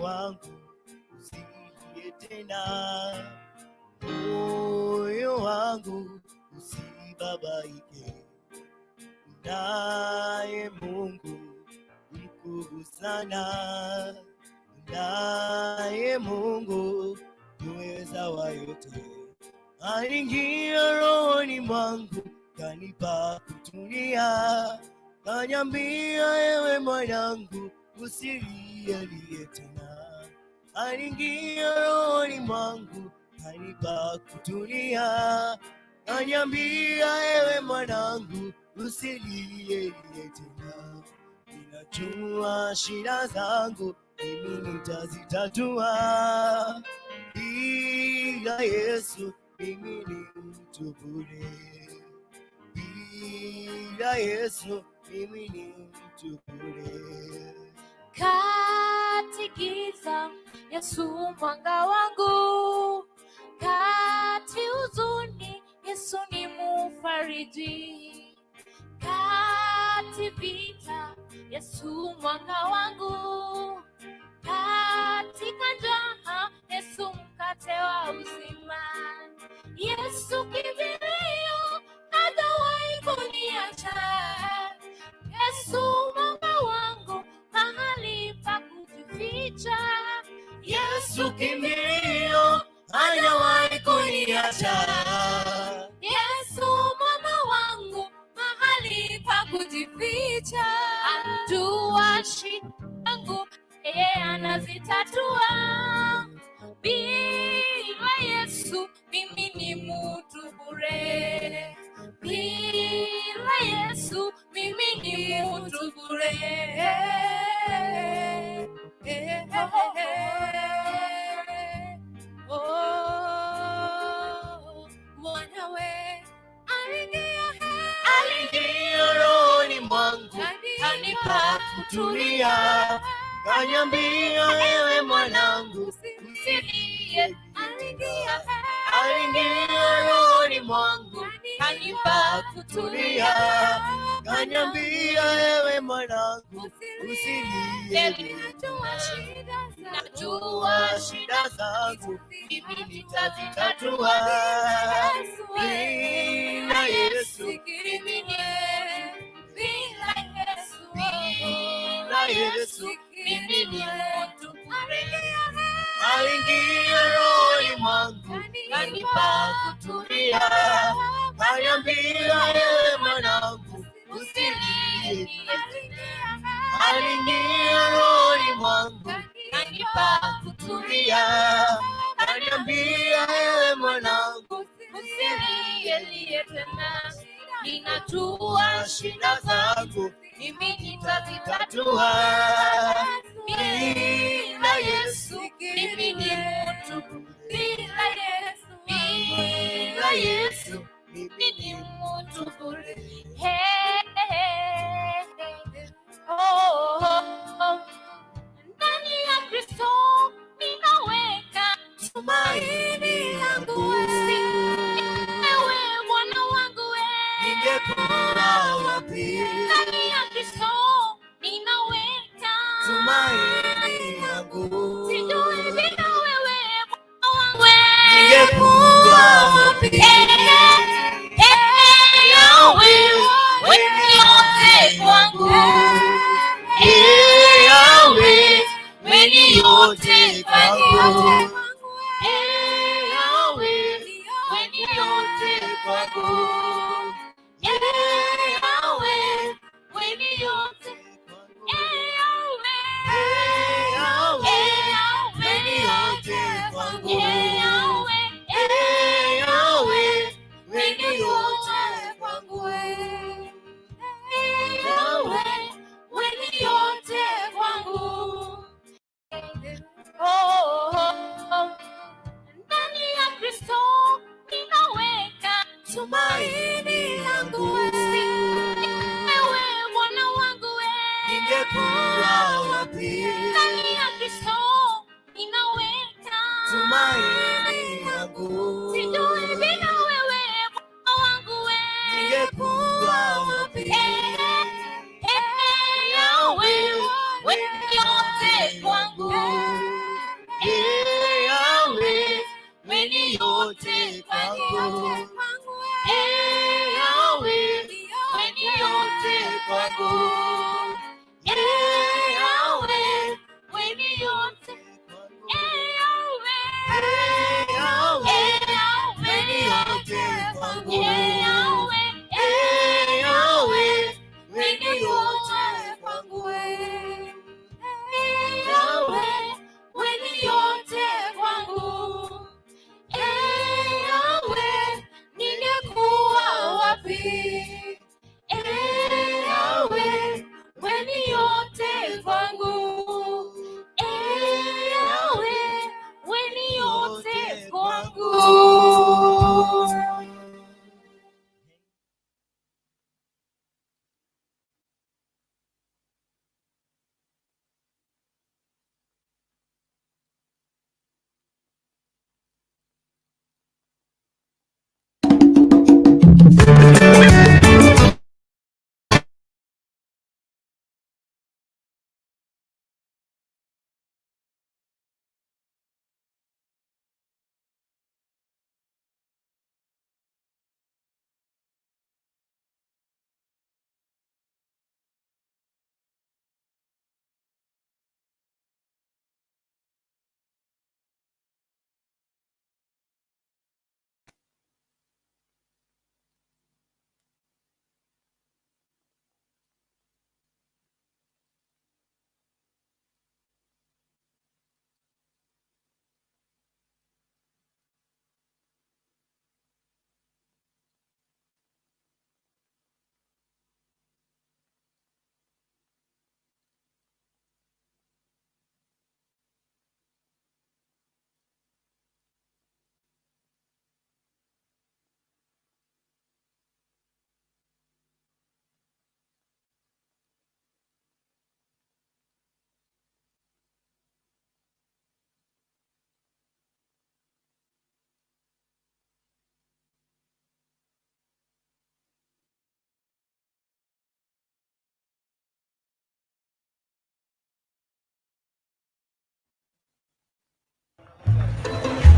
Wangu usilie tena, moyo wangu usibabaike, naye Mungu mkuu sana, naye Mungu muweza wa yote, aliingia rohoni mwangu kanipa kutulia, kaniambia ewe mwanangu usilie tena. Aliingia rohoni mwangu kanipa kutulia, kaniambia ewe mwanangu usilie tena. Ninajua shida zangu mimi nitazitatua, bila Yesu mimi ni mtu bure, bila Yesu mimi ni mtu bure. Kati giza, Yesu mwanga wangu, kati huzuni, Yesu ni mufariji, kati vita, Yesu mwanga wangu, katika njaa, Yesu mkate wa uzima, Yesu kimbilio, hajawahi kuniacha. Yesu mwanga wangu, mahali pa kujificha. Yesu kimbilio, hajawahi kuniacha. Yesu mwamba wangu, mahali pa kujificha. Anajua shida zangu, yeye anazitatua. Bila Yesu mimi ni mtu bure. Bila Yesu mimi ni mtu bure. Eh, eh, oh, mwanawe aliingia Aliingia rohoni mwangu, kanipa kutulia, kaniambia ewe mwanangu, usilie. Aliingia aliingia rohoni mwangu, kanipa kutulia, kaniambia ewe mwanangu, usilie. Najua Shida zangu mimi nitazitatua, bila Yesu mimi ni bila Yesu bila Yesu mimi ni mtu bure. Aliingia rohoni mwangu, Kanipa kutulia, kaniambia ewe mwanangu, usilie. Aliingia rohoni mwangu, Kanipa kutulia, kaniambia ewe mwanangu, usilie tena. Ninajua shida zangu mimi nitazitatua. Tatua, Bila Yesu mimi ni mtu bila Yesu bila Yesu mimi ni mtu bure. Hey, hey, hey. Oh, oh, oh. Ndani ya Kristo ninaweka tumaini langu. Ewe Bwana wangu we. Ningekuwa wapi? Ndani ya Kristo ninaweka Tumaini langu. Sijui bila wewe Bwana wangu we. Ningekuwa wapi? Eh, eh, Yahweh, wewe ni yote kwangu. Eh, Yahweh, wewe ni yote kwangu. Eh, Yahweh, wewe ni yote kwangu. Eh, Yahweh, wewe ni yote. Eh, Yahweh, Eh, Yahweh, eh, Yahweh, wewe ni yote kwangu. eh, Yahweh, Eh, Yahweh, wewe ni wewe ni yote yote kwangu. Eh, Yahweh, wewe ni yote kwangu. Oh, oh, oh. Ndani ya Kristo ninaweka Tumaini langu. Ewe Bwana wangu we. Ningekuwa wapi? Ndani ya Kristo ninaweka Tumaini langu. Sijui bila wewe Bwana wangu we. Ningekuwa wapi? Eh, eh, Yahweh, wewe ni yote kwangu. wapi? Ewe, we ni yote kwangu. Ewe, we ni yote kwangu.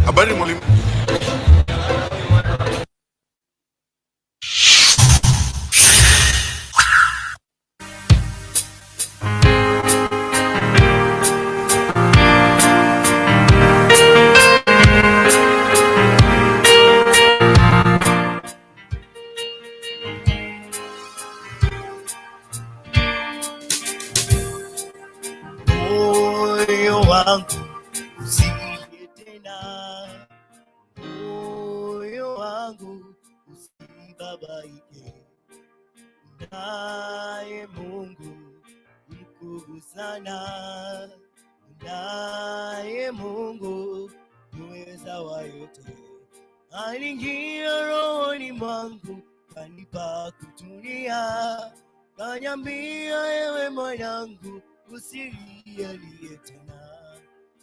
Habari mwalimu. Moyo wangu usilie tena, moyo wangu usibabaike, naye Mungu mkuu sana, naye Mungu muweza wa yote, aliingia rohoni mwangu kanipa kutulia, kaniambia ewe mwanangu usilialie tena.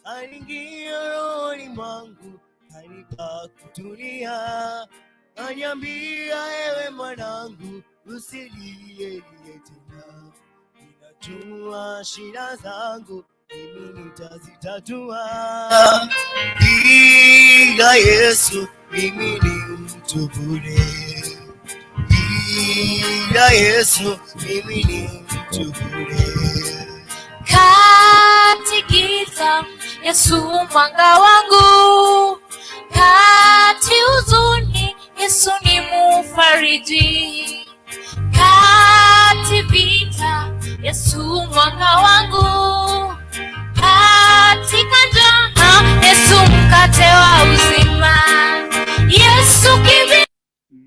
Aliingia rohoni mwangu kanipa kutulia, kaniambia ewe mwanangu usilialie tena. Ninajua shida zangu mimi nitazitatua, bila Yesu mimi ni mtu bure, bila Yesu mimi ni mtu bure. Kati giza, Yesu mwanga wangu. Kati huzuni, Yesu ni mufariji. Kati vita, Yesu mwanga wangu. Katika njaa, Yesu mkate wa uzima. Yesu kivi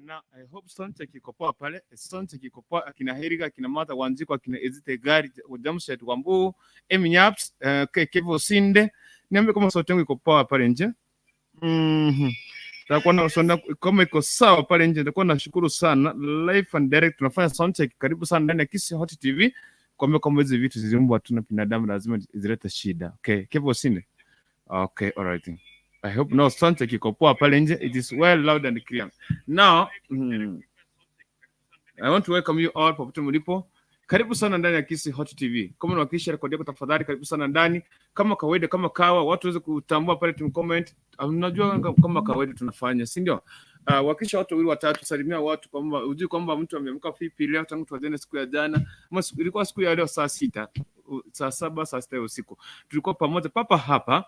Na I hope soundcheck iko poa pale. Soundcheck iko poa, akina Heriga, akina Martha Wanjiku, akina Ezite Gari, Jamshed Wambu, Eminyaps, Kevo Sinde. Niambie kama sauti yangu iko poa pale nje. Takuwa na sonda kama iko sawa pale nje, nitakuwa nashukuru sana. Live and direct tunafanya soundcheck. Karibu sana ndani ya Kisii Hot TV. Kuambia kwamba hizi vitu ziliumbwa tu na binadamu lazima zilete shida. Okay, Kevo Sinde. Okay, all right. I hope no soundcheck iko poa pale nje. It is well loud and clear. Now, I want to welcome you all popote mlipo. Karibu sana ndani ya Kisii Hot TV. Kama unawakilisha rekodi yako tafadhali karibu sana ndani. Kama kawaida, kama kawa, watu waweze kutambua pale tum comment. Unajua kama kawaida tunafanya, si ndio? Wakisha watu wawili watatu, salimia watu kwamba ujui kwamba mtu ameamka vipi leo tangu tuanze siku ya jana. Ama ilikuwa siku ya leo saa 6, saa 7, saa 6 ya usiku. Tulikuwa pamoja papa hapa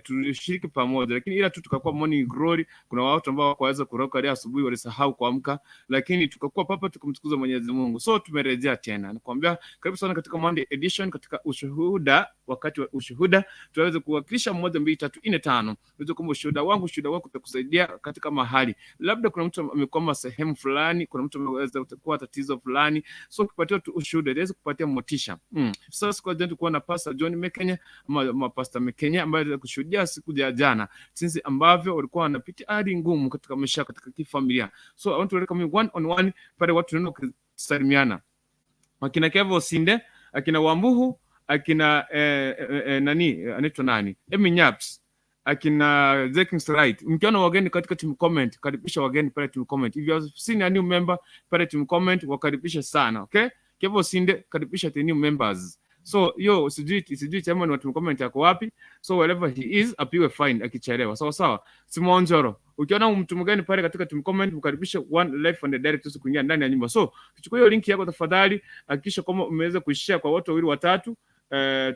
Tulishiriki pamoja, lakini ila tu tukakuwa morning glory. Kuna watu ambao hawakuweza kuroka leo asubuhi, walisahau kuamka, lakini tukakuwa papa tukumtukuza Mwenyezi Mungu. So tumerejea tena, nakwambia karibu sana katika Monday edition, katika ushuhuda. Wakati wa ushuhuda tuweze kuwakilisha moja, mbili, tatu, nne, tano. Unaweza kwamba ushuhuda wangu, ushuhuda wako utakusaidia katika mahali, labda kuna mtu amekwama sehemu fulani, kuna mtu ameweza kuwa tatizo fulani, so ukipatia tu ushuhuda itaweza kupatia motisha. Sasa siku ya jana tulikuwa na Pastor John Mekenya ama Pastor Mekenya ambaye aliweza kushuhudia siku ya jana jinsi ambavyo walikuwa wanapitia hali ngumu katika maisha, katika kifamilia. So I want to welcome you one on one pale watu tunaenda kusalimiana, akina Kevo Sinde, akina Wambuhu, akina nani anaitwa nani, Emi Nyaps, akina Zekings Right. Mkiona wageni katika team comment, karibisha wageni pale team comment. If you have seen a new member pale team comment, wakaribisha sana, okay? Kevo Sinde, karibisha the new members. So yo sijui chairman wa team comment yako wapi? So wherever he is apigwe fine akichelewa. Sawa sawa. Simonjoro. Ukiona mtu mgeni pale katika team comment, mkaribishe one live on the direct usiku kuingia ndani ya nyumba. So chukua hiyo link yako tafadhali, hakikisha kwamba umeweza kuishare kwa watu wawili watatu.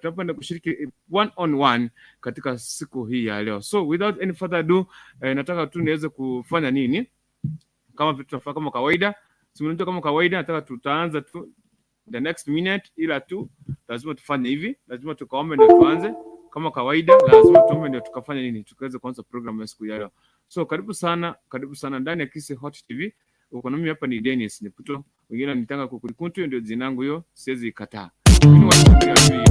Tunapenda kushiriki one on one katika siku hii ya leo. So without any further ado, nataka tu niweze kufanya nini? Kama vitu tunafanya kama kawaida. Si unajua kama kawaida nataka tutaanza tu the next minute, ila tu lazima tufanye hivi, lazima tukaombe ndio tuanze. Kama kawaida, lazima tuombe ndio tukafanya nini, tukaweze kuanza program ya siku ya leo. So karibu sana, karibu sana ndani ya Kisii Hot TV. Uko na mimi hapa ni Dennis Nyeputo, wengine wanitanga Kukulikuntu, ndio jina langu hiyo, siwezi ikataa. Lakini watu wengine hawajui.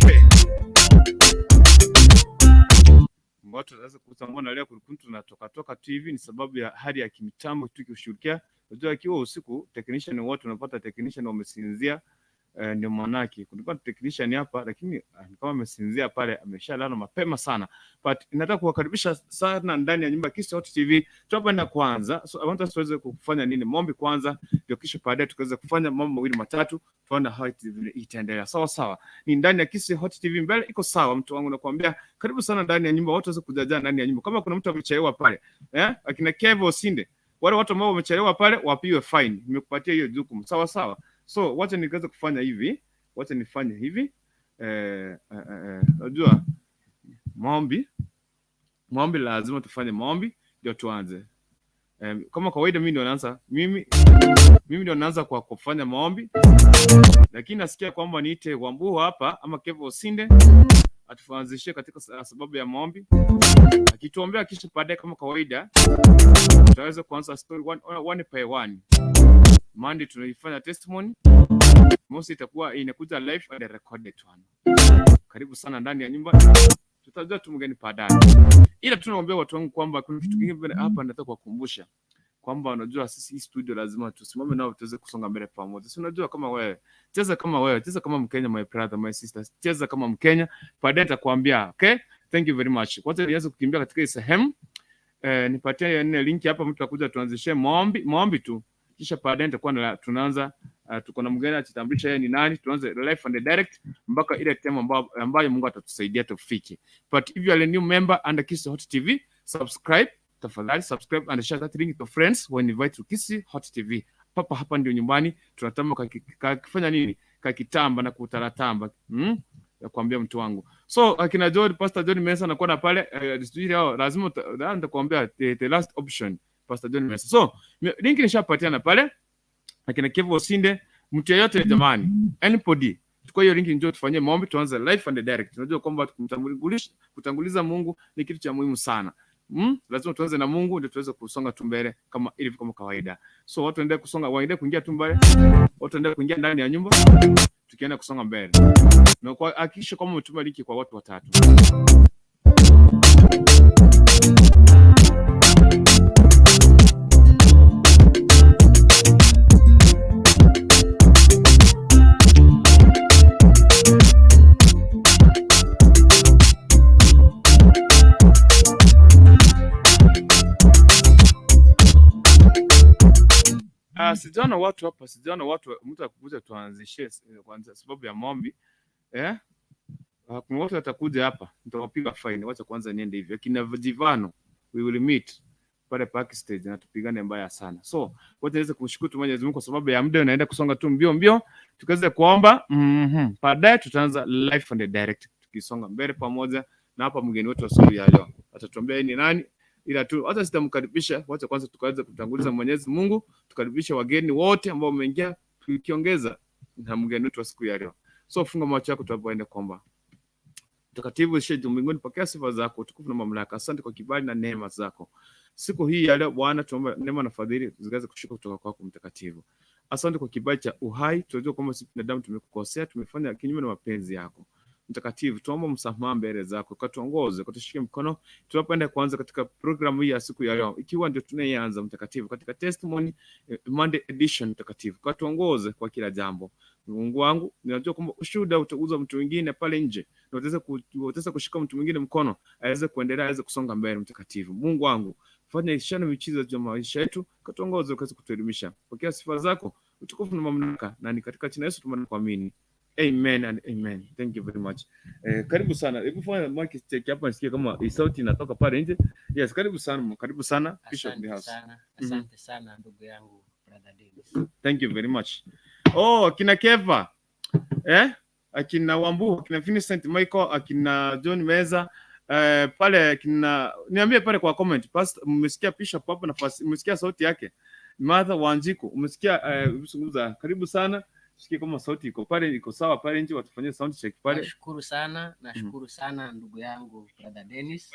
Okay. Watu wanaweza kuuza mbona leo Kulikuntu tunatoka toka tu hivi, ni sababu ya hali ya kimitambo tukishughulikia. Unajua ikiwa usiku technician wote unapata technician wamesinzia, ndio maanake kulikuwa na technician hapa lakini kama amesinzia pale, ameshalala mapema sana. But nataka kuwakaribisha sana ndani ya nyumba ya Kisii Hot TV. Tunapoenda kwanza, so I want us tuweze kufanya nini? Maombi kwanza, ndio kisha baadaye tukaweza kufanya mambo mawili matatu, tuone how it itaendelea. Sawa sawa, ni ndani ya Kisii Hot TV, mbele iko sawa. Mtu wangu nakwambia, karibu sana ndani ya nyumba, watu waweze kujajaa ndani ya nyumba. Kama kuna mtu amechelewa pale, akina Kevo Osinde, wale watu ambao wamechelewa pale wapigwe fine. Nimekupatia hiyo jukumu, sawa sawa. So wacha nikaweza kufanya hivi, wacha nifanye hivi. Unajua maombi, maombi lazima tufanye maombi ndio tuanze. Kama kawaida mimi ndio naanza, mimi ndio naanza kwa kufanya maombi, lakini nasikia kwamba niite Wambuhu hapa ama Kevo Osinde atuanzishie katika sababu ya maombi, akituombea, kisha baadaye kama kawaida tutaweza kuanza story one, one by one. Monday tunaifanya testimony, mosi itakuwa inakuja live and recorded one. Karibu sana ndani ya nyumba, tutajua tu mgeni baadaye, ila tunaomba watu wangu kwamba kuna kitu kingine hapa nataka kuwakumbusha kwamba unajua sisi hii studio lazima tusimame nao tuweze kusonga mbele pamoja. Si unajua kama wewe cheza kama wewe cheza kama Mkenya, my brother, my sister, cheza kama Mkenya. Baadaye nitakwambia, okay? Thank you very much. Kwanza niweze kukimbia katika hii sehemu, nipatie nne link hapa, mtu akuja tuanzishe maombi, maombi tu, kisha baadaye nitakuwa tunaanza. Tuko na mgeni ajitambulisha yeye ni nani, tuanze live and direct mpaka ile time ambayo Mungu atatusaidia tufike. But if you are a new member under Kisii Hot TV, subscribe tafadhali, subscribe and share that link to friends when invite to Kisii Hot TV. Papa hapa ndio nyumbani, tunatamba kakifanya nini, kakitamba na kutaratamba. ya kuambia mtu wangu. So akina John, Pastor John Mesa anakuwa na pale sijui leo lazima nitakwambia the last option Pastor John Mesa. So link nishapatiana pale akina Kevo Osinde, mtu yeyote jamani, anybody chukua hiyo link, njoo tufanyie maombi, tuanze live and direct. Tunajua kwamba kutanguliza Mungu ni kitu cha muhimu sana. Lazima tuanze na Mungu ndio tuweze kusonga tu mbele kama ilivyo kama kawaida. So watu waendelee kusonga, waendelee kuingia tu mbele, watu waendelee kuingia ndani ya nyumba, tukienda kusonga mbele. Na kwa hakikisha kwamba umetuma link kwa watu watatu. Sijaona watu hapa, sijaona watu, mtu akukuja tuanzishe kwanza sababu ya maombi. Eh? Kuna watu watakuja hapa, nitawapiga fine. Wacha kwanza niende hivyo. Akina Jivano, we will meet pale park stage na tupigane mbaya sana. So, wote niweze kumshukuru tu Mwenyezi Mungu kwa sababu ya muda unaenda kusonga tu mbio mbio, tukaweze kuomba. Baadaye tutaanza live and direct tukisonga mbele pamoja na hapa mgeni wetu wa siku ya leo. Atatuambia yeye ni nani, ila tu hata sitamkaribisha. Wacha kwanza tukaweze kutanguliza Mwenyezi Mungu, tukaribishe wageni wote ambao wameingia, tukiongeza na mgeni wetu wa siku ya leo. So funga macho yako tunapoenda kuomba. Mtakatifu uishiye juu mbinguni, pokea sifa zako, utukufu na mamlaka. Asante kwa kibali na neema zako siku hii ya leo Bwana, tuomba neema na fadhili zikaweze kushuka kutoka kwako Mtakatifu. Asante kwa kibali cha uhai. Tunajua kwamba sisi binadamu tumekukosea, tumefanya kinyume na mapenzi yako Mtakatifu. Tuomba msamaha mbele zako, ukatuongoze, ukatushike mkono tunapoenda kuanza katika programu hii ya siku ya leo, ikiwa ndio tunaianza Mtakatifu, katika Testimony Monday edition. Mtakatifu, ukatuongoze kwa kila jambo. Mungu wangu, ninajua kwamba ushuhuda utaguza mtu mwingine pale nje na utaweza kushika mtu mwingine mkono aweze kuendelea, aweze kusonga mbele. Mtakatifu Mungu wangu, fanya ishara miujiza juu ya maisha yetu, katuongoze, ukaweze kutuelimisha. Pokea sifa zako, utukufu na mamlaka, na ni katika jina la Yesu tumeomba kuamini. Amen and amen. Thank you very much. Karibu sana. Hebu fanya mic check hapa nisikie kama hii sauti inatoka pale nje. Yes, karibu sana. Karibu sana Bishop in the Asante house. sana, asante sana ndugu yangu Brother Dennis. Thank you very much. Oh, akina Keva. Akina Wambu, akina Vincent Michael, akina John Meza, pale akina niambie pale kwa comment. Pastor, mmesikia Bishop hapo nafasi, mmesikia sauti yake. Martha Wanjiku, umesikia zungumza. Karibu sana. Sikie kama sauti iko pale, iko sawa pale nje, watufanyie sound check pale. Nashukuru sana, nashukuru sana ndugu yangu Brother Dennis.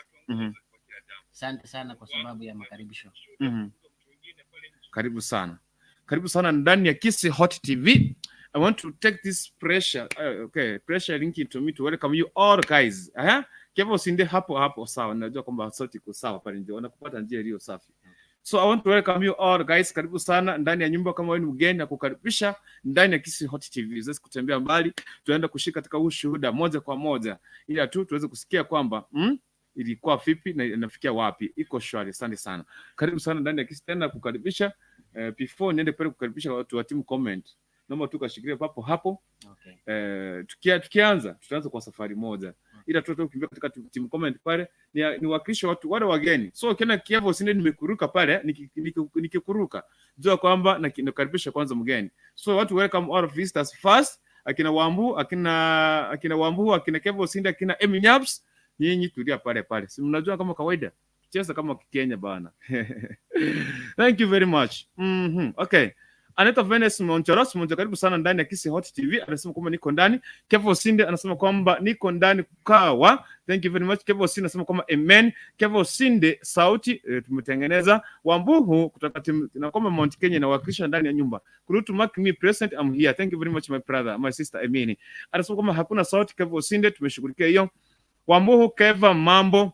Asante sana kwa sababu ya makaribisho. Karibu sana. Karibu sana ndani ya Kisii Hot TV. I want to take this pressure, okay, pressure link to me to welcome you all guys. Kevo usinde hapo hapo, sawa. Najua kwamba sauti iko sawa pale nje. Wanakupata njia iliyo safi. So I want to welcome you all guys. Karibu sana ndani ya nyumba. Kama wewe ni mgeni, na kukaribisha ndani ya Kisii Hot TV. Usiweze kutembea mbali, tunaenda kushika katika ushuhuda moja kwa moja, ila tu tuweze kusikia kwamba ilikuwa vipi na inafikia wapi. Iko shwari. Asante sana. Karibu sana ndani ya Kisii tena kukaribisha. Before niende pale kukaribisha watu wa team comment, naomba tu kashikilia papo hapo. Okay. Tukianza tutaanza kwa safari moja, ila tu tukimbia katika team comment pale ni wakilishe watu wale wageni. So ukiona Kievo sinde nimekuruka pale, nikikuruka jua kwamba nakaribisha kwanza mgeni. So watu welcome all visitors first, akina Wambu, akina Wambu, akina Kevo Sinde, akina Emi Nyaps, nyinyi tulia pale pale. Si mnajua kama kawaida cheza kama Kenya bana. Thank you very much. Okay. Aneta Venus Monchoros, Moncho, karibu sana ndani ya Kisii Hot TV. Anasema kwamba niko ndani. Kevo Sinde anasema kwamba niko ndani kawa. Thank you very much. Kevo Sinde anasema kwamba amen. Kevo Sinde sauti tumetengeneza. Wambuhu kutoka timu na kwamba Mount Kenya inawakilisha ndani ya nyumba. Kurutu mark me present, I'm here. Thank you very much my brother, my sister Emini. Anasema kwamba hakuna sauti. Kevo Sinde tumeshughulikia hiyo. Wambuhu Keva mambo.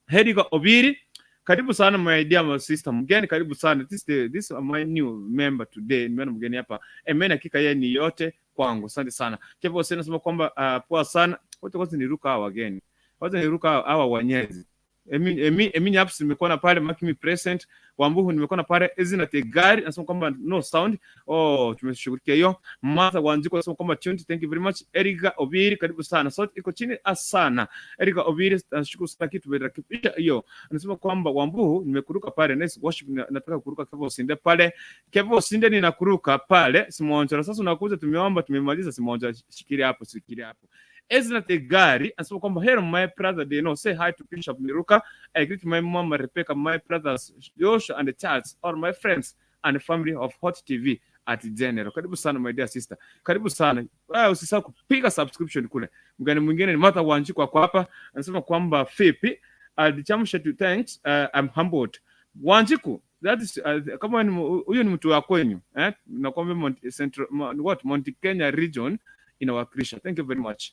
Hediga Obiri, karibu sana my dear my sister mgeni, karibu sana. This is my new member today. Nimeona mgeni hapa. Amen, hakika yeye ni yote kwangu. Asante sana. Kevo Hussein anasema kwamba poa sana. Wote kwanza niruka hawa wageni. Kwanza niruka hawa wanyezi. Emi Nyaps nimekuwa na pale, mark me present. Wambuhu nimekuwa na pale, Ezina Tegari anasema kwamba no sound. Oh, tumeshughulikia hiyo. Martha Wanjiku anasema kwamba tuned, thank you very much. Erika Obiri, karibu sana. Sauti iko chini sana. Erika Obiri, nashukuru sana kitu tumerekebisha hiyo. Anasema kwamba Wambuhu nimekuruka pale, nice worship, nataka kuruka Kevo Sinde pale. Kevo Sinde ninakuruka pale. Simonja. Sasa unakuja, tumeomba tumemaliza. Simonja, shikilia hapo, shikilia hapo. Ezra Tegari anasema kwamba hello my brother Deno, say hi to Bishop Miruka. I greet my mom Rebecca, my brothers Joshua and Charles, all my friends and family of Hot TV at General. Karibu sana my dear sister. Karibu sana. Wewe usisahau kupiga subscription kule. Mgeni mwingine ni Martha Wanjiku kwa hapa anasema kwamba vipi? Alichamsha to thanks, I'm humbled. Wanjiku, that is kama ni huyo ni mtu wa kwenyu, eh? Nakwambia Mount Central what Mount Kenya region inawakilisha. Thank you very much.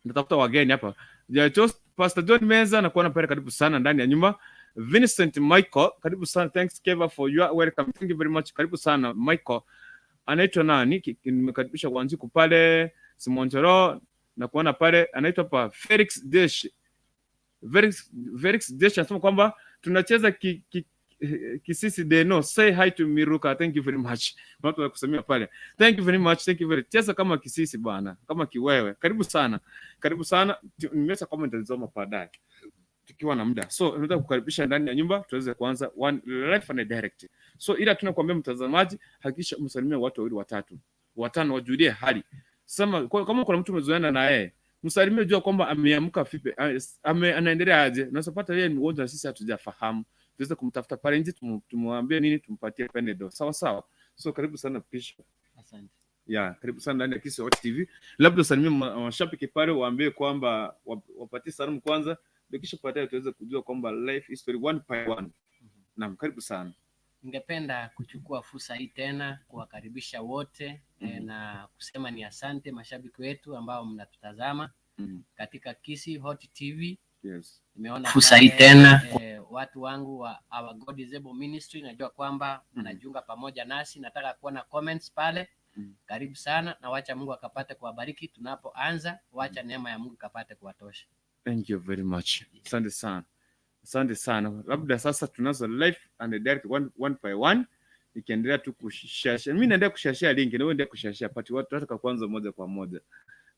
Natafuta wageni hapa. Ja, Pastor John Meza na kuona pale, karibu sana ndani ya nyumba. Vincent Michael, karibu sana. Thanks Keva for your welcome. Thank you very much. Karibu sana Michael. Anaitwa nani? Nimekaribisha Wanjiku pale Simonjoro na kuona pale anaitwa pa Felix Desh. Felix Desh anasema kwamba tunacheza kisisi Deno, say hi to Miruka. Thank you very much. Watu wa kusemea pale. Thank you very much. Thank you very. Cheza kama kisisi bana, kama kiwewe. Karibu sana. Karibu sana. Nimeacha comment nitazisoma baadaye tukiwa na muda. So tunataka kukaribisha ndani ya nyumba tuweze kuanza one live and direct. So ila tunakuambia mtazamaji, hakikisha umsalimie watu wawili, watatu, watano, wajulie hali. Sema kama kuna mtu umezoeana na yeye, msalimie, jua kwamba ameamka vipi, anaendelea aje. Unaweza pata yeye ni mgonjwa na sisi hatujafahamu. Tuweze kumtafuta pale nje, tumwambie nini, tumpatie Panadol. Sawa sawa. So karibu sana Bishop. Asante. Yeah, karibu sana ndani ya Kisii Hot TV. Labda usalimie mashabiki pale, waambie kwamba wapatie salamu kwanza, ndio kisha baadaye tuweze kujua kwamba life history one by one. Naam, karibu sana. Ningependa kuchukua fursa hii tena kuwakaribisha wote na kusema ni asante mashabiki wetu ambao mnatutazama katika Kisii Hot TV. Nimeona Fursa hii pale, tena. Watu wangu wa Our God is Able Ministry, najua kwamba mnajiunga pamoja nasi. Nataka kuona comments pale. Karibu sana na wacha Mungu akapate kuwabariki tunapoanza, wacha neema ya Mungu ikapate kuwatosha. Thank you very much. Asante sana. Asante sana. Labda sasa tunazo live and direct one, one by one. Nikiendelea tu kushare. Mimi naendelea kushare link na wewe endelea kushare pati watu tunataka kwanza moja kwa moja.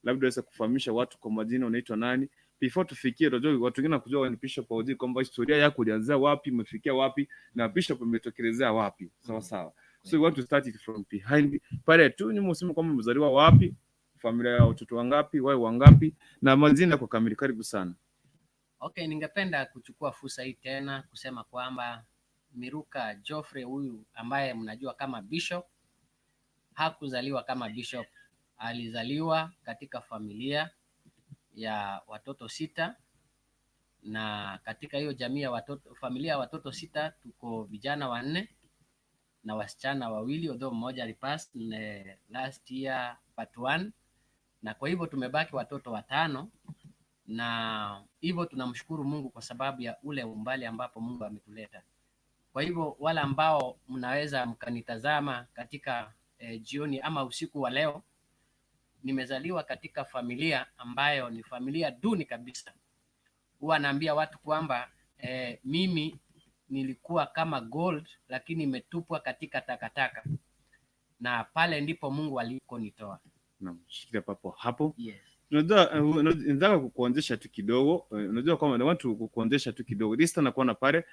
Labda uweze kufahamisha watu kwa majina, unaitwa nani? Before tufikie, unajua watu wengine wakujua ni Bishop Audi kwamba historia yako ilianzia wapi, umefikia wapi na Bishop umetokelezea wapi. Sawa sawa. So we want to start it from behind. Pale tu nyuma useme kwamba umezaliwa wapi, familia ya watoto wangapi, wao wangapi na majina kwa kamili. Karibu sana. Okay, ningependa kuchukua fursa hii tena kusema kwamba Miruka Geoffrey huyu ambaye mnajua kama Bishop hakuzaliwa kama Bishop, alizaliwa katika familia ya watoto 6, na katika hiyo jamii ya watoto, familia ya watoto 6, tuko vijana 4 na wasichana 2, although mmoja alipass last year part 1, na kwa hivyo tumebaki watoto 5, na hivyo tunamshukuru Mungu kwa sababu ya ule umbali ambapo Mungu ametuleta. Kwa hivyo wale ambao mnaweza mkanitazama katika jioni ama usiku wa leo, nimezaliwa katika familia ambayo ni familia duni kabisa. Huwa naambia watu kwamba mimi nilikuwa kama gold lakini imetupwa katika takataka, na pale ndipo Mungu alikonitoa. Naam, shikilia papo hapo. Yes. Unajua, nataka kukuanzisha tu kidogo. Unajua kwamba I want to kukuanzisha tu kidogo. This time nakuona pale,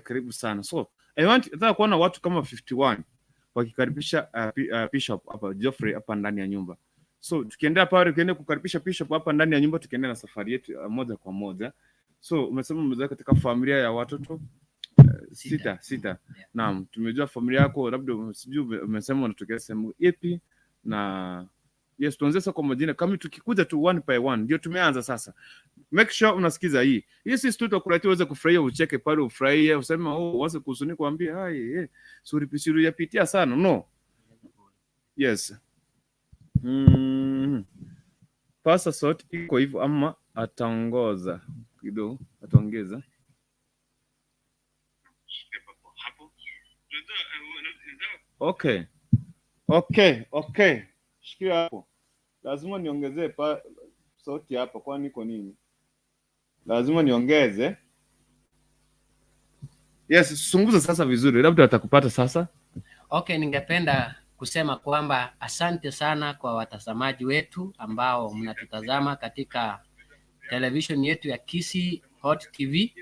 karibu sana. So, I want nataka kuona watu kama 51 wakikaribisha Bishop hapa Geoffrey hapa ndani ya nyumba. So tukiendelea pale, tukienda kukaribisha Bishop hapa ndani ya nyumba, tukiendelea na safari yetu moja kwa moja. So umesema umezaliwa katika familia ya watoto sita, sita. Yeah. Naam, tumejua familia yako, labda sijui umesema unatokea sehemu ipi na yes, tuanze sasa kwa majina kama tukikuja tu one by one, ndio tumeanza sasa. Make sure unasikiza hii. Hii sisi tu tutakuletea uweze kufurahia, ucheke pale, ufurahie, useme oh, uanze kuhuzunika, kuambia hai eh, suri pisiri yapitia sana. No. Yes. Pasa sauti iko hivyo ama ataongoza kidogo, ataongeza. Okay. Shikia hapo. Lazima niongezee pa sauti hapa, kwani iko nini? Lazima niongeze. Yes, zungumza sasa vizuri, labda watakupata sasa. Okay, ningependa kusema kwamba asante sana kwa watazamaji wetu ambao mnatutazama katika television yetu ya Kisii Hot TV.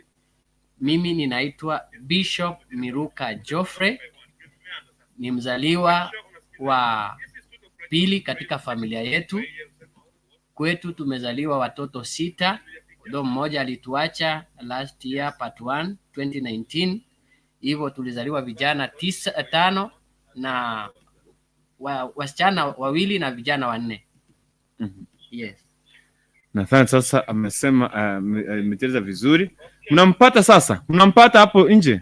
Mimi ninaitwa Bishop Miruka Geoffrey, ni mzaliwa wa pili katika familia yetu. Kwetu tumezaliwa watoto sita, though mmoja alituacha last year part 1 2019. Hivyo tulizaliwa vijana tisa, tano na wasichana wawili na vijana wanne. Yes. Nadhani sasa amesema ameeleza vizuri. Mnampata sasa? Mnampata hapo nje?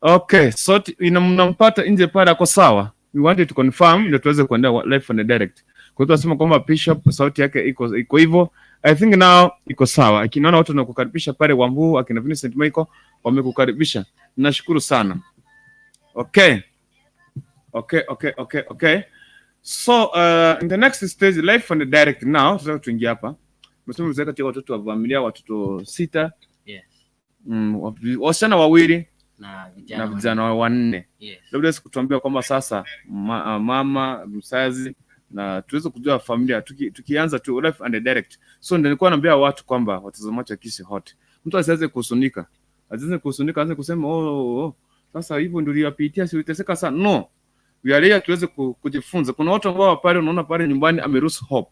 Okay, so mnampata nje pale, ako sawa. We wanted to confirm ndio tuweze kuendea live and direct. Kwa hiyo tunasema kwamba Bishop sauti yake iko hivyo. I think now iko sawa. Akinaona watu wanakukaribisha pale Wambu, akina Vincent Michael wamekukaribisha. Nashukuru sana. Okay. So in the next stage, live and direct now, tunataka tuingie hapa. Umesema umezaa katika watoto wa familia watoto sita, Yes. wasichana wawili Na vijana na vijana wanne. Yes. Labda unaweza kutuambia kwamba sasa mama mzazi na tuweze kujua familia tukianza tu live and direct. So ndio nilikuwa naambia watu kwamba watazamaji wa Kisii Hot, mtu asianze kuhuzunika, asianze kuhuzunika, aanze kusema oh, sasa hivyo ndio uliyapitia, si uliteseka sana. No, we are here tuweze kujifunza. Kuna watu ambao pale unaona pale nyumbani ame lose hope,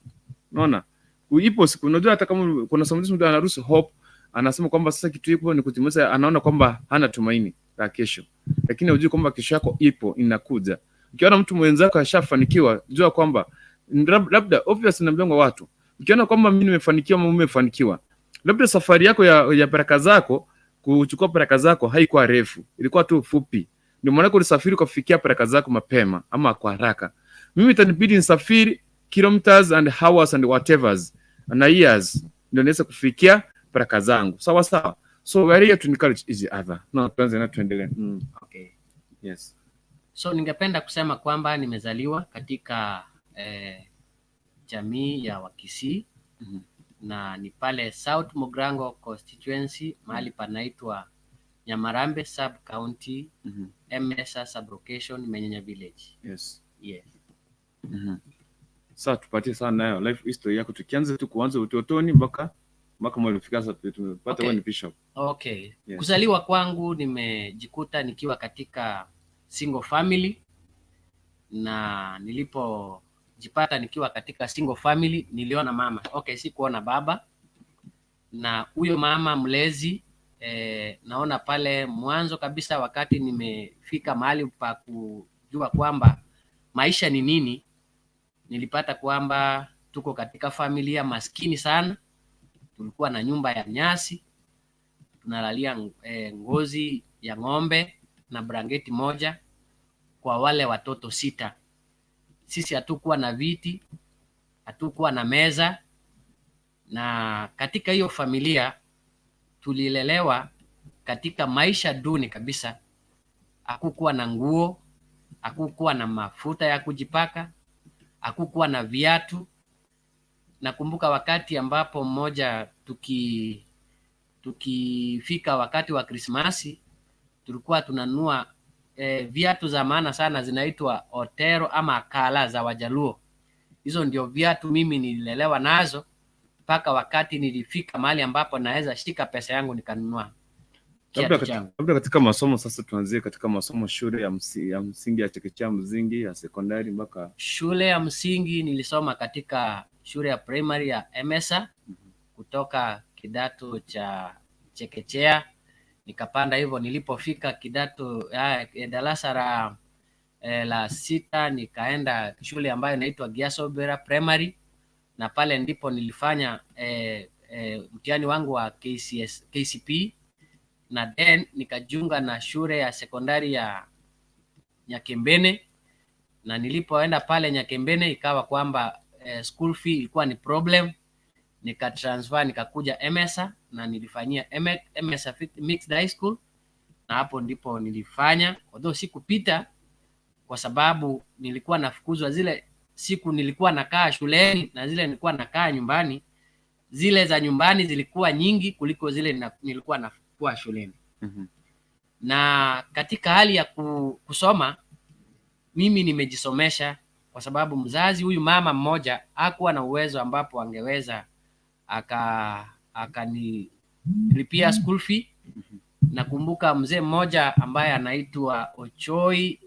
unaona ipo siku, unajua hata kama kuna sometimes mtu ana lose hope, anasema kwamba sasa kitu ipo ni kutimiza, anaona kwamba hana tumaini la kesho, lakini hujui kwamba kesho yako ipo inakuja. Ukiona mtu mwenzako ashafanikiwa, jua kwamba labda obvious, naambia watu, ukiona kwamba mimi nimefanikiwa ama umefanikiwa, labda safari yako ya baraka zako, kuchukua baraka zako haikuwa refu, ilikuwa tu fupi. Ndio maana ulisafiri ukafikia baraka zako mapema ama kwa haraka. Mimi itanibidi nisafiri kilometers and hours and whatevers na years ndio niweze kufikia baraka zangu. Sawa sawa. So we are here to encourage each other. No, tuanze na tuendelee. Okay. Yes. So ningependa kusema kwamba nimezaliwa katika jamii ya Wakisii na ni pale South Mugirango constituency mahali panaitwa Nyamarambe sub county, Emesa sub location, Menyenya village. Yes. Yes. Sasa tupatie sana nayo life history yako, tukianza tu kuanza utotoni mpaka mahali ulifika sasa tumepata wewe ni bishop. Okay. Yes. Kuzaliwa kwangu nimejikuta nikiwa katika single family, na nilipojipata nikiwa katika single family niliona mama. Okay, sikuona baba, na huyo mama mlezi naona pale mwanzo kabisa wakati nimefika mahali pa kujua kwamba maisha ni nini, nilipata kwamba tuko katika familia maskini sana. Tulikuwa na nyumba ya nyasi, tunalalia ngozi ya ng'ombe na blanketi moja kwa wale watoto sita. Sisi hatukuwa na viti, hatukuwa na meza, na katika hiyo familia tulilelewa katika maisha duni kabisa. Hakukuwa na nguo, hakukuwa na mafuta ya kujipaka, hakukuwa na viatu. Nakumbuka wakati ambapo mmoja tukifika wakati wa Krismasi tulikuwa tunanunua viatu za maana sana zinaitwa otero ama akala za Wajaluo. Hizo ndio viatu mimi nililelewa nazo mpaka wakati nilifika mahali ambapo naweza shika pesa yangu nikanunua Labda kiatu changu. Labda katika masomo sasa, tuanzie katika masomo shule ya msingi ya chekechea, msingi ya sekondari mpaka Shule ya msingi nilisoma katika shule ya primary ya Emesa kutoka kidato cha chekechea nikapanda hivyo. Nilipofika kidato darasa la sita nikaenda shule ambayo inaitwa Giasobera Primary, na pale ndipo nilifanya mtihani wangu wa KCS, KCPE na then nikajiunga na shule ya sekondari ya Nyakembene, na nilipoenda pale Nyakembene ikawa kwamba school fee ilikuwa ni problem, nikatransfer nikakuja Emesa na nilifanyia Emesa Mixed High School, na hapo ndipo nilifanya, although sikupita kwa sababu nilikuwa nafukuzwa zile siku nilikuwa nakaa shuleni na zile nilikuwa nakaa nyumbani, zile za nyumbani zilikuwa nyingi kuliko zile nilikuwa nakuwa shuleni. Na katika hali ya kusoma mimi nimejisomesha kwa sababu mzazi huyu mama mmoja hakuwa na uwezo ambapo angeweza akanilipia school fee. Nakumbuka mzee mmoja ambaye anaitwa Ochoi,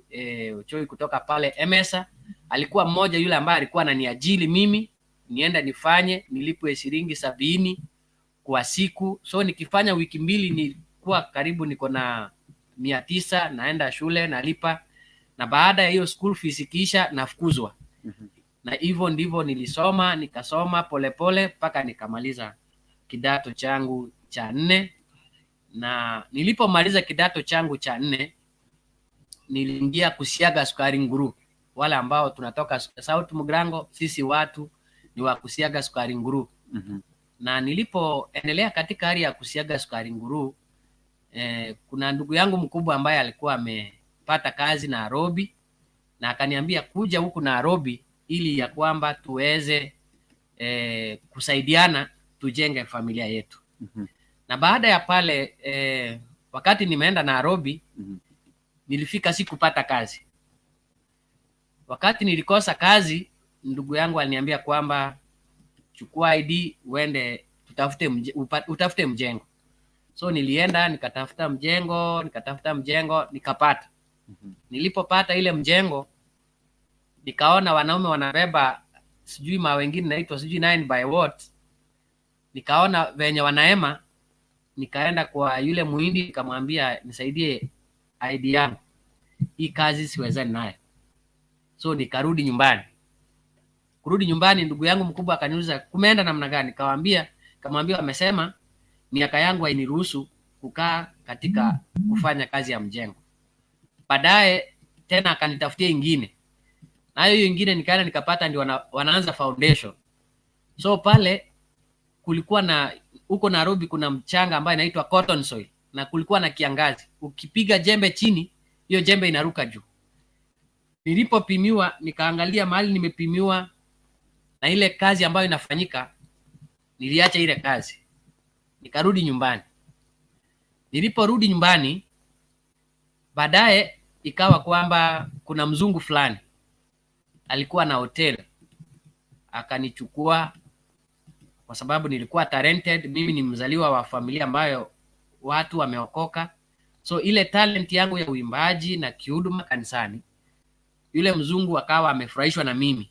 Ochoi kutoka pale Emesa alikuwa mmoja yule ambaye alikuwa ananiajiri mimi. nienda nifanye nilipwe shilingi 70 kwa siku. So nikifanya wiki 2 nilikuwa karibu niko na 900, naenda shule nalipa, na baada ya hiyo school fees ikiisha nafukuzwa. Na hivyo ndivyo nilisoma, nikasoma polepole mpaka nikamaliza kidato changu cha 4. Na nilipomaliza kidato changu cha 4 niliingia kusiaga sukari nguru. Wale ambao tunatoka South Mugirango, sisi watu ni wa kusiaga sukari nguru. Na nilipoendelea katika hali ya kusiaga sukari nguru, kuna ndugu yangu mkubwa ambaye alikuwa amepata kazi Nairobi, na akaniambia kuja huku Nairobi ili ya kwamba tuweze kusaidiana tujenge familia yetu. Na baada ya pale wakati nimeenda Nairobi, nilifika sikupata kazi. Wakati nilikosa kazi, ndugu yangu aliniambia kwamba chukua ID uende utafute mjengo. So nilienda nikatafuta mjengo, nikapata. Nilipopata ile mjengo nikaona wanaume wanabeba sijui ma wengine naitwa sijui 9 by what. Nikaona venye wanaema, nikaenda kwa yule muhindi nikamwambia nisaidie ID yangu, hii kazi siwezani nayo. So nikarudi nyumbani. Kurudi nyumbani, ndugu yangu mkubwa akaniuliza kumeenda namna gani? Nikamwambia wamesema miaka yangu hainiruhusu kukaa katika kufanya kazi ya mjengo. Baadaye tena akanitafutia ingine. Na hiyo ingine nikaenda nikapata ndio wanaanza foundation. So pale kulikuwa na huko Nairobi kuna mchanga ambaye inaitwa cotton soil, na kulikuwa na kiangazi. Ukipiga jembe chini, hiyo jembe inaruka juu. Nilipopimiwa nikaangalia mahali nimepimiwa na ile kazi ambayo inafanyika, niliacha ile kazi. Nikarudi nyumbani. Niliporudi nyumbani, baadaye ikawa kwamba kuna mzungu fulani alikuwa na hotel, akanichukua kwa sababu nilikuwa talented. Mimi ni mzaliwa wa familia ambayo watu wameokoka. So ile talent yangu ya uimbaji na kihuduma kanisani, yule mzungu akawa amefurahishwa na mimi.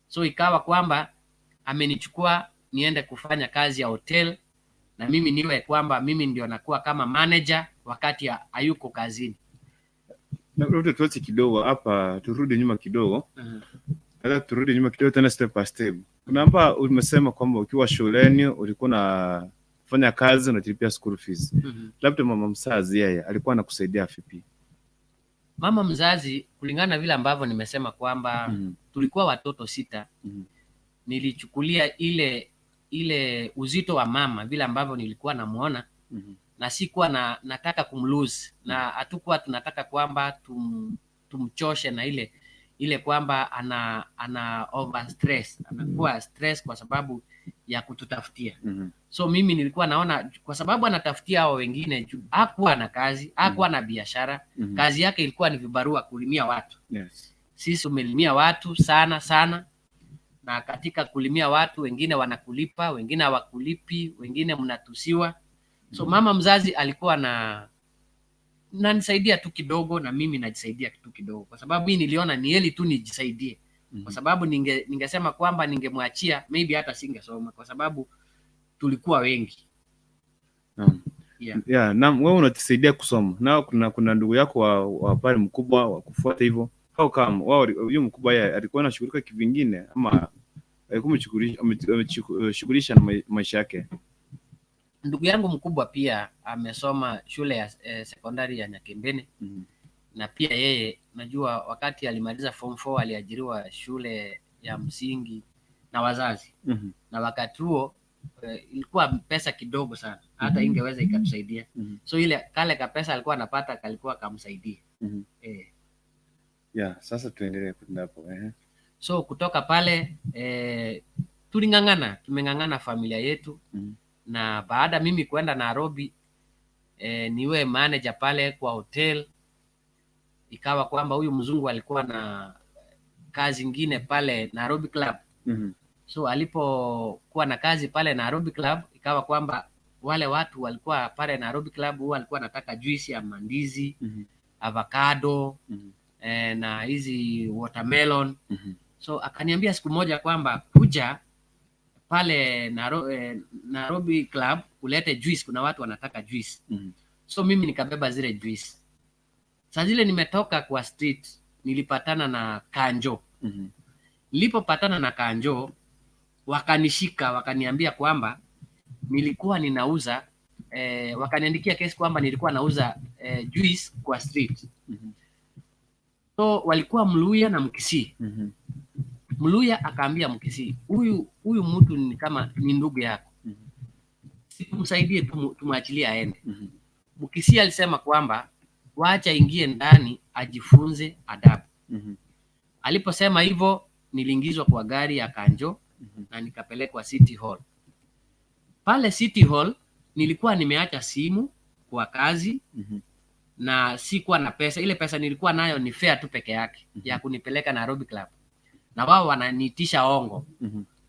So ikawa kwamba amenichukua niende kufanya kazi ya hotel, na mimi niwe kwamba mimi ndio nakuwa kama manager wakati hayuko kazini. Na tuache kidogo hapa, turudi nyuma kidogo. Nataka turudi nyuma kidogo tena step by step. Kuna hapa umesema kwamba ukiwa shuleni ulikuwa unafanya kazi unalipia school fees. Labda mama mzazi yeye alikuwa anakusaidia vipi? Mama mzazi, kulingana na vile ambavyo nimesema kwamba tulikuwa watoto 6. Nilichukulia ile uzito wa mama vile ambavyo nilikuwa namuona, na sikuwa nataka kumlose, na hatukuwa tunataka kwamba tumchoshe na ile kwamba ana over stress, anakuwa stress kwa sababu ya kututafutia. So mimi nilikuwa naona kwa sababu anatafutia hao wengine, hakuwa na kazi, hakuwa na biashara. Kazi yake ilikuwa ni vibarua, kulimia watu. Sisi tumelimia watu sana sana, na katika kulimia watu wengine wanakulipa, wengine hawakulipi, wengine mnatusiwa. So mama mzazi alikuwa na nanisaidia tu kidogo, na mimi najisaidia tu kidogo, kwa sababu mimi niliona ni heri tu nijisaidie. Kwa sababu ningesema kwamba ningemwachia maybe hata singesoma, kwa sababu tulikuwa wengi. Yeah. Yeah, na wewe unatusaidia kusoma. Na kuna ndugu yako wa pale mkubwa wa kufuata hivyo. How come wao huyo mkubwa yeye alikuwa anashughulika kivingine ama alikuwa ameshughulisha na maisha yake? Ndugu yangu mkubwa pia amesoma shule ya sekondari ya Nyakembene. Na pia yeye najua wakati alimaliza form 4 aliajiriwa shule ya msingi na wazazi. Na wakati huo ilikuwa pesa kidogo sana, hata ingeweza ikatusaidia. So ile kale ka pesa alikuwa anapata kalikuwa kamsaidia. Yeah, sasa tuendelee kwenda hapo. So kutoka pale tuling'ang'ana, tumeng'ang'ana familia yetu. Na baada mimi kwenda Nairobi niwe manager pale kwa hotel, ikawa kwamba huyu mzungu alikuwa na kazi ingine pale Nairobi Club. So alipokuwa na kazi pale Nairobi Club, ikawa kwamba wale watu walikuwa pale Nairobi Club huwa walikuwa wanataka juice ya mandizi, avocado, na hizi watermelon. So akaniambia siku moja kwamba kuja pale Nairobi Club ulete juice, kuna watu wanataka juice. So mimi nikabeba zile juice. Saa zile nimetoka kwa street, nilipatana na Kanjo. Nilipopatana na Kanjo, wakanishika, wakaniambia kwamba nilikuwa ninauza wakaniandikia kesi kwamba nilikuwa nauza juice kwa street. So walikuwa Mluya na Mkisii. Mluya akaambia Mkisii, huyu mtu ni kama ni ndugu yako, tumsaidie, tumwachilie aende. Mkisii alisema kwamba wacha ingie ndani ajifunze adabu. Aliposema hivyo, niliingizwa kwa gari ya Kanjo na nikapelekwa City Hall. Pale City Hall nilikuwa nimeacha simu kwa kazi na sikuwa na pesa. Ile pesa nilikuwa nayo ni fare tu peke yake ya kunipeleka Nairobi Club, na wao wananiitisha hongo.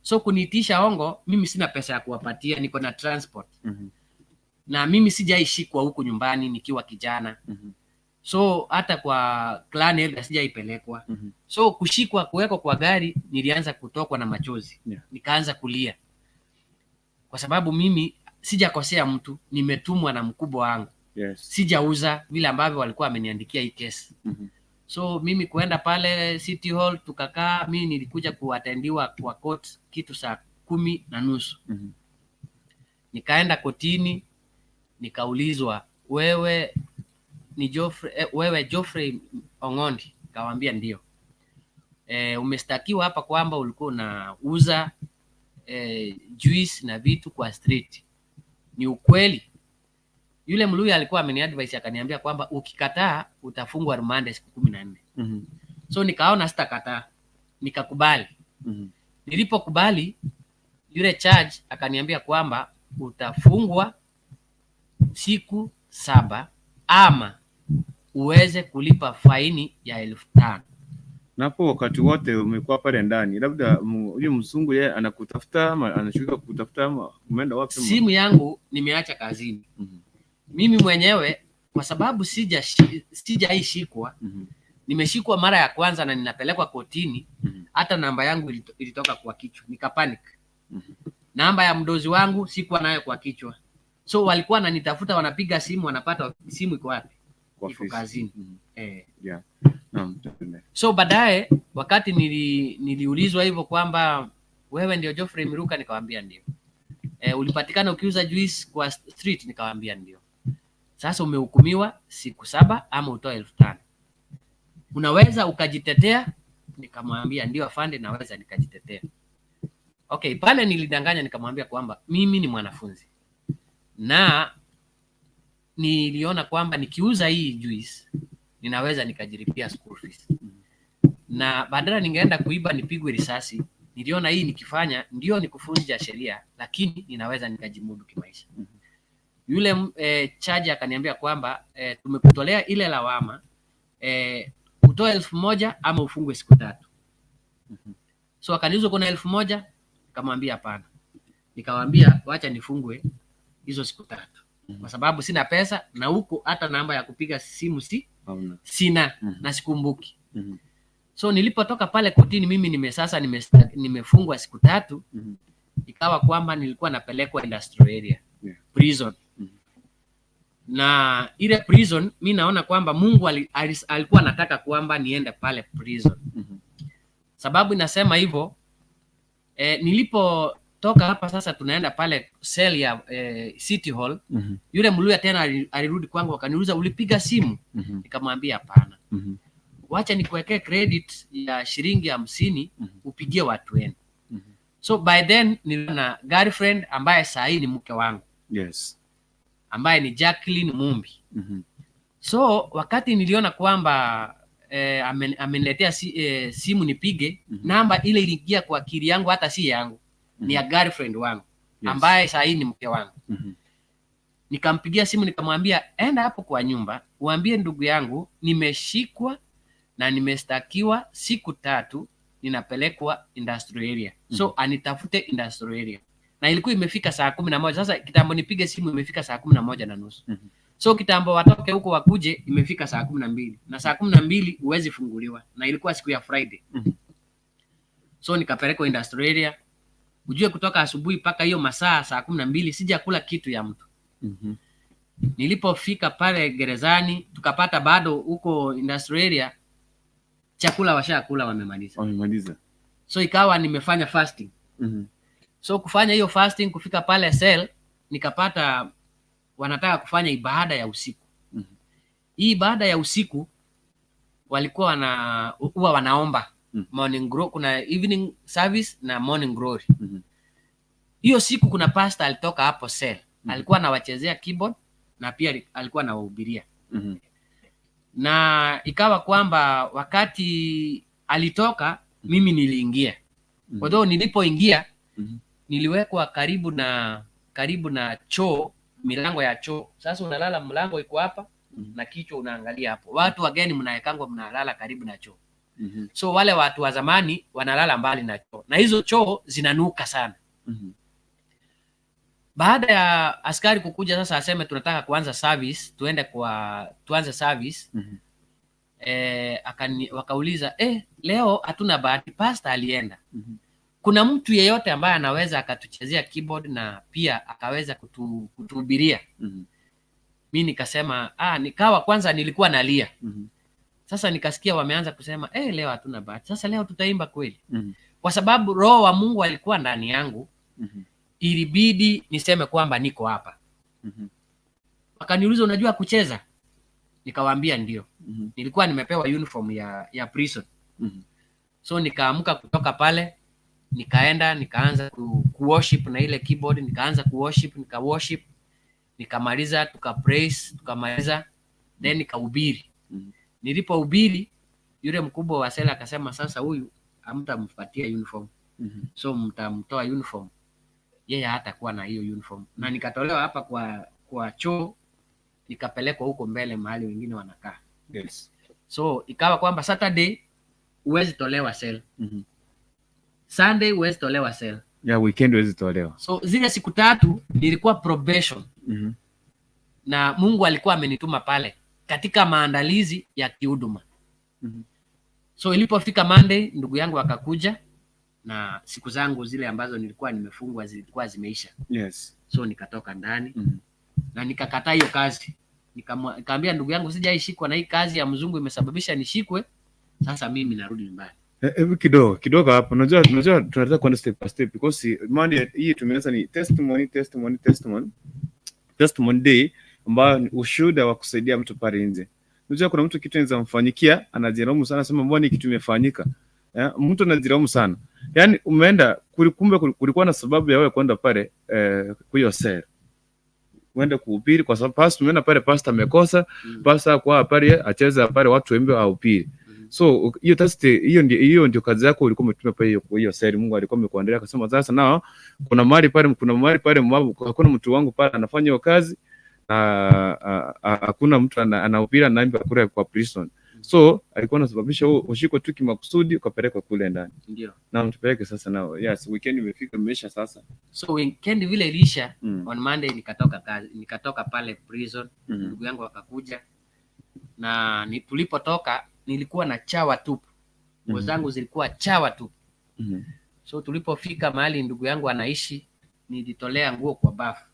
So kuniitisha hongo, mimi sina pesa ya kuwapatia, niko na transport na mimi sijaishikwa huku nyumbani nikiwa kijana, so hata kwa clan elder sijaipelekwa. So kushikwa, kuwekwa kwa gari, nilianza kutokwa na machozi, nikaanza kulia kwa sababu mimi sijakosea mtu, nimetumwa na mkubwa wangu, sijauza vile ambavyo walikuwa wameniandikia hii kesi. So mimi kuenda pale City Hall tukakaa, mimi nilikuja kuatendiwa kwa court kitu saa 10:30. Nikaenda kotini nikaulizwa, wewe ni Geoffrey, wewe Geoffrey Ong'ondi? Nikamwambia ndio. Umeshtakiwa hapa kwamba ulikuwa unauza juice na vitu kwa street. Ni ukweli? Yule Mluya alikuwa ameniadvise akaniambia kwamba ukikataa utafungwa rumande siku 14. So nikaona sitakataa, nikakubali. Nilipokubali, yule judge akaniambia kwamba utafungwa siku 7 ama uweze kulipa faini ya 5,000. Na hapo wakati wote umekuwa pale ndani, labda huyu mzungu yeye anakutafuta ama anashuka kukutafuta ama umeenda wapi? Simu yangu nimeacha kazini. Mimi mwenyewe kwa sababu sijaishikwa, nimeshikwa mara ya kwanza na ninapelekwa kotini, hata namba yangu ilitoka kwa kichwa, nikapanic. Namba ya mdozi wangu sikuwa nayo kwa kichwa, so walikuwa wananitafuta, wanapiga simu, wanapata simu iko wapi? Kwa Iko ofisi. Kazini. Yeah. Naam, tuendelee. So baadaye wakati niliulizwa hivyo kwamba wewe ndio Geoffrey Miruka, nikawambia ndio. Ulipatikana ukiuza juice kwa street? Nikawambia ndio. Sasa umehukumiwa siku 7 ama utoe 5,000. Unaweza ukajitetea? Nikamwambia ndio afande, naweza nikajitetea. Okay, pale nilidanganya nikamwambia kwamba mimi ni mwanafunzi na niliona kwamba nikiuza hii juice ninaweza nikajilipia school fees, na badala ningeenda kuiba nipigwe risasi, niliona hii nikifanya ndio ni kuvunja sheria, lakini ninaweza nikajimudu kimaisha. Yule judge akaniambia kwamba tumekutolea ile lawama, utoe 1,000 ama ufungwe siku 3. So akaniuliza kuna 1,000? Nikamwambia hapana. Nikamwambia wacha nifungwe hizo siku 3 kwa sababu sina pesa na huku hata namba ya kupiga simu si Hauna. sina na sikumbuki. So nilipotoka pale kotini mimi sasa nimefungwa siku 3, ikawa kwamba nilikuwa napelekwa industrial area prison. Na ile prison mi naona kwamba Mungu alikuwa anataka kwamba niende pale prison. Sababu inasema hivyo, nilipotoka hapa sasa tunaenda pale cell ya City Hall, yule Mluya tena alirudi kwangu akaniuliza, ulipiga simu? Nikamwambia hapana. Wacha nikuwekee credit ya shilingi 50 upigie watu wenu. So by then nilikuwa na girlfriend ambaye saa hii ni mke wangu, ambaye ni Jacqueline Mumbi. So wakati niliona kwamba ameniletea simu nipige, namba ile iliingia kwa akili yangu, hata si yangu, ni ya girlfriend wangu ambaye saa hii ni mke wangu. Nikampigia simu nikamwambia, enda hapo kwa nyumba uambie ndugu yangu nimeshikwa na nimestakiwa siku 3, ninapelekwa industrial area, so anitafute industrial area. Na ilikuwa imefika saa 11. Sasa kitambo nipige simu imefika saa 11:30. So kitambo watoke huko wakuje imefika saa 12, na saa 12 huwezi funguliwa, na ilikuwa siku ya Friday. So nikapelekwa industrial area. Ujue kutoka asubuhi mpaka hiyo masaa saa 12 sijakula kitu ya mtu. Nilipofika pale gerezani tukapata bado huko industrial area chakula washakula wamemaliza. Wamemaliza. So ikawa nimefanya fasting. So kufanya hiyo fasting, kufika pale cell nikapata wanataka kufanya ibada ya usiku. Hii ibada ya usiku walikuwa huwa wanaomba morning glory, kuna evening service na morning glory. Hiyo siku kuna pastor alitoka hapo cell, alikuwa anawachezea keyboard na pia alikuwa anawahubiria. Na ikawa kwamba wakati alitoka mimi niliingia. Although nilipoingia niliwekwa karibu na choo, milango ya choo. Sasa unalala, mlango iko hapa na kichwa unaangalia hapo. Watu wageni mnaekangwa mnalala karibu na choo. So wale watu wa zamani wanalala mbali na choo, na hizo choo zinanuka sana. Baada ya askari kukuja sasa aseme tunataka kuanza service, tuende kwa tuanze service. Wakauliza, leo hatuna bahati, pastor alienda. Kuna mtu yeyote ambaye anaweza akatuchezea keyboard na pia akaweza kutuhubiria? Mi nikasema nikawa kwanza nilikuwa nalia. Sasa nikasikia wameanza kusema, leo hatuna bahati, sasa leo tutaimba kweli? Kwa sababu Roho wa Mungu alikuwa ndani yangu, ilibidi niseme kwamba niko hapa. Wakaniuliza, unajua kucheza? Nikawaambia ndio. Nilikuwa nimepewa uniform ya prison. So nikaamka kutoka pale, nikaenda nikaanza ku worship na ile keyboard, nikaanza ku worship, nika worship, nikamaliza, tuka praise, tukamaliza, then nikahubiri. Nilipohubiri, yule mkubwa wa cell akasema, sasa huyu hamtampatia uniform, so mtamtoa uniform, yeye hatakuwa na hiyo uniform. Na nikatolewa hapa kwa choo, nikapelekwa huko mbele mahali wengine wanakaa. So ikawa kwamba Saturday huwezi tolewa cell, Sunday huwezi tolewa cell. Ya weekend huwezi tolewa. So zile siku 3 nilikuwa probation na Mungu alikuwa amenituma pale katika maandalizi ya kihuduma. So ilipofika Monday, ndugu yangu akakuja na siku zangu zile ambazo nilikuwa nimefungwa zilikuwa zimeisha. So nikatoka ndani na nikakataa hiyo kazi. Nikaambia ndugu yangu, sijaishikwa na hii kazi ya mzungu imesababisha nishikwe, sasa mimi narudi nyumbani. Hebu kidogo kidogo hapo, unajua tunataka kwenda step by step because Monday hii tumeanza ni testimony, testimony, testimony, testimony day ambayo ni ushuhuda wa kusaidia mtu pale nje. Unajua kuna mtu kitu inaweza mfanyikia anajilaumu sana, sema mbona hii kitu imefanyika. Mtu anajilaumu sana. Yaani umeenda kumbe kulikuwa na sababu ya wewe kwenda pale kwa hiyo cell. Uende kuhubiri kwa sababu pastor, umeenda pale pastor amekosa, pastor kwa pale acheze pale watu waimbe ahubiri. So hiyo test, hiyo ndio kazi yako ulikuwa umetumia pale hiyo kwa hiyo cell. Mungu alikuwa amekuandalia akasema sasa nao kuna mahali pale hakuna mtu wangu pale anafanya hiyo kazi na hakuna mtu anahubiri anaimba kule kwa prison. So alikuwa anasababisha huo ushikwe tu kimakusudi ukapelekwa kule ndani. Ndio. Na mtupeleke sasa nao. Yes, weekend imefika, imeisha sasa. So weekend vile iliisha, on Monday nikatoka kazi, nikatoka pale prison. Ndugu yangu akakuja na tulipotoka nilikuwa na chawa tupu. Nguo zangu zilikuwa chawa tupu. So tulipofika mahali ndugu yangu anaishi, nilitolea nguo kwa bafu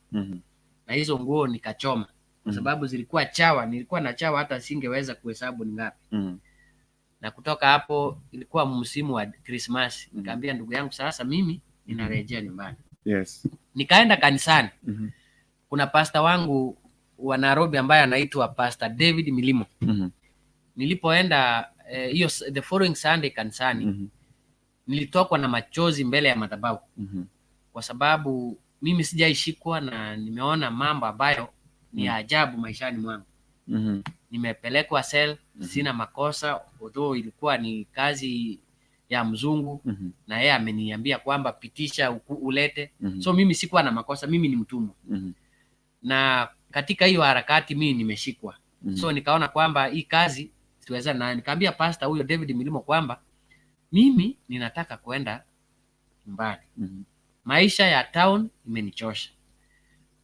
na hizo nguo nikachoma kwa sababu zilikuwa chawa. Nilikuwa na chawa hata singeweza kuhesabu ni ngapi. Na kutoka hapo ilikuwa msimu wa Krismasi. Nikaambia ndugu yangu, sasa mimi ninarejea nyumbani. Nikaenda kanisani. Kuna pasta wangu wa Nairobi ambaye anaitwa Pastor David Milimo. Nilipoenda hiyo the following Sunday kanisani, nilitokwa na machozi mbele ya madhabahu kwa sababu mimi sijaishikwa na nimeona mambo ambayo ni ya ajabu maishani mwangu. Nimepelekwa cell, sina makosa, although ilikuwa ni kazi ya mzungu na yeye ameniambia kwamba pitisha ulete. So mimi sikuwa na makosa, mimi ni mtumwa. Na katika hiyo harakati mimi nimeshikwa. So nikaona kwamba hii kazi siweza, na nikaambia pastor huyo David Milimo kwamba mimi ninataka kwenda nyumbani. Maisha ya town imenichosha.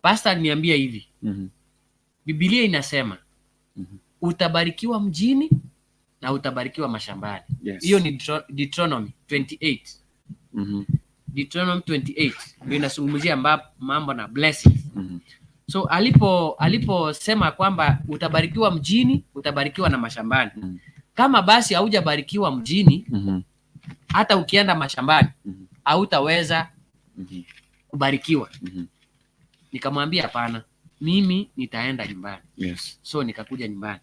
Pastor aliniambia hivi, Biblia inasema utabarikiwa mjini na utabarikiwa mashambani. Hiyo ni Deuteronomy 28. Deuteronomy 28 ndio inazungumzia mambo na blessings. So aliposema kwamba utabarikiwa mjini, utabarikiwa na mashambani. Kama basi haujabarikiwa mjini, hata ukienda mashambani hautaweza kubarikiwa. Nikamwambia hapana, mimi nitaenda nyumbani. So nikakuja nyumbani.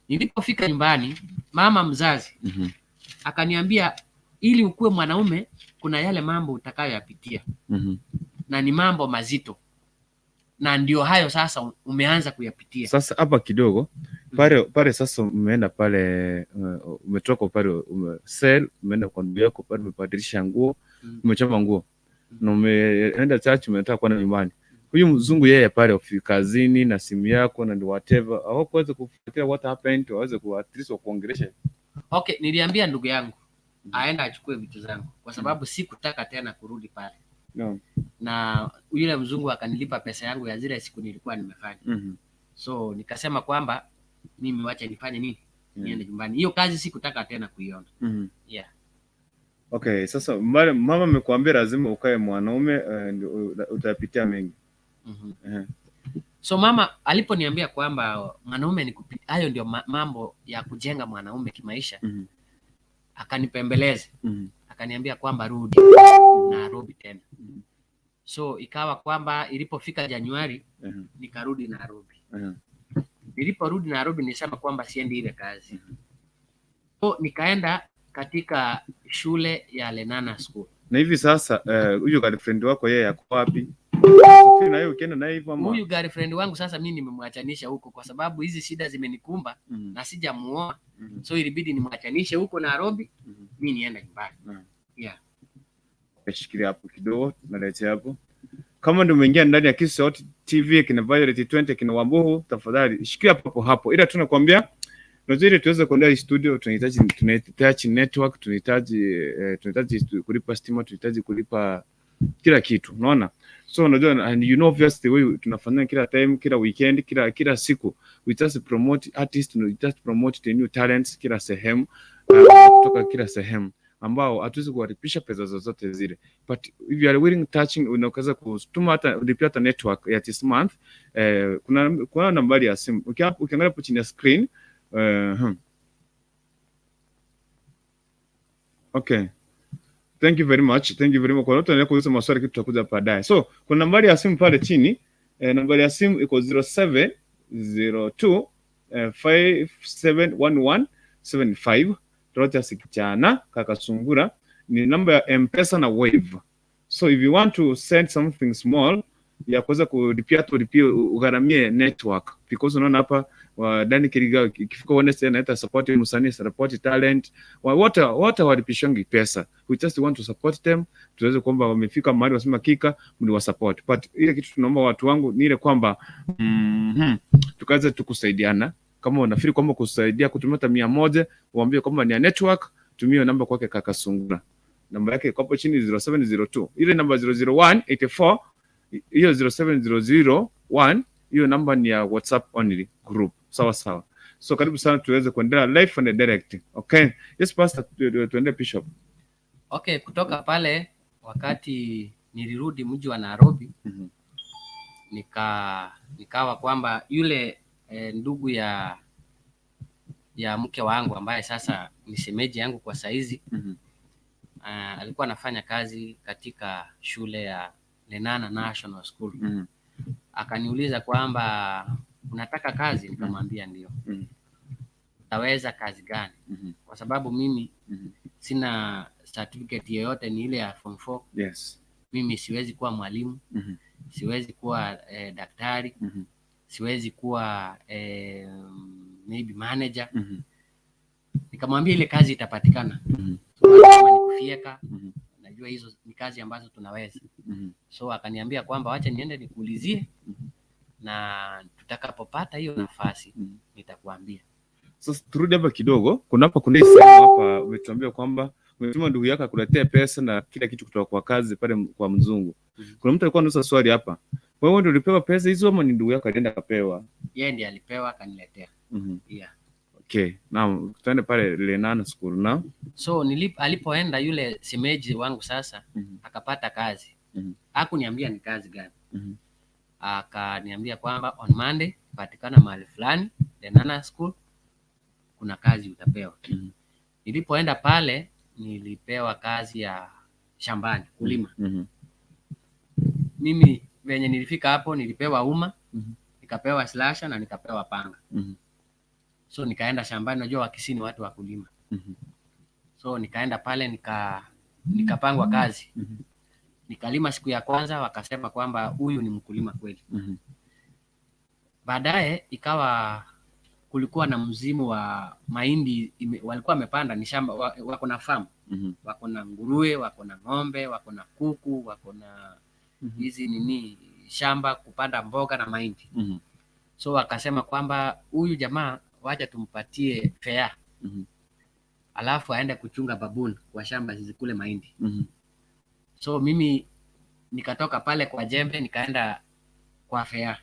Nilipofika nyumbani, mama mzazi akaniambia ili ukuwe mwanaume kuna yale mambo utakayoyapitia na ni mambo mazito, na ndio hayo sasa umeanza kuyapitia. Sasa hapa kidogo pale pale, sasa umeenda pale, umetoka pale sell, umeenda kwa ndugu yako pale, umebadilisha nguo, umechoma nguo na umeenda church, umetaka kwenda nyumbani. Huyu mzungu yeye pale kazini na simu yako na whatever, hawakuweza kufuatilia what happened, waweze ku at least wakuongelesha. Okay, niliambia ndugu yangu aenda achukue vitu zangu kwa sababu sikutaka tena kurudi pale, na yule mzungu akanilipa pesa yangu ya zile siku nilikuwa nimefanya. So nikasema kwamba mimi wacha nifanye nini, niende nyumbani. Hiyo kazi sikutaka tena kuiona. Yeah. Okay, sasa mama amekuambia lazima ukae mwanaume, ndio utapitia mengi. So mama aliponiambia kwamba mwanaume ni hayo ndio mambo ya kujenga mwanaume kimaisha, akanipembeleza, akaniambia kwamba rudi Nairobi tena. So ikawa kwamba ilipofika Januari nikarudi Nairobi. Niliporudi Nairobi nilisema kwamba siendi ile kazi. So nikaenda katika shule ya Lenana School. Na hivi sasa huyu girlfriend wako yeye ako wapi? Safiri na yeye ukienda naye hivyo ama? Huyu girlfriend wangu sasa mimi nimemwachanisha huko kwa sababu hizi shida zimenikumba na sijamuoa. So ilibidi nimwachanishe huko Nairobi, mimi niende nyumbani. Yeah. Shikilia hapo kidogo, naletea hapo. Kama ndio umeingia ndani ya Kisii Hot TV kina Violet 20 kina Wambuhu, tafadhali shikilia papo hapo. Ila tunakwambia unajua, ili tuweze kuendea hii studio tunahitaji network, tunahitaji kulipa stima, tunahitaji kulipa kila kitu, unaona? So unajua, and you know obviously the way tunafanya kila time, kila weekend, kila siku, we just promote artists, we just promote the new talents kila sehemu, kutoka kila sehemu ambao hatuwezi kuwalipisha pesa zozote zile, but if you are willing touching, unaweza kutuma hata ulipia hata network ya this month. Kuna nambari ya simu ukiangalia hapo chini ya screen. Okay. Thank you very much. Thank you very much. Kwa watu wanaendelea kuuliza maswali, kitu tutakuja baadaye. So, kuna nambari ya simu pale chini. Nambari ya simu iko 0702 571175. Rogers Kichana Kaka Sungura ni namba ya M-Pesa na Wave. So if you want to send something small ya kuweza kulipia tu ulipie ugharamie network, because unaona hapa wa Dani Kiriga ikifika Wednesday anaita support msanii, support talent, wote wote walipishangi pesa. We just want to support them, tuweze kwamba wamefika mahali wasema kika mliwa support, but ile kitu tunaomba watu wangu ni ile kwamba tukaweze tukusaidiana. Kama unafikiri kwamba kusaidia kutumia hata 100, uambie kwamba ni ya network, tumia namba kwake Kaka Sungura, namba yake iko hapo chini 0702, ile namba 001 84, hiyo 07001, hiyo namba ni ya WhatsApp only group. Sawa sawa. So karibu sana tuweze kuendelea live and direct. Okay. Yes pastor, tuende bishop. Okay, kutoka pale wakati nilirudi mji wa Nairobi, nikawa kwamba yule ndugu ya mke wangu ambaye sasa ni shemeji yangu kwa saizi, alikuwa anafanya kazi katika shule ya Lenana National School. Akaniuliza kwamba unataka kazi? Nikamwambia ndio. Utaweza kazi gani? Kwa sababu mimi sina certificate yoyote, ni ile ya form 4. Mimi siwezi kuwa mwalimu, siwezi kuwa daktari, siwezi kuwa maybe manager. Nikamwambia ile kazi itapatikana. So, kama ni kufyeka, najua hizo ni kazi ambazo tunaweza. So akaniambia kwamba wacha niende nikuulizie, na tutakapopata hiyo nafasi nitakuambia. Sasa turudi hapa kidogo. Kuna hapa kuna hii sehemu hapa umetuambia kwamba umetuma ndugu yako akuletee pesa na kila kitu kutoka kwa kazi pale kwa mzungu. Kuna mtu alikuwa anauliza swali hapa. Wewe ndio ulipewa pesa hizo ama ni ndugu yako alienda akapewa? Yeye ndiye alipewa akaniletea. Yeah. Okay. Naam, tuende pale Lenana School na. So alipoenda yule shemeji wangu sasa akapata kazi. Hakuniambia ni kazi gani. Akaniambia kwamba on Monday patikana mahali fulani Lenana School, kuna kazi utapewa. Nilipoenda pale nilipewa kazi ya shambani kulima. Mimi venye nilifika hapo nilipewa uma, nikapewa slasher na nikapewa panga. So nikaenda shambani, unajua Wakisii ni watu wa kulima. So nikaenda pale nikapangwa kazi. Nikalima siku ya kwanza, wakasema kwamba huyu ni mkulima kweli. Baadaye ikawa kulikuwa na mzimu wa mahindi walikuwa wamepanda, ni shamba wako na farm, wako na nguruwe, wako na ng'ombe, wako na kuku, wako na hizi nini shamba kupanda mboga na mahindi. So wakasema kwamba huyu jamaa wacha tumpatie fea, alafu aende kuchunga baboon kwa shamba zizikule mahindi. So mimi nikatoka pale kwa jembe nikaenda kwa fea.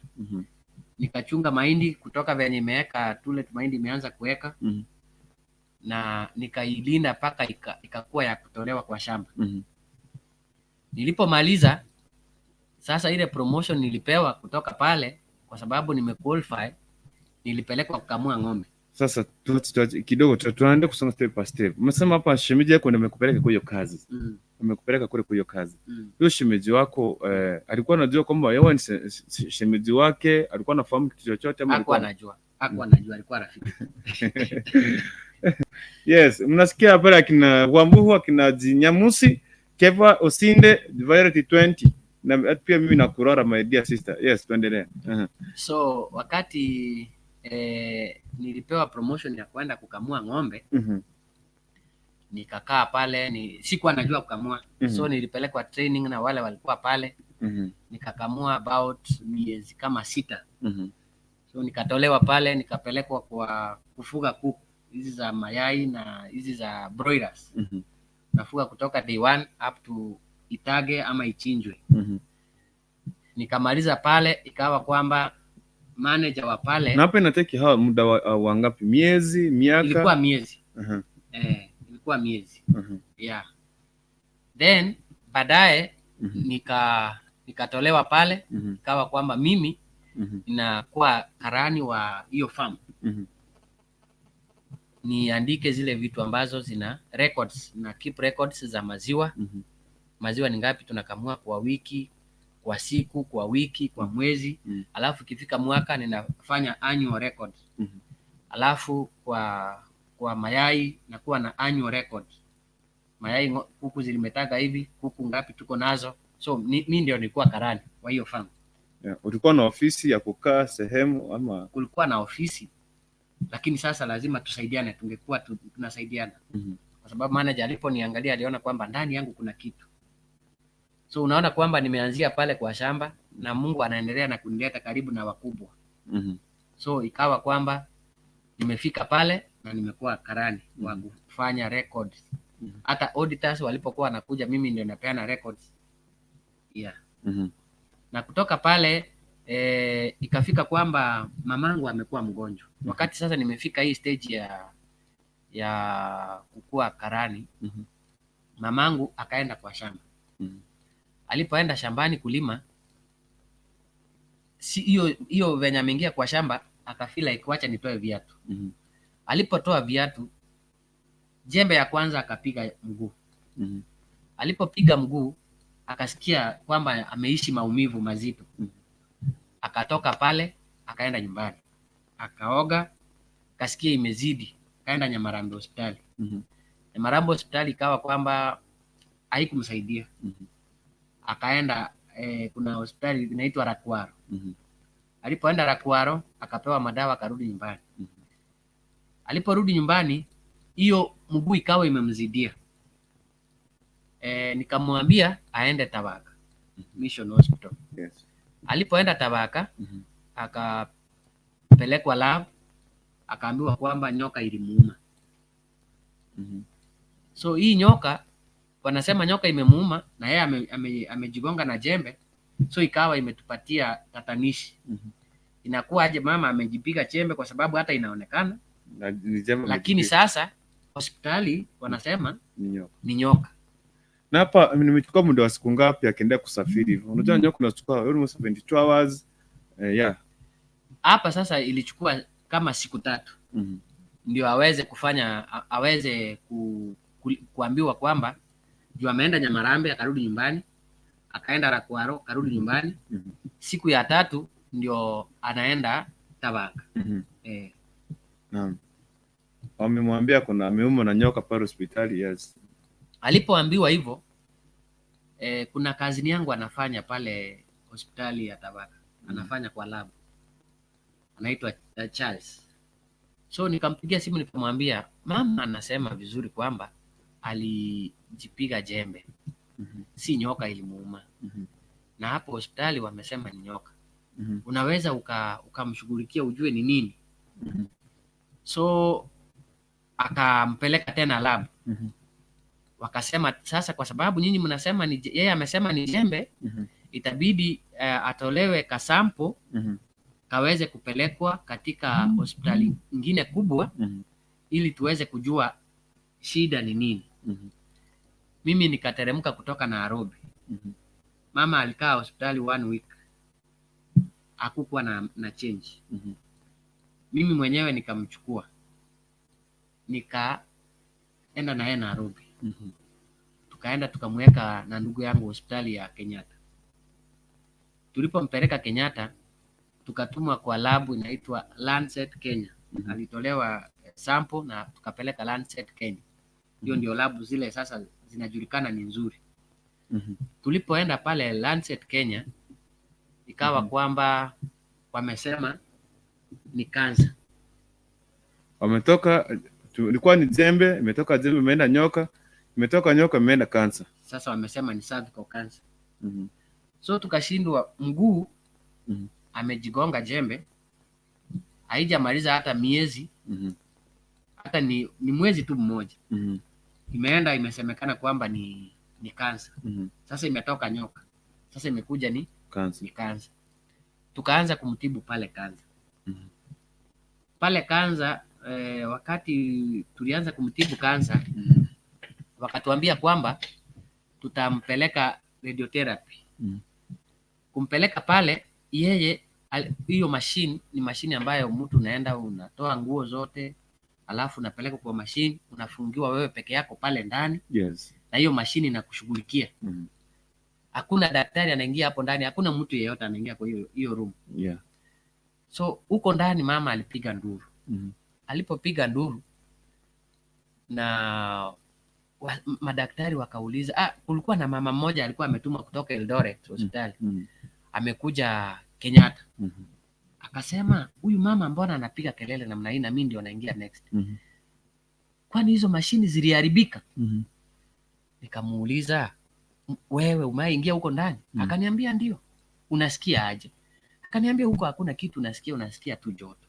Nikachunga mahindi kutoka venye imeweka tule mahindi imeanza kuweka, na nikailinda mpaka ikakuwa ya kutolewa kwa shamba. Nilipomaliza sasa ile promotion nilipewa kutoka pale, kwa sababu nimequalify, nilipelekwa kukamua ng'ombe. Sasa kidogo tunaenda kusonga step by step. Umesema hapa shemeji yako ndio amekupeleka kwa hiyo kazi. Amekupeleka kule kwa hiyo kazi. Huyo shemeji wako alikuwa anajua kwamba wewe ni shemeji wake, alikuwa anafahamu kitu chochote ama Hakuwa alikuwa anajua. Hakuwa anajua, alikuwa rafiki. Yes, mnasikia pale akina Wambuhu, akina Jinyamusi, Keva Osinde, Violet 20 na pia mimi nakurara my dear sister. Yes, tuendelee. So wakati nilipewa promotion ya kwenda kukamua ng'ombe, nikakaa pale, ni sikuwa najua kukamua. So nilipelekwa training na wale walikuwa pale, nikakamua about miezi kama 6. So nikatolewa pale nikapelekwa kwa kufuga kuku hizi za mayai na hizi za broilers. Nafuga kutoka day 1 up to itage ama ichinjwe. Nikamaliza pale, ikawa kwamba manager wa pale Na hapa inateki hawa muda wa ngapi? Miezi, miaka? Ilikuwa miezi. Ilikuwa miezi. Yeah. Then baadaye nikatolewa pale, ikawa kwamba mimi ninakuwa karani wa hiyo farm. Niandike zile vitu ambazo zina records na keep records za maziwa. Maziwa ni ngapi tunakamua kwa wiki, kwa siku, kwa wiki, kwa mwezi. Alafu ikifika mwaka ninafanya annual record. Alafu kwa mayai nakuwa na annual record. Mayai kuku zilimetaga hivi, kuku ngapi tuko nazo. So mi ndio nilikuwa karani wa hiyo farm. Yeah. Ulikuwa na ofisi ya kukaa sehemu ama? Kulikuwa na ofisi, lakini sasa lazima tusaidiane, tungekuwa tunasaidiana. Kwa sababu manager aliponiangalia aliona kwamba ndani yangu kuna kitu. So unaona kwamba nimeanzia pale kwa shamba na Mungu anaendelea na kunileta karibu na wakubwa. So ikawa kwamba nimefika pale na nimekuwa karani wa kufanya records. Hata auditors walipokuwa wanakuja mimi ndio napeana records. Yeah. Na kutoka pale ikafika kwamba mamangu amekuwa mgonjwa. Wakati sasa nimefika hii stage ya kukua karani, mamangu akaenda kwa shamba. Alipoenda shambani kulima, si hiyo venye ameingia kwa shamba akafeel like wacha nitoe viatu. Alipotoa viatu, jembe ya kwanza akapiga mguu. Alipopiga mguu akasikia kwamba ameishi maumivu mazito. Akatoka pale akaenda nyumbani, akaoga, akasikia imezidi, akaenda Nyamarambe hospitali. Nyamarambe hospitali ikawa kwamba haikumsaidia. Akaenda kuna hospitali inaitwa Rakwaro. Alipoenda Rakwaro akapewa madawa akarudi nyumbani. Aliporudi nyumbani hiyo mguu ikawa imemzidia. Nikamwambia aende Tabaka Mission Hospital. Alipoenda Tabaka, akapelekwa lab, akaambiwa kwamba nyoka ilimuuma. So hii nyoka, wanasema nyoka imemuuma na yeye amejigonga na jembe, so ikawa imetupatia tatanishi. Inakuwa aje mama amejipiga jembe, kwa sababu hata inaonekana Na ni jembe Lakini amejipiga. sasa hospitali wanasema Ni nyoka. ni nyoka. Na hapa nimechukua muda wa siku ngapi akiendelea kusafiri hivyo? Unajua nyoka unachukua almost 72 hours. Yeah. Hapa sasa ilichukua kama siku 3 ndio aweze kufanya aweze kuambiwa kwamba juu ameenda Nyamarambe akarudi nyumbani, akaenda Rakwaro akarudi nyumbani. Siku ya tatu ndio anaenda Tabaka. Naam. Wamemwambia kuna ameumwa na nyoka pale hospitali, yes. Alipoambiwa hivyo, kuna kazini yangu anafanya pale hospitali ya Tabaka, anafanya kwa lab, anaitwa Charles. So nikampigia simu nikamwambia, mama anasema vizuri kwamba alijipiga jembe, si nyoka ilimuuma. Na hapo hospitali wamesema ni nyoka. Unaweza ukamshughulikia ujue ni nini. So akampeleka tena lab. Wakasema sasa kwa sababu nyinyi mnasema ni yeye amesema ni jembe, itabidi atolewe kasampo kaweze kupelekwa katika hospitali nyingine kubwa ili tuweze kujua shida ni nini. Mimi nikateremka kutoka Nairobi. Mama alikaa hospitali 1 week, hakukuwa na change. Mimi mwenyewe nikamchukua nikaenda na yeye Nairobi. Tukaenda tukamweka na ndugu yangu hospitali ya Kenyatta. Tulipompeleka Kenyatta, tukatumwa kwa labu inaitwa Lancet Kenya. Alitolewa sample na tukapeleka Lancet Kenya. Hiyo ndio labu zile sasa zinajulikana ni nzuri. Tulipoenda pale Lancet Kenya, ikawa kwamba wamesema ni kansa. Wametoka, ilikuwa ni jembe, imetoka jembe imeenda nyoka, imetoka nyoka imeenda kansa. Sasa wamesema ni cervical cancer. So tukashindwa, mguu amejigonga jembe, haijamaliza hata miezi, hata ni mwezi tu mmoja. Imeenda imesemekana kwamba ni kansa. Sasa imetoka nyoka, sasa imekuja ni Kansa. ni kansa. Tukaanza kumtibu pale kansa. Pale kansa, wakati tulianza kumtibu kansa, wakatuambia kwamba tutampeleka radiotherapy. Kumpeleka pale yeye, hiyo machine ni mashine ambayo mtu unaenda unatoa nguo zote, alafu unapeleka kwa mashine, unafungiwa wewe peke yako pale ndani. Na hiyo mashine inakushughulikia. Hakuna daktari anaingia hapo ndani, hakuna mtu yeyote anaingia kwa hiyo room. So huko ndani mama alipiga nduru. Alipopiga nduru na madaktari wakauliza, kulikuwa na mama mmoja alikuwa ametumwa kutoka Eldoret hospitali. Amekuja Kenyatta. Akasema huyu mama mbona anapiga kelele namna hii na mimi ndio naingia next. Kwani hizo mashini ziliharibika? Nikamuuliza, wewe umeingia huko ndani? Akaniambia ndio. Unasikia aje? Akaniambia huko hakuna kitu unasikia, unasikia tu joto.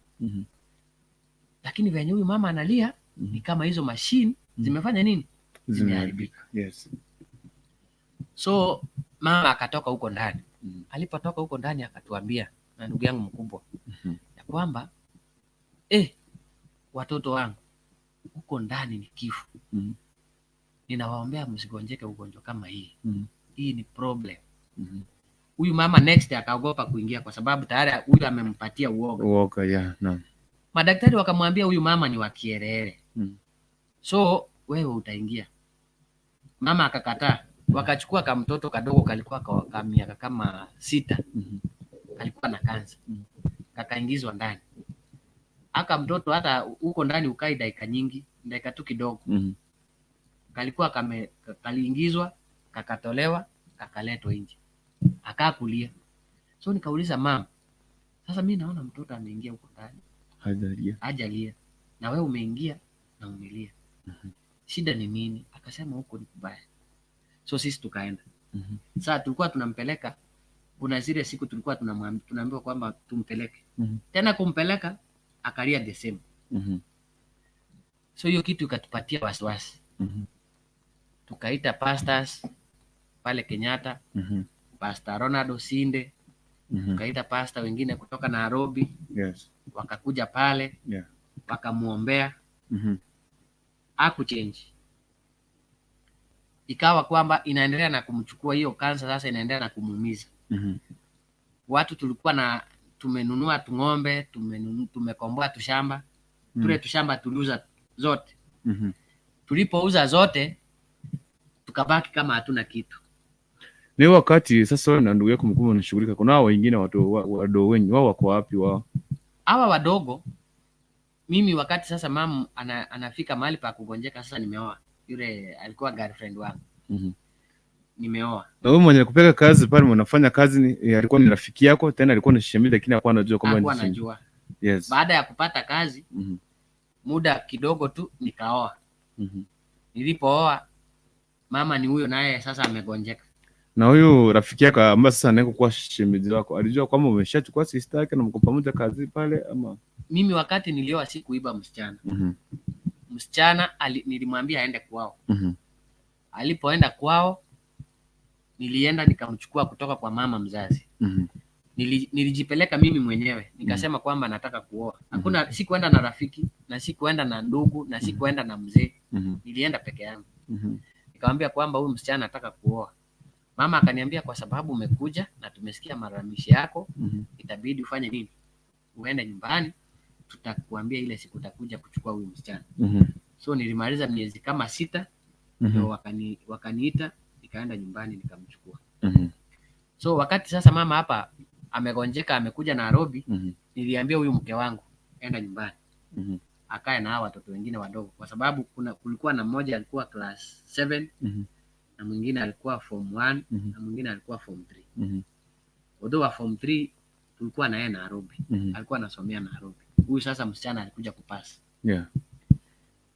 Lakini venye huyu mama analia, ni kama hizo mashini zimefanya nini? Zimeharibika. Yes. So mama akatoka huko ndani. Alipotoka huko ndani akatuambia na ndugu yangu mkubwa ya kwamba watoto wangu huko ndani ni kifo. Ninawaombea msigonjeke ugonjwa kama hii. Hii ni problem. Huyu mama next akaogopa kuingia kwa sababu tayari huyu amempatia uoga. Uoga, yeah, naam. Madaktari wakamwambia huyu mama ni wa kierere. So wewe utaingia. Mama akakataa. Wakachukua kamtoto kadogo kalikuwa ka miaka kama 6. Kalikuwa na kansa. Kakaingizwa ndani. Aka mtoto hata huko ndani ukai dakika nyingi, dakika tu kidogo. Kalikuwa kaliingizwa, kakatolewa, kakaletwa nje. Akaa kulia. So nikauliza mama, sasa mimi naona mtoto ameingia huko ndani. Hajalia. Hajalia. Na wewe umeingia na umelia. Shida ni nini? Akasema huko ni kubaya. So sisi tukaenda. Sasa tulikuwa tunampeleka, kuna zile siku tulikuwa tunaambiwa kwamba tumpeleke. Tena kumpeleka akalia the same. So hiyo kitu ikatupatia wasiwasi. Tukaita pastors pale Kenyatta, Pastor Ronald Osinde, tukaita pastor wengine kutoka Nairobi. Wakakuja pale. Wakamuombea, hakuchange. Ikawa kwamba inaendelea na kumchukua hiyo kansa, sasa inaendelea na kumuumiza. Watu tulikuwa na tumenunua tung'ombe, tumekomboa tushamba, tule tushamba tuliuza zote. Tulipouza zote tukabaki kama hatuna kitu. Ni wakati sasa wewe na ndugu yako mkubwa mnashughulika, kuna hao wengine watu wadogo wenyu wao wako wapi wao? Hawa wadogo, mimi wakati sasa mama anafika mahali pa kugonjeka, sasa nimeoa. Yule alikuwa girlfriend wangu. Nimeoa. Na wewe mwenye kupeka kazi pale mnafanya kazi alikuwa ni rafiki yako, tena alikuwa ni shemeji, lakini hakuwa anajua kwamba Hakuwa ni shemeji. anajua. Yes. Baada ya kupata kazi, muda kidogo tu nikaoa. Nilipooa, mama ni huyo naye sasa amegonjeka. Na huyu rafiki yako ambaye sasa anaenda kuwa shemeji wako alijua kwamba umeshachukua sister yake na mko pamoja kazi pale ama? Mimi wakati nilioa sikuiba msichana. Msichana nilimwambia aende kwao. Alipoenda kwao, nilienda nikamchukua kutoka kwa mama mzazi. Nilijipeleka mimi mwenyewe nikasema kwamba nataka kuoa. Hakuna, sikuenda na rafiki na sikuenda na ndugu na sikuenda na mzee. Nilienda peke yangu. Nikamwambia kwamba huyu msichana nataka kuoa. Mama akaniambia kwa sababu umekuja na tumesikia malalamishi yako, itabidi ufanye nini? Uende nyumbani, tutakuambia ile siku utakuja kuchukua huyu msichana. So nilimaliza miezi kama 6, ndio wakaniita, nikaenda nyumbani nikamchukua. So wakati sasa mama hapa amegonjeka amekuja Nairobi, niliambia huyu mke wangu enda nyumbani. Akae na hawa watoto wengine wadogo, kwa sababu kulikuwa na mmoja alikuwa class 7, na mwingine alikuwa form 1, na mwingine alikuwa form 3. Although wa form 3 tulikuwa na yeye Nairobi. Alikuwa anasomea Nairobi. Huyu sasa msichana alikuja kupasi.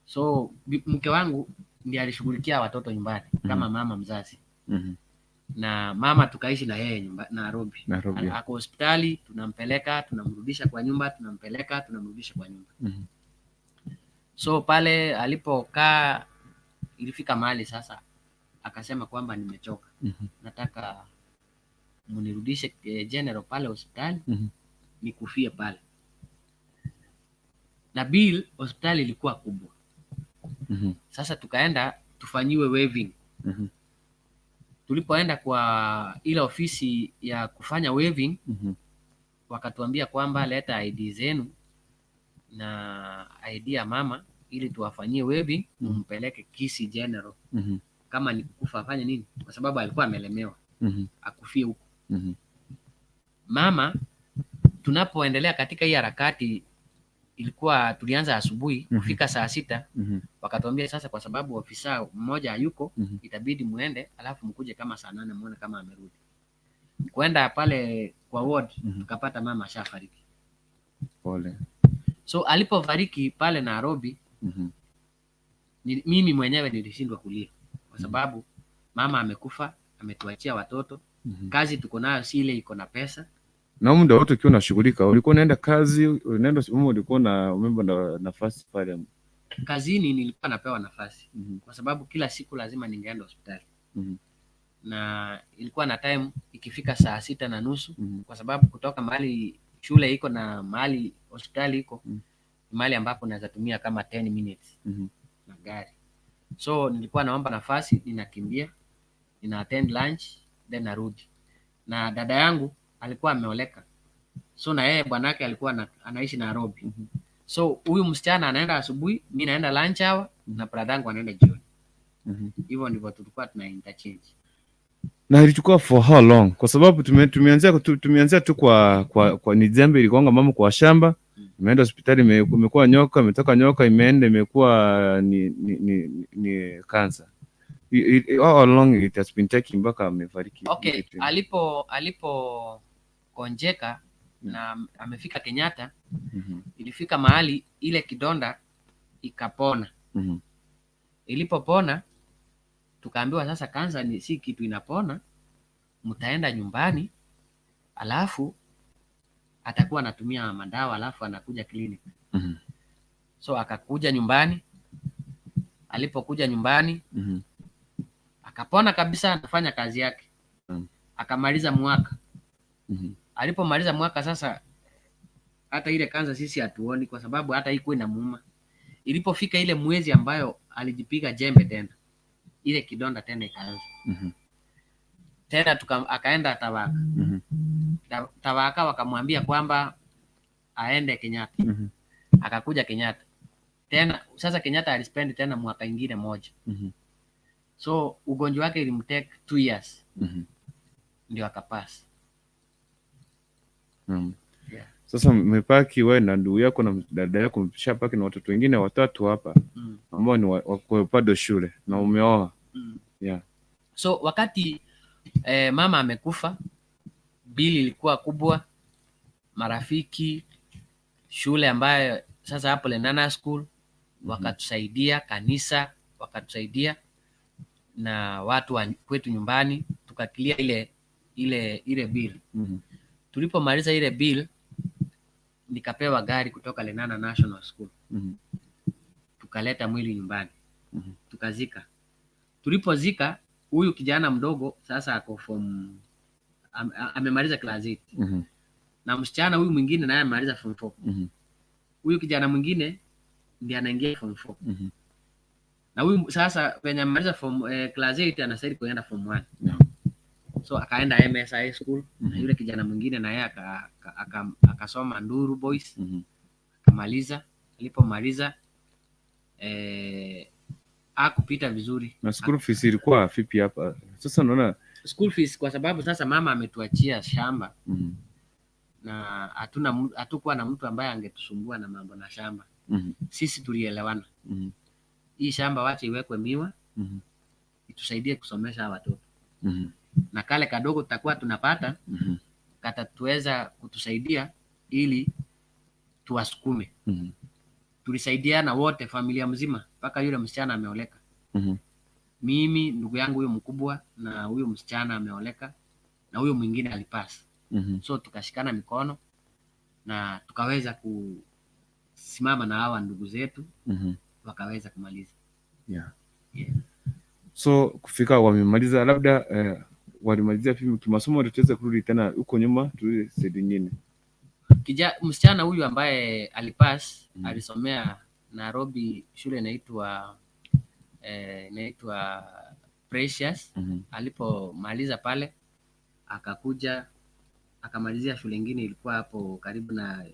So mke wangu ndiye alishughulikia watoto nyumbani kama mama mzazi. Na mama tukaishi na yeye Nairobi. Nairobi. Ako hospitali, tunampeleka, tunamrudisha kwa nyumba, tunampeleka, tunamrudisha kwa nyumba. So pale alipokaa ilifika mahali sasa akasema kwamba nimechoka. Nataka mnirudishe general pale hospitali, nikufie pale. Na bill hospitali ilikuwa kubwa. Sasa tukaenda tufanyiwe waiving. Tulipoenda kwa ile ofisi ya kufanya waiving, wakatuambia kwamba leta ID zenu na ID ya mama ili tuwafanyie waiving, mumpeleke Kisii General. Kama ni kukufa afanye nini? Kwa sababu alikuwa amelemewa. Akufie huko. Mama tunapoendelea katika hii harakati, ilikuwa tulianza asubuhi, kufika saa 6, wakatuambia sasa kwa sababu ofisa mmoja hayuko, itabidi muende alafu mkuje kama saa 8 muone kama amerudi. Kwenda pale kwa ward, tukapata mama ashafariki. Pole. So alipofariki pale Nairobi, mimi mwenyewe nilishindwa kulia kwa sababu mama amekufa, ametuachia watoto. Kazi tuko nayo si ile iko na pesa. Na muda wote ukiwa unashughulika, ulikuwa unaenda kazi, unaenda ume ulikuwa na umemba na nafasi pale? Kazini nilikuwa napewa nafasi kwa sababu kila siku lazima ningeenda hospitali. Na ilikuwa na time ikifika saa 6:30, kwa sababu kutoka mahali shule iko na mahali hospitali iko, mahali ambapo naweza tumia kama 10 minutes na gari. So nilikuwa naomba nafasi, ninakimbia, nina attend lunch then narudi. Na dada yangu alikuwa ameoleka, so na yeye bwanake alikuwa anaishi Nairobi. So huyu msichana anaenda asubuhi, mi naenda lunch hour, na brother yangu anaenda jioni. Hivyo ndivyo tulikuwa tuna interchange. Na ilichukua for how long? Kwa sababu tumeanzia tu kwa ni jembe ilikuanga mama kwa shamba, imeenda hospitali, imekuwa nyoka, imetoka nyoka, imeenda imekuwa ni cancer. How long it has been taking mpaka amefariki? Okay, alipogonjeka na amefika Kenyatta, ilifika mahali ile kidonda ikapona. Ilipopona tukaambiwa sasa kansa ni si kitu inapona, mtaenda nyumbani alafu atakuwa anatumia madawa alafu anakuja clinic. So akakuja nyumbani. Alipokuja nyumbani, akapona kabisa, anafanya kazi yake. Akamaliza mwaka. Alipomaliza mwaka sasa Hata ile kansa sisi hatuoni kwa sababu hata haikuwa inamuuma. Ilipofika ile mwezi ambayo alijipiga jembe tena, ile kidonda tena ikaanza tena akaenda Tawaka. Tawaka wakamwambia kwamba aende Kenyatta. Akakuja Kenyatta tena. Sasa Kenyatta alispend tena mwaka ingine moja. So ugonjwa wake ilimtake 2 years ndio akapass. Yeah. Sasa mmepaki wewe na ndugu yako na dada yako, mshapaki na watoto wengine watatu hapa ambao ni wako bado shule na umeoa. Yeah. So wakati mama amekufa, bili ilikuwa kubwa, marafiki, shule ambayo sasa hapo Lenana School wakatusaidia, kanisa wakatusaidia na watu wa kwetu nyumbani, tukaclear ile bill. Tulipomaliza ile bill, nikapewa gari kutoka Lenana National School, tukaleta mwili nyumbani, tukazika. Tulipozika, huyu kijana mdogo sasa ako form amemaliza class 8 na msichana huyu mwingine naye amemaliza form 4. Huyu kijana mwingine ndiye anaingia form 4 na huyu sasa venye amemaliza form class 8 anastahili kuenda form 1. So akaenda MS High School na yule kijana mwingine naye akasoma Nduru Boys, akamaliza. Alipomaliza hakupita vizuri. Na school fees ilikuwa vipi hapa? Sasa naona School fees, kwa sababu sasa mama ametuachia shamba na hatukuwa na mtu ambaye angetusumbua na mambo na shamba. Sisi tulielewana, hii shamba wacha iwekwe miwa itusaidie kusomesha hawa watoto, na kale kadogo tutakuwa tunapata katatuweza kutusaidia ili tuwasukume. Tulisaidiana wote, familia mzima, mpaka yule msichana ameoleka. Mimi, ndugu yangu huyo mkubwa na huyo msichana ameoleka na huyo mwingine alipass. So tukashikana mikono na tukaweza kusimama na hawa ndugu zetu, wakaweza kumaliza. Yeah. So kufika wamemaliza, labda walimalizia vipi kimasomo? Tutaweza kurudi tena huko nyuma, turudi side nyingine. Msichana huyu ambaye alipass alisomea Nairobi, shule inaitwa Precious. Alipomaliza pale akakuja akamalizia shule ingine ilikuwa hapo karibu na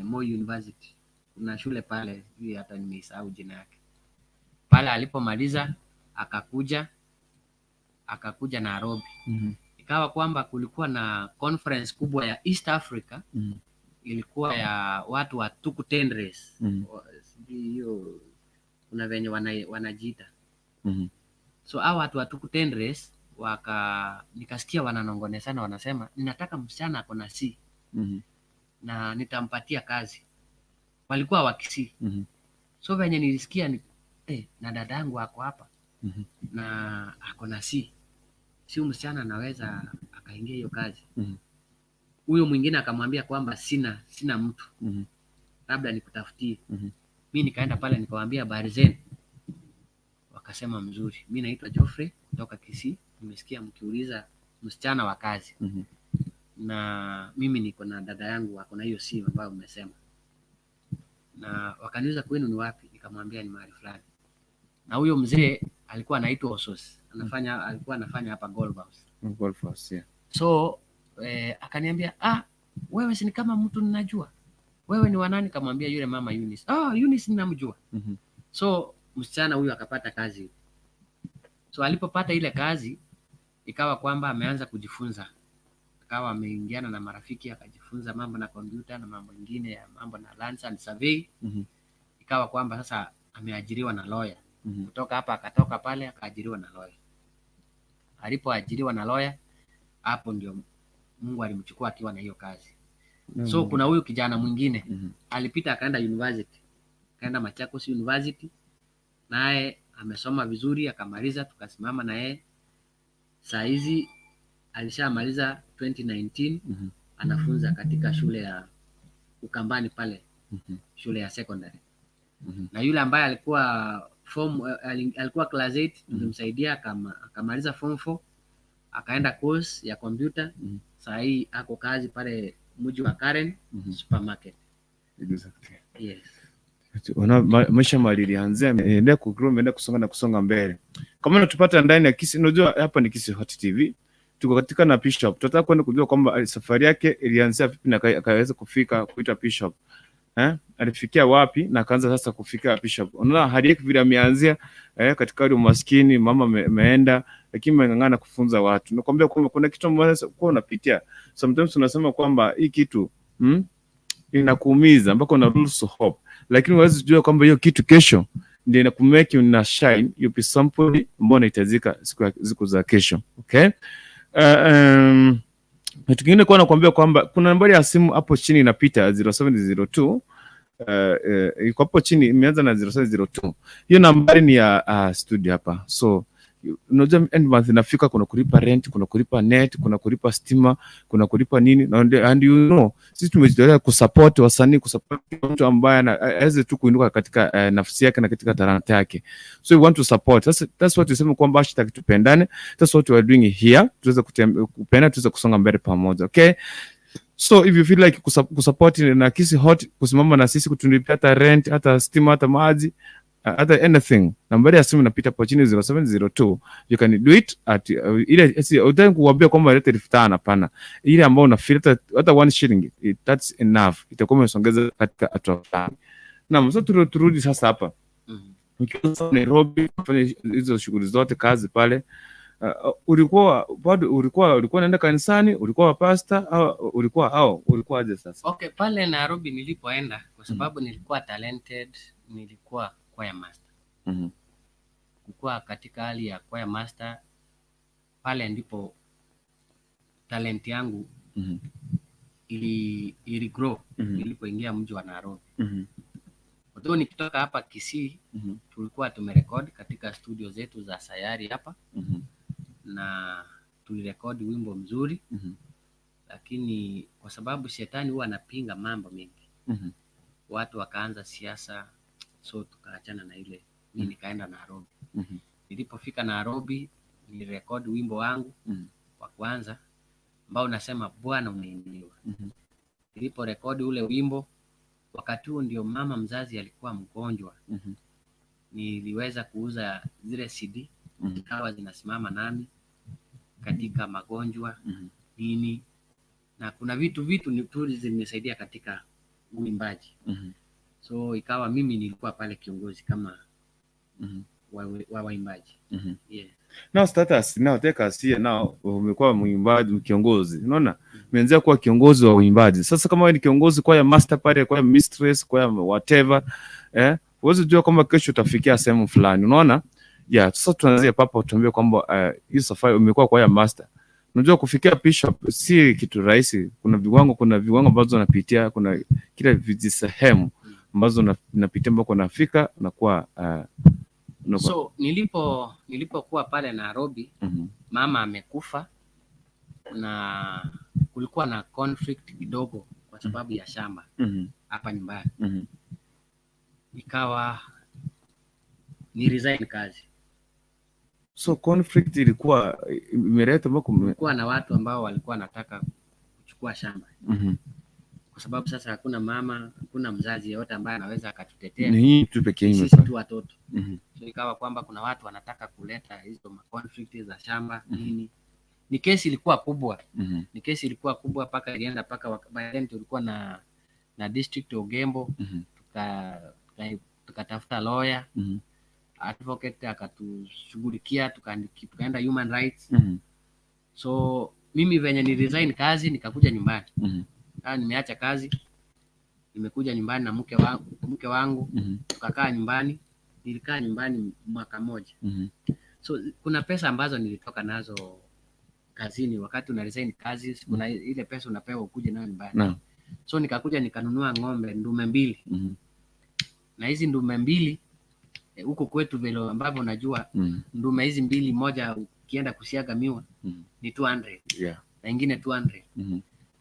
Moi University. Kuna shule pale, hii hata nimeisahau jina yake. Pale alipomaliza akakuja Nairobi. Ikawa kwamba kulikuwa na conference kubwa ya East Africa, ilikuwa ya watu wa Tukutendres. Sijui hiyo kuna venye wanajiita. So hao watu wa Tukutendres nikasikia wananongonesana, wanasema ninataka msichana ako na C na nitampatia kazi. Walikuwa Wakisii. So venye nilisikia ni, na dadangu ako hapa na ako na C, si huyu msichana anaweza akaingia hiyo kazi. Huyo mwingine akamwambia kwamba sina mtu, labda nikutafutie. Mi nikaenda pale nikawaambia habari zenu, wakasema mzuri. Mi naitwa Geoffrey kutoka Kisii, nimesikia mkiuliza msichana wa kazi na mimi niko na dada yangu ako na hiyo simu ambayo umesema, na wakaniuliza kwenu ni wapi, nikamwambia ni mahali fulani. Na huyo mzee alikuwa anaitwa Osos, alikuwa anafanya hapa Golf House. Golf House, yeah. So akaniambia, ah, wewe si ni kama mtu ninajua, wewe ni wanani? Kamwambia yule mama Eunice. Ah, Eunice ninamjua. So msichana huyu akapata kazi. So alipopata ile kazi ikawa kwamba ameanza kujifunza, akawa ameingiana na marafiki akajifunza mambo na kompyuta na mambo ingine ya mambo na lands and survey. Ikawa kwamba sasa ameajiriwa na lawyer. Kutoka hapa akatoka pale akaajiriwa na lawyer. Alipoajiriwa na lawyer, hapo ndio Mungu alimchukua akiwa na hiyo kazi. So kuna huyu kijana mwingine alipita akaenda university, akaenda Machakos University, naye amesoma vizuri akamaliza, tukasimama na yeye. Saa hizi alishamaliza 2019, anafunza katika shule ya Ukambani pale, shule ya secondary. Na yule ambaye alikuwa form alikuwa class 8, tulimsaidia akamaliza form 4, akaenda course ya computer. Saa hii ako kazi pale Mji wa Karen supermarket. Exactly. Yes. Ona maisha mali ilianzia, imeendelea kugrow, imeendelea kusonga na kusonga mbele. Kama unatupata ndani ya Kisii, unajua hapa ni Kisii Hot TV. Tuko katika na Bishop. Tunataka kwenda kujua kwamba safari yake ilianzia vipi na akaweza kufika kuitwa Bishop. Eh? Alifikia wapi na akaanza sasa kufika Bishop. Unaona hali yake vile ameanzia katika hali umaskini, mama ameenda lakini ameng'ang'ana kufunza watu. Nakwambia kwamba kuna kitu ambacho kwa unapitia. Sometimes unasema kwamba hii kitu inakuumiza mpaka una lose hope, lakini huwezi jua kwamba hiyo kitu kesho ndio inakumake una shine, you be somebody ambao unahitajika siku za kesho. Okay? Kitu kingine kwa nakwambia kwamba kuna nambari ya simu hapo chini inapita 0702 iko hapo chini imeanza na 0702. Hiyo nambari ni ya studio hapa. So unajua end month inafika, kuna kulipa rent, kuna kulipa net, kuna kulipa stima, kuna kulipa nini and you know sisi tumejitolea kusupport wasanii, kusupport mtu ambaye aweze tu kuinuka katika nafsi yake na katika talanta yake. So we want to support. That's what tuseme kwamba #tupendane. That's what we are doing here. Tuweze kupenda, tuweze kusonga mbele pamoja. Okay? So if you feel like kusupport na Kisii Hot, kusimama na sisi, kutulipia hata rent, hata stima, hata maji, hata anything, nambari ya simu inapita hapo chini 0702. You can do it at ile si utaki kuambia kwamba leta 5,000, hapana. Ile ambayo una feel hata 1 shilling, that's enough, itakuwa imesongeza katika hatua fulani. Naam, so turudi sasa hapa. Ukiwa sasa Nairobi kufanya hizo shughuli zote, kazi pale, ulikuwa bado ulikuwa unaenda kanisani, ulikuwa pastor au ulikuwa aje sasa? Okay, pale Nairobi nilipoenda, kwa sababu nilikuwa talented, nilikuwa choir master. Kukuwa katika hali ya choir master, pale ndipo talent yangu ili grow nilipoingia mji wa Nairobi. Although nikitoka hapa Kisii, tulikuwa tumerekodi katika studio zetu za Sayari hapa na tulirekodi wimbo mzuri, lakini kwa sababu shetani huwa anapinga mambo mengi, watu wakaanza siasa, so tukaachana na ile. Mi nikaenda Nairobi. Nilipofika Nairobi, nilirekodi wimbo wangu wa kwanza ambao unasema Bwana umeinuliwa. Niliporekodi ule wimbo, wakati huo ndio mama mzazi alikuwa mgonjwa. Niliweza kuuza zile CD, zikawa zinasimama nami katika magonjwa nini, na kuna vitu ni tu zimenisaidia katika uimbaji. So ikawa mimi nilikuwa pale kiongozi kama wa waimbaji. Yeah. Now status, now take us here now, umekuwa mwimbaji kiongozi. Unaona? Umeanza kuwa kiongozi wa uimbaji. Sasa kama wewe ni kiongozi kwa master pale, kwa mistress, kwa whatever, huwezi jua kwamba kesho utafikia sehemu fulani. Unaona? Yeah, sasa tuanzie papo, tuambie kwamba hii safari umekuwa kwa master. Unajua kufikia bishop si kitu rahisi. Kuna viwango ambazo unapitia, kuna kila vijisehemu ambazo unapitia mpaka unafika unakuwa So nilipokuwa pale Nairobi, mama amekufa na kulikuwa na conflict kidogo kwa sababu ya shamba hapa nyumbani. Ikawa ni resign kazi. So conflict ilikuwa imeleta mpaka Kulikuwa na watu ambao walikuwa wanataka kuchukua shamba, kwa sababu sasa hakuna mama, hakuna mzazi yeyote ambaye anaweza akatutetea. Ni hii tu pekee Sisi imefanya. tu watoto. So ikawa kwamba kuna watu wanataka kuleta hizo ma conflict za shamba nini. Ni kesi ilikuwa kubwa, ni kesi ilikuwa kubwa mpaka ilienda mpaka by then tulikuwa na district Ogembo, tukatafuta lawyer, advocate akatushughulikia, tukaenda human rights. So mimi venye ni resign kazi nikakuja nyumbani. Nimeacha kazi, nimekuja nyumbani na mke wangu, tukakaa nyumbani. Nilikaa nyumbani mwaka moja. So kuna pesa ambazo nilitoka nazo kazini. Wakati una resign kazi, kuna ile pesa unapewa ukuje nayo nyumbani. So nikakuja nikanunua ng'ombe ndume mbili, na hizi ndume mbili, huko kwetu vile ambavyo unajua, ndume hizi mbili, moja ukienda kusiaga miwa ni 200 na ingine 200.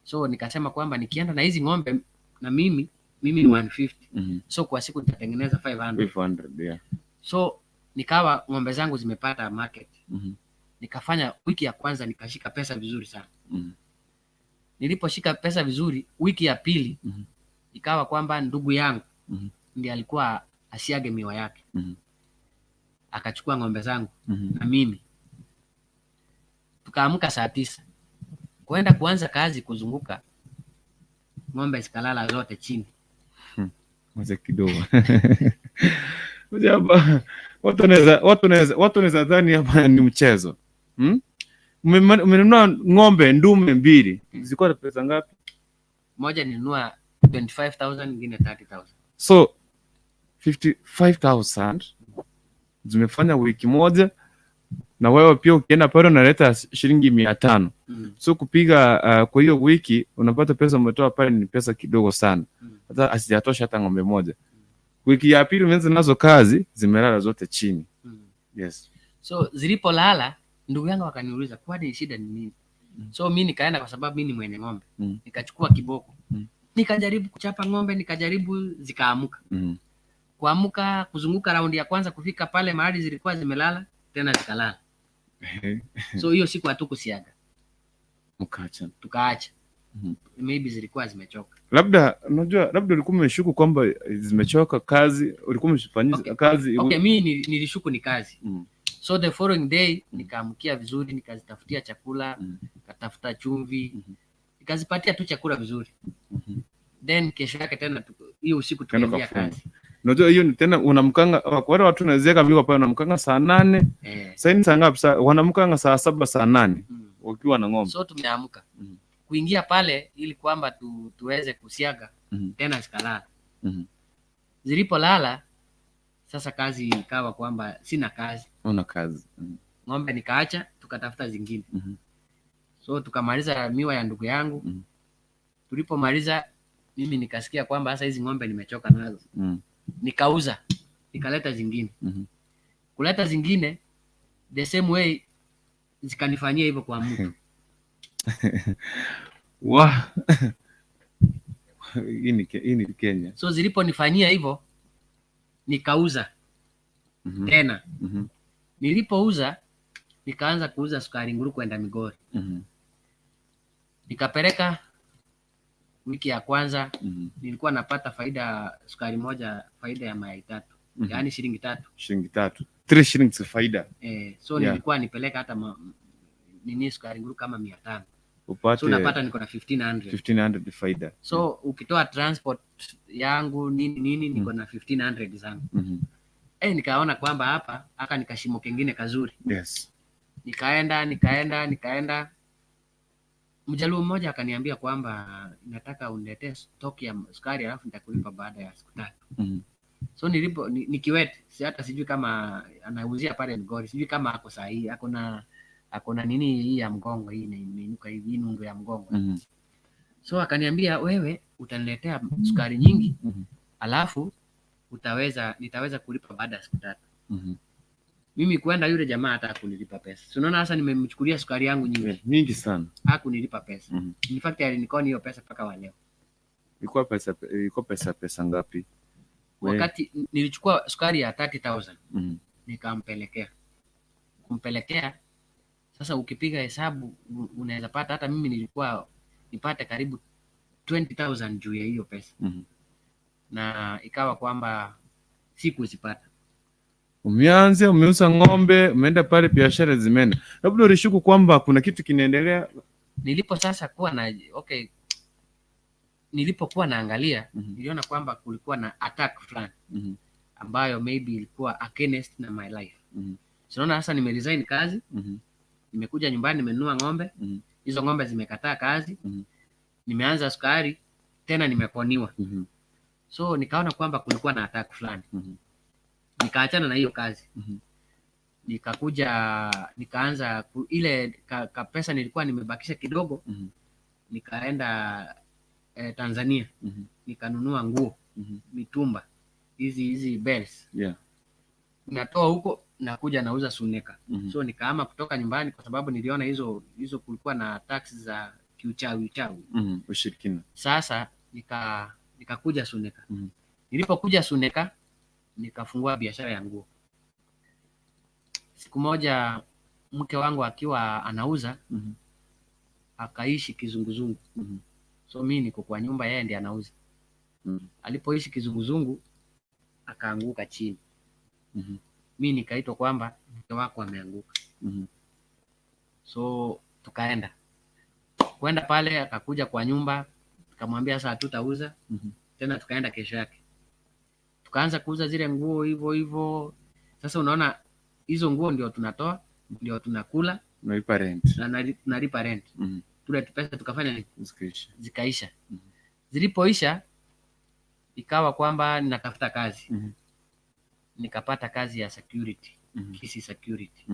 So nikasema kwamba nikienda na hizi ng'ombe na mimi ni 150, so kwa siku nitatengeneza 500. 500, yeah. So nikawa ng'ombe zangu zimepata market. Nikafanya wiki ya kwanza nikashika pesa vizuri sana. Niliposhika pesa vizuri, wiki ya pili ikawa kwamba ndugu yangu ndiye alikuwa asiage miwa yake, akachukua ng'ombe zangu na mimi tukaamka saa 9 kwenda kuanza kazi kuzunguka, ng'ombe zikalala zote chini. Ngoja kidogo. Ngoja hapa. Watu wanaweza dhani hapa ni mchezo. Hmm? Umenunua ng'ombe ndume mbili. Zilikuwa na pesa ngapi? Moja nilinunua 25,000, ingine 30,000. So 55,000 zimefanya wiki moja, na wewe pia ukienda pale unaleta shilingi 500. So kupiga kwa hiyo wiki unapata pesa umetoa pale ni pesa kidogo sana, hata asijatosha hata ng'ombe moja. Wiki ya pili umeanza nazo kazi, zimelala zote chini. Yes. So zilipolala, ndugu yangu akaniuliza, kwani shida ni nini? So mi nikaenda, kwa sababu mi ni mwenye ng'ombe, nikachukua kiboko, nikajaribu kuchapa ng'ombe, nikajaribu, zikaamuka. Kuamka, kuzunguka raundi ya kwanza, kufika pale mahali zilikuwa zimelala tena zikalala. So hiyo siku hatukusiaga. Mkaacha. Tukaacha. Maybe zilikuwa zimechoka. Labda unajua, labda ulikuwa umeshuku kwamba zimechoka kazi, ulikuwa umefanyia kazi. Okay, mi nilishuku ni kazi. So the following day nikaamkia vizuri, nikazitafutia chakula, nikatafuta chumvi, nikazipatia tu chakula vizuri. Then kesho yake tena hiyo usiku Tena tukaingia ukafunga. kazi. Unajua hiyo ni tena unamkanga wale watu wanazeeka viko pale unamkanga saa 8. Sasa ni saa ngapi? Wanamkanga saa 7 saa 8 wakiwa na ng'ombe. So tumeamka kuingia pale ili kwamba tuweze kusiaga, tena zikalala. Zilipolala sasa kazi ikawa kwamba sina kazi. Una kazi. Ng'ombe nikaacha, tukatafuta zingine. So tukamaliza miwa ya ndugu yangu. Tulipomaliza, mimi nikasikia kwamba sasa hizi ng'ombe nimechoka nazo, nikauza, nikaleta zingine. Kuleta zingine, the same way zikanifanyia hivyo kwa mtu. Wa. Hii ni Kenya. So ziliponifanyia hivyo, nikauza tena. Nilipouza, nikaanza kuuza sukari nguru kwenda Migori. Nikapeleka wiki ya kwanza, nilikuwa napata faida sukari moja, faida ya mayai tatu, yaani shilingi 3. Shilingi 3. 3 shillings faida. Eh, so nilikuwa nipeleka hata nini sukari nguru kama 500. Upate So napata niko na 1500. 1500 faida. So ukitoa transport yangu nini nini, niko na 1500 zangu. Eh, nikaona kwamba hapa aka ni kashimo kengine kazuri. Nikaenda, nikaenda, nikaenda, mjaluo mmoja akaniambia kwamba nataka uniletee stock ya sukari alafu nitakulipa baada ya siku 3. So nilipo ni kiwete, si hata sijui kama anauzia pale Migori, sijui kama ako sahihi, ako na nini hii ya mgongo hii imeinuka hivi, hii nundu ya mgongo. So akaniambia, wewe utaniletea sukari nyingi, alafu utaweza nitaweza kulipa baada ya siku 3. Mimi kwenda, yule jamaa hata hakunilipa pesa. Si unaona sasa nimemchukulia sukari yangu nyingi. Yeah, nyingi sana. Hakunilipa pesa. In fact alinikoni hiyo pesa mpaka wa leo. Ilikuwa pesa ngapi? Wakati nilichukua sukari ya 30,000, nikampelekea. Kumpelekea, sasa ukipiga hesabu unaweza pata hata mimi nilikuwa nipate karibu 20,000 juu ya hiyo pesa. Na ikawa kwamba sikuzipata. Umeanza, umeuza ng'ombe, umeenda pale, biashara zimeenda. Labda ulishuku kwamba kuna kitu kinaendelea. Nilipo sasa kuwa na okay, nilipokuwa naangalia, niliona kwamba kulikuwa na attack fulani ambayo maybe ilikuwa against na my life. So unaona sasa nimeresign kazi, nimekuja nyumbani, nimenunua ng'ombe, hizo ng'ombe zimekataa kazi, nimeanza sukari tena nimekoniwa. So nikaona kwamba kulikuwa na attack fulani. Nikaachana na hiyo kazi. Nikakuja nikaanza ile ka pesa nilikuwa nimebakisha kidogo, nikaenda Tanzania, nikanunua nguo, mitumba hizi hizi bales. Natoa huko, nakuja nauza Suneka. So nikaama kutoka nyumbani kwa sababu niliona hizo hizo kulikuwa na tax za kiuchawi uchawi. Ushirikina. Sasa nikakuja Suneka. Nilipokuja Suneka, nikafungua biashara ya nguo. Siku moja mke wangu akiwa anauza, Akaishi kizunguzungu. Mhm. So mi niko kwa nyumba, yeye ndiye anauza. Alipoishi kizunguzungu akaanguka chini. Mi nikaitwa kwamba mke wako ameanguka. So tukaenda kwenda pale, akakuja kwa nyumba, tukamwambia sasa hatutauza tena. Tukaenda kesho yake tukaanza kuuza zile nguo hivyo hivyo. Sasa unaona hizo nguo ndio tunatoa, ndio tunakula Unalipa rent. na tunalipa rent. Tule pesa tukafanya nini? Zikaisha. Zikaisha. Zilipoisha ikawa kwamba ninatafuta kazi. Nikapata kazi ya security. Kisii Security.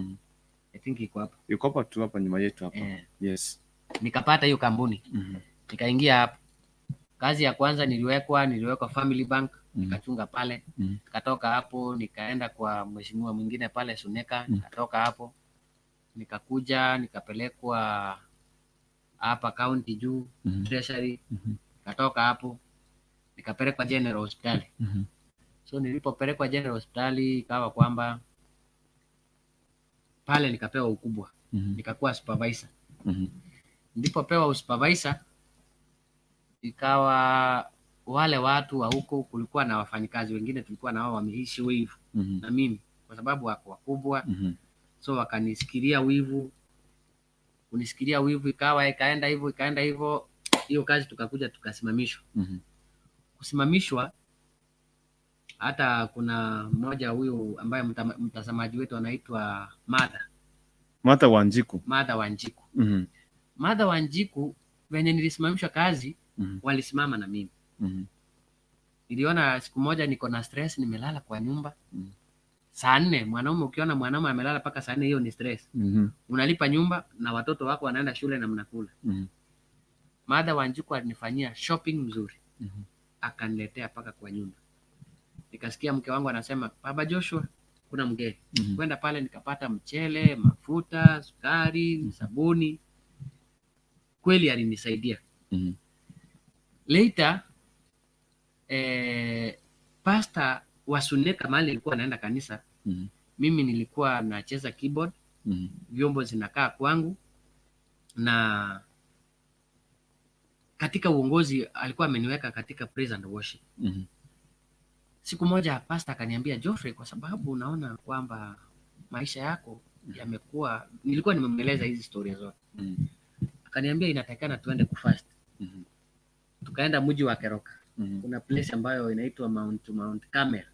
I think iko hapo. Iko hapa tu, hapa nyuma yetu hapa. Eh, Yes. nikapata hiyo kampuni, nikaingia hapo. Kazi ya kwanza niliwekwa Family Bank, nikachunga pale. Nikatoka hapo nikaenda kwa mheshimiwa mwingine pale Suneka. Nikatoka hapo nikakuja nikapelekwa hapa county juu, treasury. Nikatoka hapo nikapelekwa General Hospitali. So nilipopelekwa General Hospitali ikawa kwamba pale nikapewa ukubwa, nikakuwa supervisor. Nilipopewa supervisor ikawa wale watu wa huko, kulikuwa na wafanyikazi wengine tulikuwa na wao wameishi wivu na mimi kwa sababu wako wakubwa, so wakanisikilia wivu, kunisikilia wivu, ikawa ikaenda hivyo ikaenda hivyo, hiyo kazi tukakuja tukasimamishwa. Kusimamishwa, hata kuna mmoja huyu ambaye mtazamaji wetu anaitwa Martha. Martha Wanjiku. Martha Wanjiku. Martha Wanjiku, venye nilisimamishwa kazi, walisimama na mimi. Niliona siku moja niko na stress, nimelala kwa nyumba saa 4. Mwanaume, ukiona mwanaume amelala mpaka saa 4, hiyo ni stress. Unalipa nyumba na watoto wako wanaenda shule na mnakula. Martha Wanjiku alinifanyia shopping mzuri, akaniletea mpaka kwa nyumba. Nikasikia mke wangu anasema, "Baba Joshua, kuna mgeni." Kwenda pale nikapata mchele, mafuta, sukari, sabuni. Kweli alinisaidia. Later pastor wa Suneka mahali nilikuwa naenda kanisa, mimi nilikuwa nacheza keyboard, vyombo zinakaa kwangu, na katika uongozi alikuwa ameniweka katika praise and worship. Siku moja pastor akaniambia, "Geoffrey, kwa sababu unaona kwamba maisha yako yamekuwa," nilikuwa nimemweleza hizi storia zote, akaniambia inatakikana tuende kufast. Tukaenda mji wa Keroka, kuna place ambayo inaitwa Mount Carmel.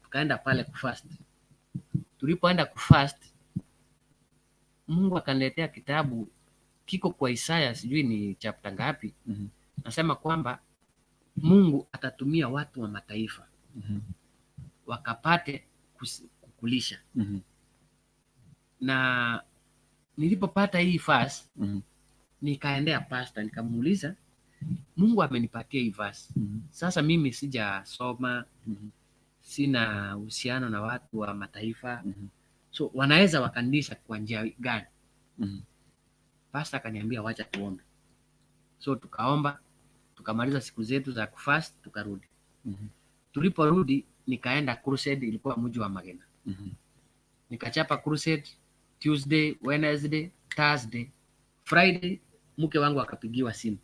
Tukaenda pale kufast. Tulipoenda kufast, Mungu akaniletea kitabu kiko kwa Isaya, sijui ni chapter ngapi, nasema kwamba Mungu atatumia watu wa mataifa wakapate kukulisha. Na nilipopata hii verse, nikaendea pastor nikamuuliza, "Mungu amenipatia hii verse. Sasa mimi sijasoma, sina uhusiano na watu wa mataifa, so wanaweza wakanilisha kwa njia gani?" Pastor akaniambia wacha tuombe. So tukaomba, tukamaliza siku zetu za kufast, tukarudi. Tuliporudi nikaenda crusade, ilikuwa mji wa Magena. Nikachapa crusade Tuesday, Wednesday, Thursday, Friday mke wangu akapigiwa simu.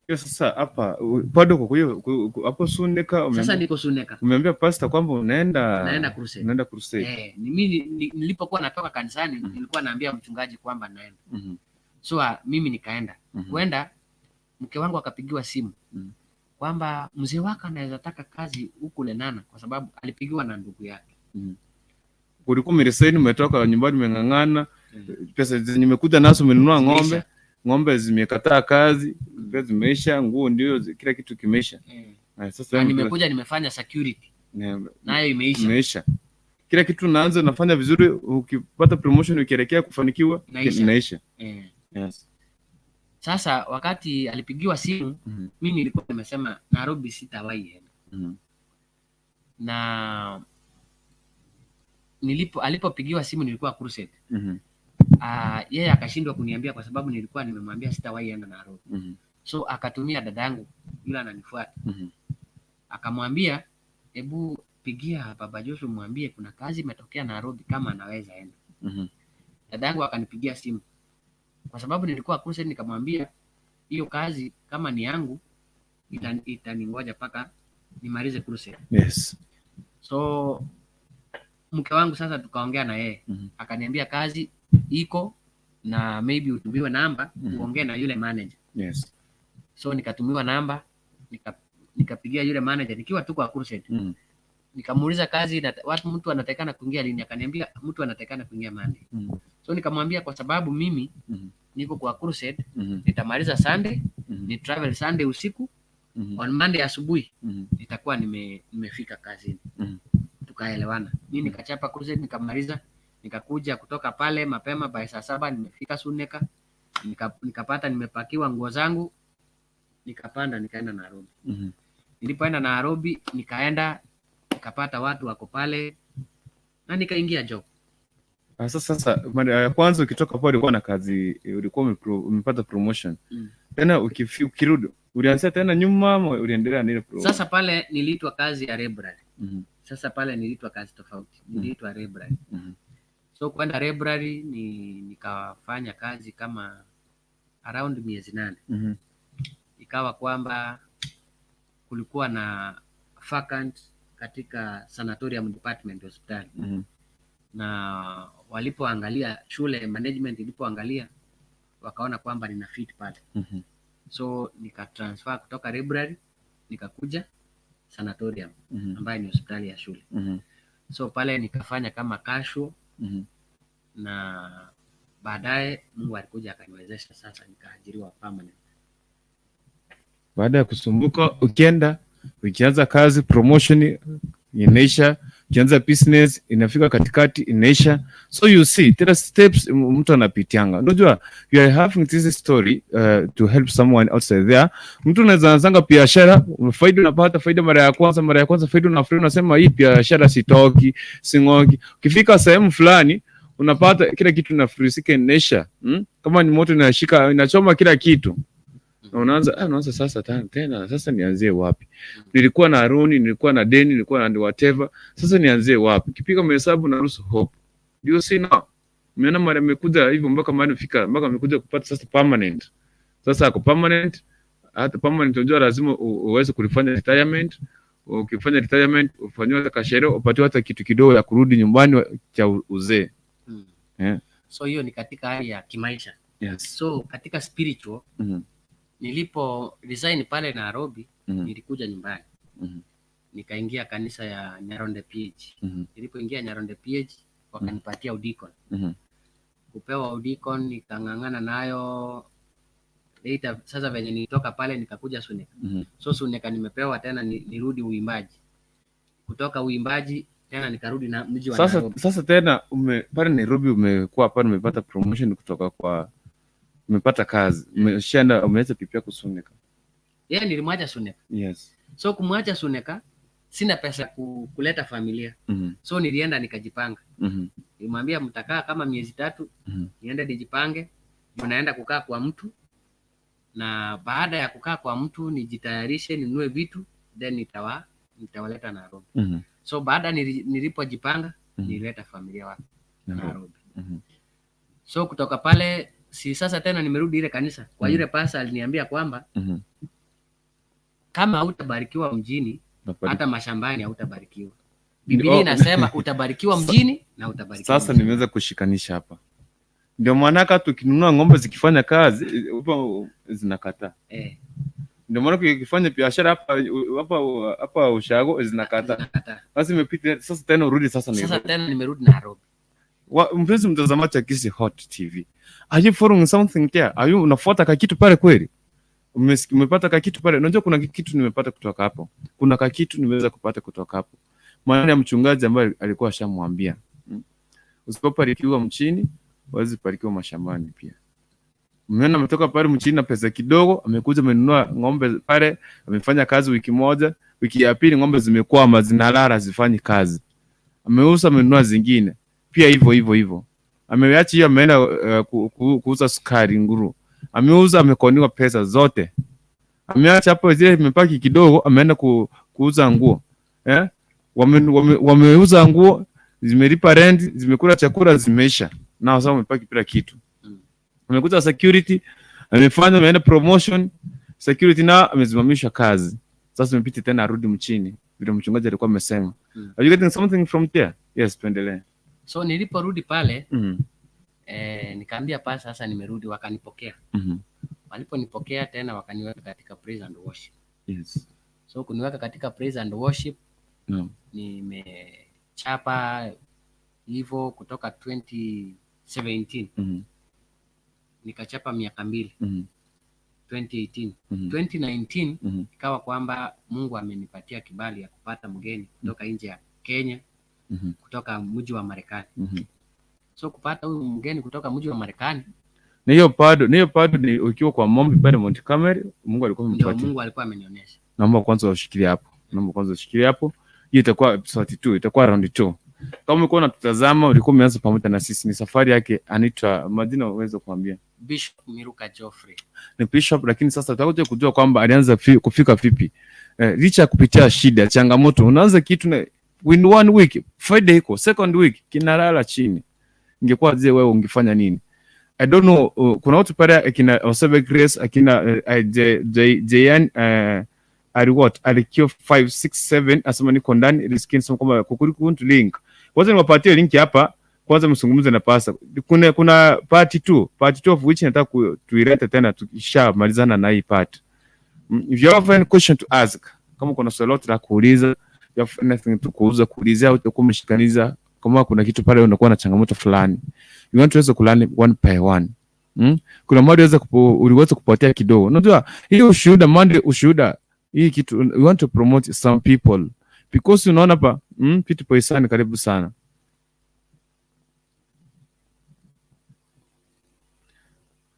Hiyo sasa hapa bado uko kwa hiyo hapo Suneka Sasa niko Suneka. Umeambia pastor kwamba unaenda Naenda crusade. Unaenda crusade. Eh, ni mimi nilipokuwa natoka kanisani nilikuwa naambia mchungaji kwamba naenda. So mimi nikaenda. Kwenda mke wangu akapigiwa simu kwamba mzee wako anaweza taka kazi huku Lenana kwa sababu alipigiwa na ndugu yake. Ulikuwa umeresign, umetoka nyumbani, umeng'ang'ana, pesa zenye umekuja nazo umenunua ng'ombe, Zimeisha. Ng'ombe zimekataa kazi, pesa zimeisha, nguo ndio kila kitu kimeisha. Sasa Na nimekuja nimefanya security nayo imeisha. Imeisha. Kila kitu unaanza unafanya vizuri, ukipata promotion ukielekea kufanikiwa Inaisha. inaisha. Eh. Yes. Sasa wakati alipigiwa simu, mi nilikuwa nimesema Nairobi sitawahi enda. Na nilipo alipopigiwa simu nilikuwa crusade. Yeye akashindwa kuniambia kwa sababu nilikuwa nimemwambia sitawahi enda Nairobi. So akatumia dada yangu yule ananifuata. Akamwambia, "Hebu pigia Baba Joshua mwambie kuna kazi imetokea Nairobi kama anaweza enda." Dada yangu akanipigia simu. Kwa sababu nilikuwa crusade, nikamwambia hiyo kazi kama ni yangu itaningoja mpaka nimalize crusade. So mke wangu sasa tukaongea na yeye, akaniambia kazi iko na maybe utumiwe namba uongee na yule manager. So nikatumiwa namba, nikapigia yule manager nikiwa tu kwa crusade. Nikamuuliza kazi watu mtu anatakikana kuingia lini, akaniambia mtu anatakikana kuingia Monday. So nikamwambia kwa sababu mimi niko kwa crusade, nitamaliza Sunday, ni travel Sunday usiku, on Monday asubuhi nitakuwa nimefika kazini. Tukaelewana. Mimi nikachapa crusade nikamaliza, nikakuja kutoka pale mapema by saa 7 nimefika Suneka, nikapata nimepakiwa nguo zangu, nikapanda nikaenda Nairobi. Nilipoenda Nairobi nikaenda nikapata watu wako pale na nikaingia job. Ah, sasa mara ya kwanza ukitoka pale ulikuwa na kazi, ulikuwa umepata promotion. Tena ukirudi ulianzia tena nyuma ama uliendelea na ile Sasa pale niliitwa kazi ya library. Sasa pale niliitwa kazi tofauti, niliitwa library. So kwenda library ni nikafanya kazi kama around miezi 8. Ikawa kwamba kulikuwa na vacant katika sanatorium department hospitali, na walipoangalia, shule management ilipoangalia, wakaona kwamba nina fit pale. So nikatransfer kutoka library nikakuja sanatorium, ambayo ni hospitali ya shule. So pale nikafanya kama casual, na baadaye Mungu alikuja akaniwezesha, sasa nikaajiriwa permanent. Baada ya kusumbuka, ukienda ukianza kazi promotion inaisha, ukianza business inafika katikati inaisha. So you see there are steps mtu anapitianga. Unajua you are having this story to help someone outside there. Mtu anaweza anzanga biashara, faida unapata faida mara ya kwanza faida unafurahi, unasema hii biashara sitoki, sing'oki. Ukifika sehemu fulani unapata kila kitu inafilisika, inaisha. Kama ni moto inashika inachoma kila kitu na unaanza sasa tena sasa nianzie wapi? Nilikuwa na loan, nilikuwa na deni, nilikuwa na whatever, sasa nianzie wapi? Ukipiga mahesabu na lose hope. Do you see now? Umeona mara imekuja hivyo mpaka mahali imefika mpaka amekuja kupata sasa permanent. Sasa ako permanent, hata permanent unajua lazima uweze kulifanya retirement. Ukifanya retirement ufanyiwe hata kasherehe, upatiwe hata kitu kidogo ya kurudi nyumbani cha uzee. Yeah. So hiyo ni katika hali ya kimaisha. So katika spiritual, nilipo resign pale Nairobi, nilikuja nyumbani, nikaingia kanisa ya Nyaronde PH. Nilipoingia Nyaronde PH wakanipatia udeacon. Kupewa udeacon nikang'ang'ana nayo later. Sasa venye nilitoka pale nikakuja Suneka. So Suneka nimepewa tena nirudi uimbaji. Kutoka uimbaji tena nikarudi na mji wa Sasa Nairobi. sasa tena pale Nairobi umekuwa pale, umepata promotion kutoka kwa, umepata kazi, umeshaenda, umeacha pipi yako Suneka. Yeye nilimwacha Suneka. So kumwacha Suneka sina pesa kuleta familia. So nilienda nikajipanga. Nilimwambia mtakaa kama miezi 3, niende nijipange. Ndio naenda kukaa kwa mtu, na baada ya kukaa kwa mtu nijitayarishe, ninunue vitu, then nitawaleta Nairobi. So baada nilipojipanga, nilileta familia wa Nairobi. Nairobi. So kutoka pale si sasa tena nimerudi ile kanisa kwa yule pasta aliniambia kwamba kama hautabarikiwa mjini, hata mashambani hautabarikiwa. Biblia inasema utabarikiwa mjini na utabarikiwa Sasa mashambani. nimeweza kushikanisha hapa, ndio maana hata ukinunua ng'ombe zikifanya kazi upa zinakataa. Ndio maana ukifanya biashara hapa ushago zinakataa. Zinakataa. Sasa imepita sasa, tena urudi sasa Sasa Nairobi. tena nimerudi Nairobi. Mpenzi mtazamaji wa Kisii Hot TV, are you following something there? Are you unafuata kakitu pale kweli? Umepata kakitu pale? Unajua kuna kitu nimepata kutoka hapo. Kuna kakitu nimeweza kupata kutoka hapo. Maana ya mchungaji ambaye alikuwa ashamwambia, Usipobarikiwa mchini, huwezi barikiwa mashambani pia. Umeona ametoka pale mchini na pesa kidogo, amekuja amenunua ng'ombe pale, amefanya kazi wiki moja, wiki ya pili ng'ombe zimekwama, zinalala hazifanyi kazi. Ameuza, amenunua zingine pia hivyo hivyo hivyo. Ameacha hiyo, ameenda kuuza sukari nguru, ameuza, amekoniwa pesa zote. Ameacha hapo zile imebaki kidogo, ameenda kuuza nguo eh? Wameuza nguo, zimelipa rent, zimekula chakula, zimeisha, na sasa wamebaki bila kitu. Amekuta security, amefanya, ameenda promotion, security na amesimamishwa kazi. Sasa imepita tena arudi mchini vile mchungaji alikuwa amesema. Are you getting something from there? Yes, tuendelee. So niliporudi pale, nikaambia pasa sasa nimerudi, wakanipokea. Waliponipokea tena wakaniweka katika praise and worship. So kuniweka katika praise and worship, nimechapa hivyo kutoka 2017. Nikachapa miaka 2. 2018. 2019 ikawa kwamba Mungu amenipatia kibali ya kupata mgeni kutoka nje ya Kenya, kutoka mji wa Marekani. So kupata huyu mgeni kutoka mji wa Marekani, Na hiyo bado, na hiyo bado ni ukiwa kwa maombi pale Mount Carmel, Mungu alikuwa ndio amempatia. Mungu alikuwa amenionyesha. Naomba kwanza ushikilie hapo. Naomba kwanza ushikilie hapo. Hiyo itakuwa episode 2, itakuwa round 2. Kama ulikuwa unatutazama, ulikuwa umeanza pamoja na sisi, ni safari yake, anaitwa majina uweze kuambia. Bishop Miruka Geoffrey. Ni bishop, lakini sasa tutakuja kujua kwamba alianza kufika vipi. Licha ya kupitia shida, changamoto, unaanza kitu na within 1 week, Friday iko, second week kinalala chini. Ingekuwa je wewe ungefanya nini? I don't know, kuna watu pale akina Osebe Grace, akina J, J, JN, ali what? Alikio 567 asema niko ndani, riskin sema kwamba kukuruku link. Kwanza niwapatie link hapa, kwanza msungumze na pastor. Kuna part 2, part 2 of which nataka tuilete tena tukishamalizana na hii part. If you have any question to ask, kama kuna swali lolote la kuuliza, you have anything to kuuza, kuulizia au utakuwa umeshikaniza, kama kuna kitu pale unakuwa na changamoto fulani, you want to weza kulearn one by one. Kuna mmoja uliweza kupotea kidogo. Unajua hiyo ushuhuda, mande ushuhuda hii kitu, we want to promote some people because unaona hapa, Pete Poisani karibu sana.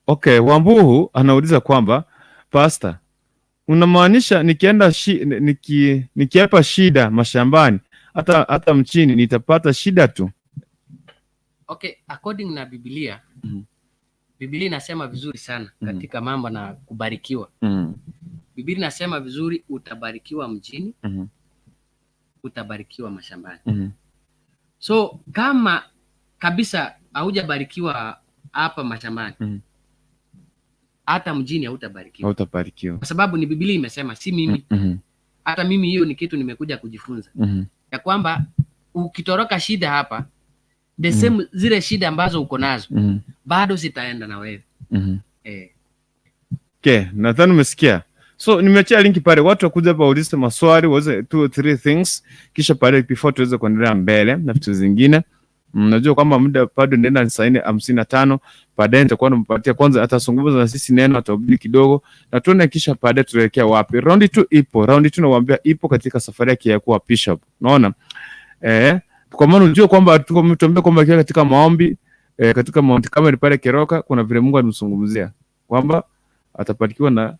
Okay, Wambuhu anauliza kwamba pastor, unamaanisha nikienda nikiapa shida mashambani hata mchini nitapata shida tu? Okay, according na Biblia, Biblia inasema vizuri sana katika mambo na kubarikiwa. Biblia inasema vizuri utabarikiwa mjini, utabarikiwa mashambani. So kama kabisa haujabarikiwa hapa mashambani, hata mjini hautabarikiwa. Hautabarikiwa. Kwa sababu ni Biblia imesema, si mimi. Hata mimi hiyo ni kitu nimekuja kujifunza. Ya kwamba ukitoroka shida hapa, the same zile shida ambazo uko nazo, bado zitaenda na wewe. Okay, nadhani umesikia. So nimeachia link pale, watu wakuja hapa waulize maswali, waulize 2 or 3 things, kisha pale before tuweze kuendelea mbele na vitu zingine. Najua kwamba muda bado nenda saa 4:55, baadaye nitakuwa nampatia kwanza, atazungumza na sisi neno, atahubiri kidogo na tuone kisha baadaye tuelekea wapi. Round 2 ipo, round 2 nawaambia ipo katika safari yake ya kuwa bishop. Unaona? Kwa maana unajua kwamba tuko mtuambia kwamba akiwa katika maombi, katika Mount Carmel pale Keroka, kuna vile Mungu alimzungumzia kwamba atabarikiwa na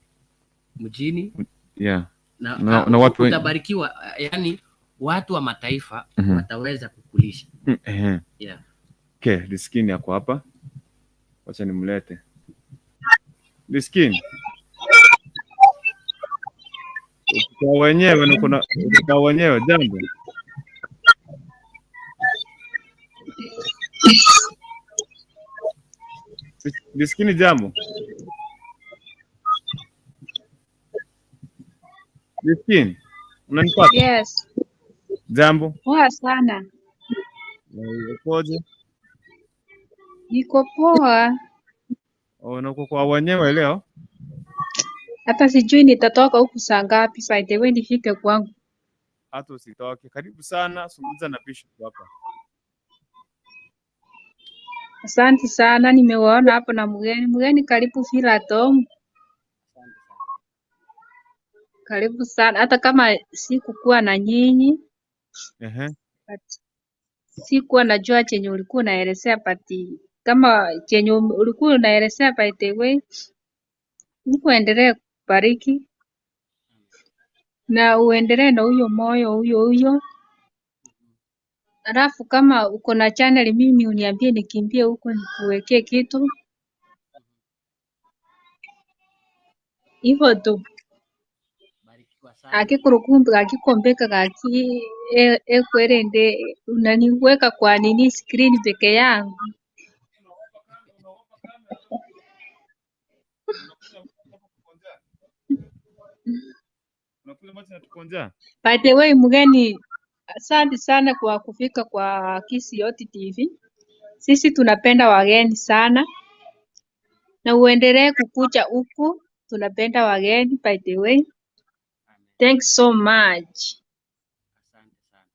mjini na watu wengi. Utabarikiwa, yani watu wa mataifa wataweza kukulisha. Okay, Liskini yako hapa. Wacha nimlete. Liskini. Kwa wenyewe na kuna kwa wenyewe jambo. Liskini jambo. Liskini, unanipata? Yes. Jambo. Poa sana. Ukoje? Niko poa. Oh, na uko kwa wenyewe leo? Hata sijui nitatoka huku saa ngapi, by the way nifike kwangu. Hata usitoke. Karibu sana, zungumza na Bishop hapa. Asante sana, nimewaona hapo na mgeni. Mgeni karibu Villa Tom. Karibu sana. Hata kama sikukuwa na nyinyi. But sikuwa najua chenye ulikuwa unaelezea, but kama chenye ulikuwa unaelezea, by the way, Mungu aendelee kubariki na uendelee na huyo moyo huyo huyo. Alafu kama uko na channel mimi uniambie nikimbie huko nikuwekee kitu. Hivyo tu. Akikurukumbi akikombeka kaki ekwerende unaniweka kwa nini screen peke yangu. ambacho Kuna kitu ambacho kinatukonjea? By the way, mgeni, asante sana kwa kufika kwa Kisii Hot TV. Sisi tunapenda wageni sana na uendelee kukuja huku, tunapenda wageni by the way. Amen. Thanks so much. Asante sana.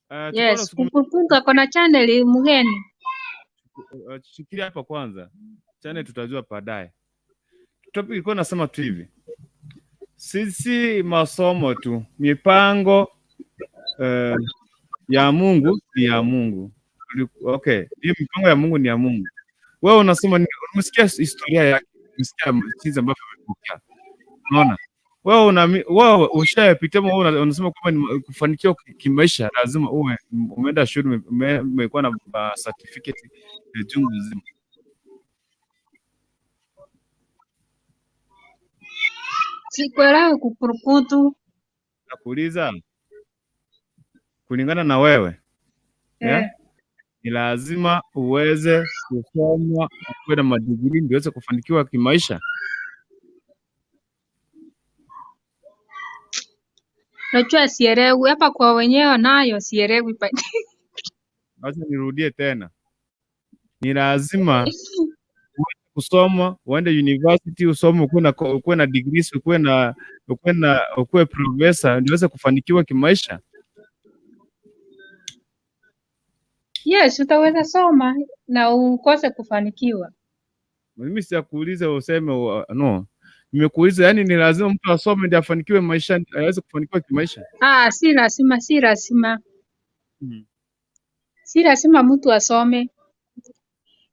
Tulikuwa Yes, tunazungumzia kukupunga kona channel mgeni. Shikilia hapa kwanza, channel tutajua baadaye. Topic ilikuwa nasema tu hivi, sisi masomo tu, mipango ya Mungu ni ya Mungu. Okay, hiyo mipango ya Mungu ni ya Mungu. Wewe unasema nini? Umesikia historia yake, umesikia jinsi ambavyo amepokea. Unaona? Wewe ushayapitia, wewe unasema kwamba ni kufanikiwa kimaisha lazima uwe umeenda shule, umekuwa na certificate ya chungu nzima. Sikuelewi kukurukutu. Nakuuliza, kulingana na wewe, yeah? Eh. Ni lazima uweze kusoma ukuwe na madigrii ndio uweze kufanikiwa kimaisha. Najua sielewi hapa kwa wenyewe nayo sielewi. Acha nirudie tena, ni lazima uweze kusoma, uende university usome, ukuwe na degrees, ukuwe professor ndio uweze kufanikiwa kimaisha. Yes, utaweza soma na ukose kufanikiwa. Mimi sijakuuliza useme no. Nimekuuliza yani ni lazima mtu asome ndio afanikiwe maisha, aweze kufanikiwa kimaisha. Ah, si lazima, si lazima. Si lazima mtu asome.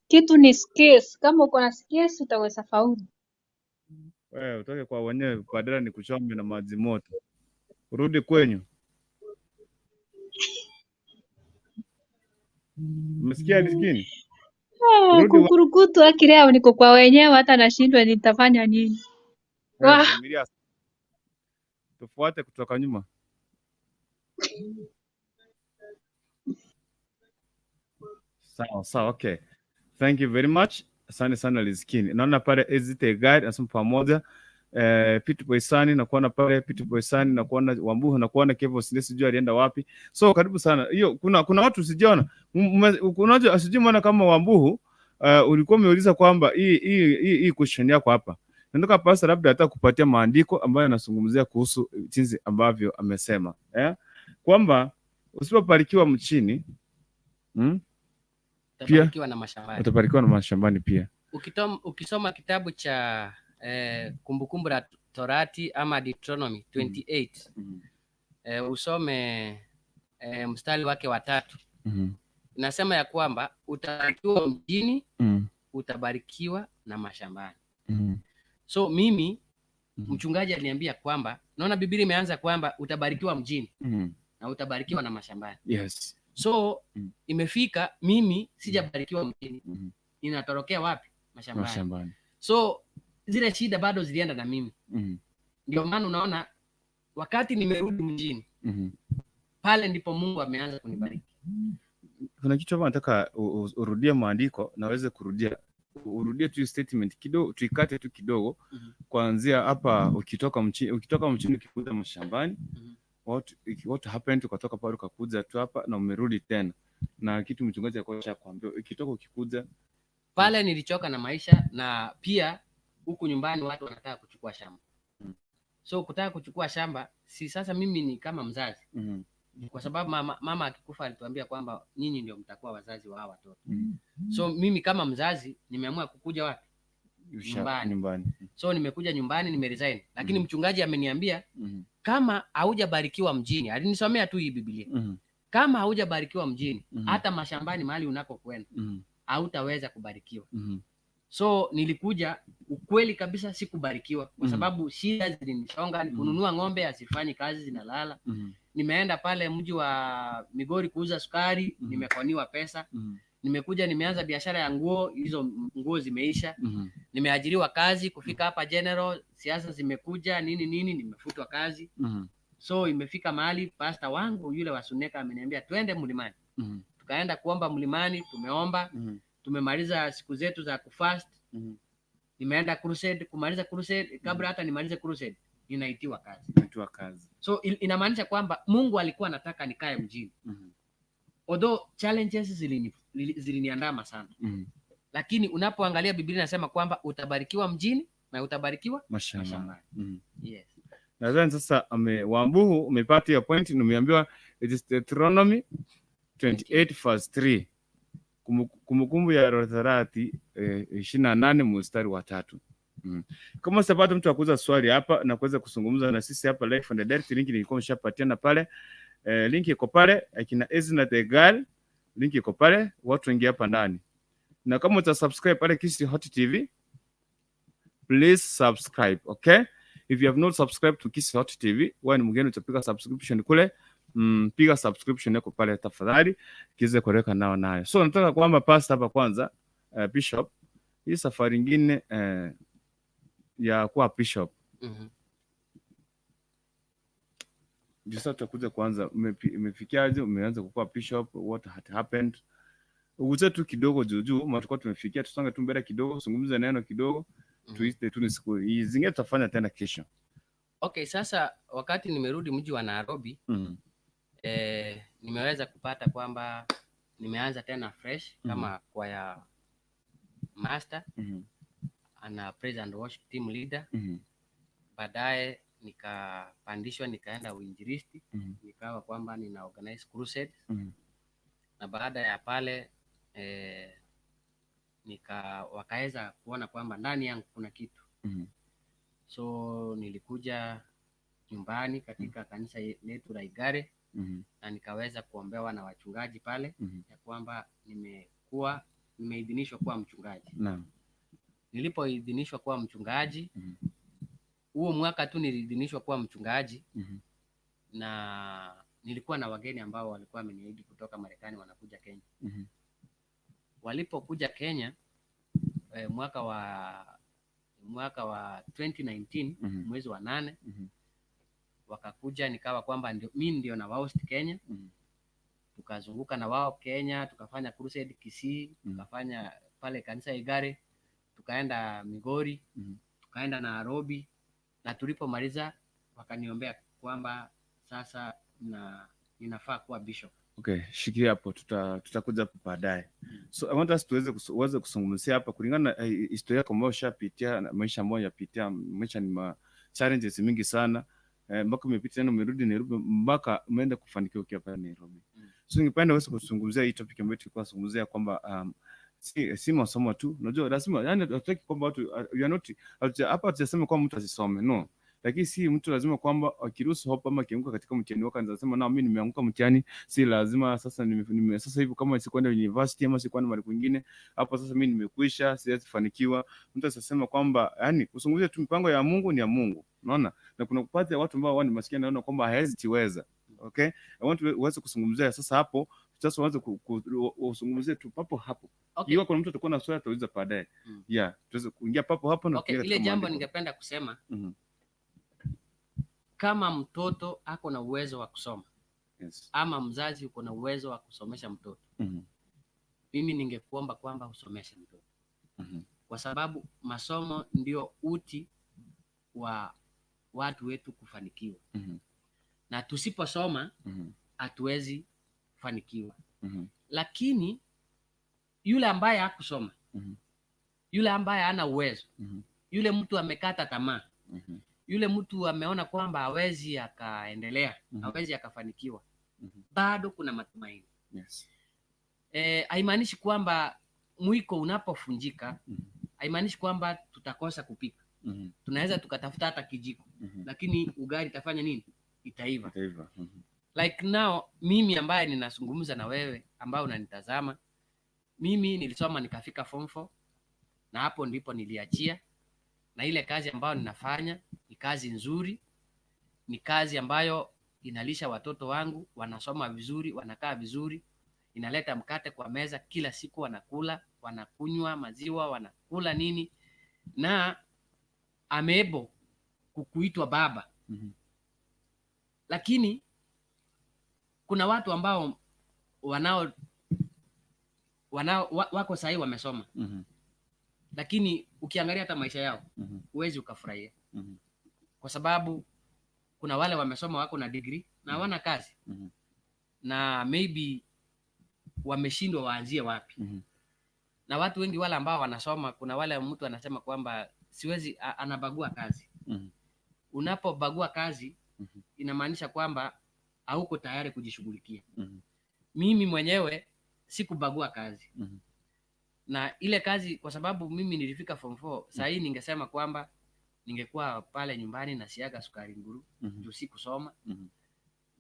Kitu ni skills. Kama uko na skills utaweza faulu. Wewe utoke kwa wenyewe badala ni kuchome na maji moto. Urudi kwenyu. Umesikia Rizkini? Ah, Urudi kukurukutu akileo niko kwa wenyewe hata nashindwa nitafanya nini. Wewe Wah. vumilia. Tufuate kutoka nyuma. Sawa sawa, okay. Thank you very much. Asante sana Rizkini. Naona pale Ezite Guide anasema pamoja. Pete Boysani na kuona pale Pete Boysani na kuona Wambuhu na kuona Kevo Sinde, sijui alienda wapi. So karibu sana. Hiyo kuna watu sijaona. Unajua sijui maana kama Wambuhu ulikuwa umeuliza kwamba hii question yako hapa. Nataka pastor labda hata kupatia maandiko ambayo yanazungumzia kuhusu jinsi ambavyo amesema. Kwamba usipobarikiwa mchini, pia utabarikiwa na mashambani. Utabarikiwa na mashambani pia. Ukisoma kitabu cha Kumbukumbu la Torati ama Deuteronomy 28, usome mstari wake wa 3. Inasema ya kwamba utabarikiwa mjini, utabarikiwa na mashambani. So mimi mchungaji aliniambia kwamba naona Biblia imeanza kwamba utabarikiwa mjini na utabarikiwa na mashambani. So imefika mimi sijabarikiwa mjini. Ninatorokea wapi? Mashambani. Mashambani. So zile shida bado zilienda na mimi. Ndio maana unaona wakati nimerudi mjini, pale ndipo Mungu ameanza kunibariki. Kuna kitu hapa nataka urudie maandiko na uweze kurudia. Urudie tu statement kidogo, tuikate tu kidogo. Kuanzia hapa ukitoka mchini ukikuja mashambani, what happened ukatoka pale ukakuja tu hapa na umerudi tena. Na kitu mchungaji alikuwa ashakwambia ukitoka ukikuja pale nilichoka na maisha, na pia huku nyumbani watu wanataka kuchukua shamba. So kutaka kuchukua shamba si sasa mimi ni kama mzazi. Kwa sababu mama akikufa alituambia kwamba nyinyi ndio mtakuwa wazazi wa hawa watoto. So mimi kama mzazi nimeamua kukuja wapi? Nyumbani. Nyumbani. So nimekuja nyumbani nimeresign. Lakini mchungaji ameniambia kama haujabarikiwa mjini, alinisomea tu hii Biblia. Kama haujabarikiwa mjini, hata mashambani mahali unakokwenda, hautaweza kubarikiwa. So nilikuja ukweli kabisa sikubarikiwa kwa sababu shida zilinisonga, kununua ng'ombe hazifanyi kazi, zinalala. Nimeenda pale mji wa Migori kuuza sukari, nimekoniwa pesa. Nimekuja nimeanza biashara ya nguo, hizo nguo zimeisha. Nimeajiriwa kazi, kufika hapa General, siasa zimekuja nini nini, nimefutwa kazi. So imefika mahali pastor wangu yule wa Suneka ameniambia twende mlimani. Tukaenda kuomba mlimani, tumeomba. Tumemaliza siku zetu za kufast. Nimeenda crusade, kumaliza crusade, kabla hata nimalize crusade ninaitiwa kazi. Naitiwa kazi. So inamaanisha kwamba Mungu alikuwa anataka nikae mjini. Although challenges ziliniandama sana. Lakini unapoangalia Biblia inasema kwamba utabarikiwa mjini na utabarikiwa mashambani. Mashambani. Yes. Nadhani sasa Wambuhu umepata hiyo point na umeambiwa it is Deuteronomy 28 verse 3. Kumbukumbu ya Torati 28 mstari wa 3. Kama usipata mtu akuuza swali hapa na kuweza kuzungumza na sisi hapa live on the direct, link nilikuwa nimeshapatiana pale. Link iko pale, akina Ezna the Girl, link iko pale, watu wengi hapa ndani. Na kama uta subscribe pale Kisii Hot TV, please subscribe, okay? If you have not subscribed to Kisii Hot TV, wewe ni mgeni, utapiga subscription kule. Piga subscription yako pale tafadhali, kiweze kueleweka nao nayo. So nataka kwamba pastor hapa kwanza, Bishop, hii safari nyingine ya kuwa bishop. Ndio sasa tutakuja kwanza, umefikiaje, umeanza kukuwa bishop, what had happened? Uguze tu kidogo juu juu, maana tulikuwa tumefikia, tusonge tu mbele kidogo, zungumze neno kidogo, tuite tu ni siku hii zingine tutafanya tena kesho. Okay, sasa wakati nimerudi mji wa Nairobi, nimeweza kupata kwamba nimeanza tena fresh kama choir master ana praise and worship team leader. Baadaye nikapandishwa nikaenda uinjilisti, nikawa kwamba nina organize crusade. Na baada ya pale wakaweza kuona kwamba ndani yangu kuna kitu. So nilikuja nyumbani katika kanisa letu la Igare na nikaweza kuombewa na wachungaji pale ya kwamba nimeidhinishwa kuwa mchungaji. Nilipoidhinishwa kuwa mchungaji, huo mwaka tu niliidhinishwa kuwa mchungaji na nilikuwa na wageni ambao walikuwa wameniahidi kutoka Marekani wanakuja Kenya. Walipokuja Kenya mwaka wa 2019 mwezi wa 8 wakakuja, nikawa kwamba ndio mimi ndio na host Kenya. Tukazunguka na wao Kenya, tukafanya crusade Kisii, tukafanya pale kanisa Igare, tukaenda Migori, tukaenda Nairobi, na tulipomaliza wakaniombea kwamba sasa na ninafaa kuwa bishop. Okay, shikilia hapo, tutakuja hapo baadaye. So I want us tuweze uweze kuzungumzia hapa kulingana na historia yako ambayo ushapitia na maisha ambayo yapitia, maisha ni ma challenges mingi sana mpaka umepitia na umerudi Nairobi mpaka umeenda kufanikiwa ukiwa pale Nairobi. So ningependa uweze kuzungumzia hii topic ambayo tulikuwa tunazungumzia kwamba si masomo tu. Unajua lazima, yani hatutaki kwamba watu we are not hapa hatujasema kwamba mtu asisome, no. Lakini si mtu lazima kwamba akiruhusu hope ama akianguka katika mtihani wake anasema na mimi nimeanguka mtihani, si lazima sasa sasa hivi kama sikwenda university ama sikwenda mahali kwingine, hapo sasa mimi nimekwisha, siwezi fanikiwa. Mtu asisema kwamba, yani usungumzie tu, mipango ya Mungu ni ya Mungu, unaona? Na kuna baadhi ya watu ambao wao ni maskini, naona kwamba hawezi jiweza. Okay, I want to uweze kuzungumzia sasa hapo sasa, uanze uzungumzie tu papo hapo. Ikiwa kuna mtu atakuwa na swali atauliza baadaye. Yeah, tuweze kuingia papo hapo na Okay, kuingia ile katika jambo maandiko. ningependa kusema, kama mtoto ako na uwezo wa kusoma ama mzazi uko na uwezo wa kusomesha mtoto, mimi ningekuomba kwamba usomeshe mtoto kwa sababu masomo ndio uti wa watu wetu kufanikiwa, na tusiposoma hatuwezi kufanikiwa. Lakini yule ambaye hakusoma, yule ambaye hana uwezo, yule mtu amekata tamaa, yule mtu ameona kwamba hawezi akaendelea, hawezi akafanikiwa, bado kuna matumaini. Haimaanishi kwamba mwiko unapofunjika, haimaanishi kwamba tutakosa kupika. Tunaweza tukatafuta hata kijiko, lakini ugali itafanya nini? Itaiva. Itaiva. Like now mimi ambaye ninazungumza na wewe ambaye unanitazama, mimi nilisoma nikafika form 4 na hapo ndipo niliachia, na ile kazi ambayo ninafanya ni kazi nzuri, ni kazi ambayo inalisha watoto wangu, wanasoma vizuri, wanakaa vizuri, inaleta mkate kwa meza kila siku, wanakula, wanakunywa maziwa, wanakula nini, na amebo kukuitwa baba. Lakini kuna watu ambao wanao wanao wako sahii wamesoma. Lakini ukiangalia hata maisha yao huwezi ukafurahia, kwa sababu kuna wale wamesoma, wako na degree na hawana kazi, na maybe wameshindwa waanzie wapi. Na watu wengi wale ambao wanasoma, kuna wale mtu anasema kwamba siwezi, anabagua kazi. Unapobagua kazi, inamaanisha kwamba hauko tayari kujishughulikia. Mimi mwenyewe sikubagua kazi, na ile kazi, kwa sababu mimi nilifika form 4, saa hii ningesema kwamba ningekuwa pale nyumbani na siaga sukari nguru, juu sikusoma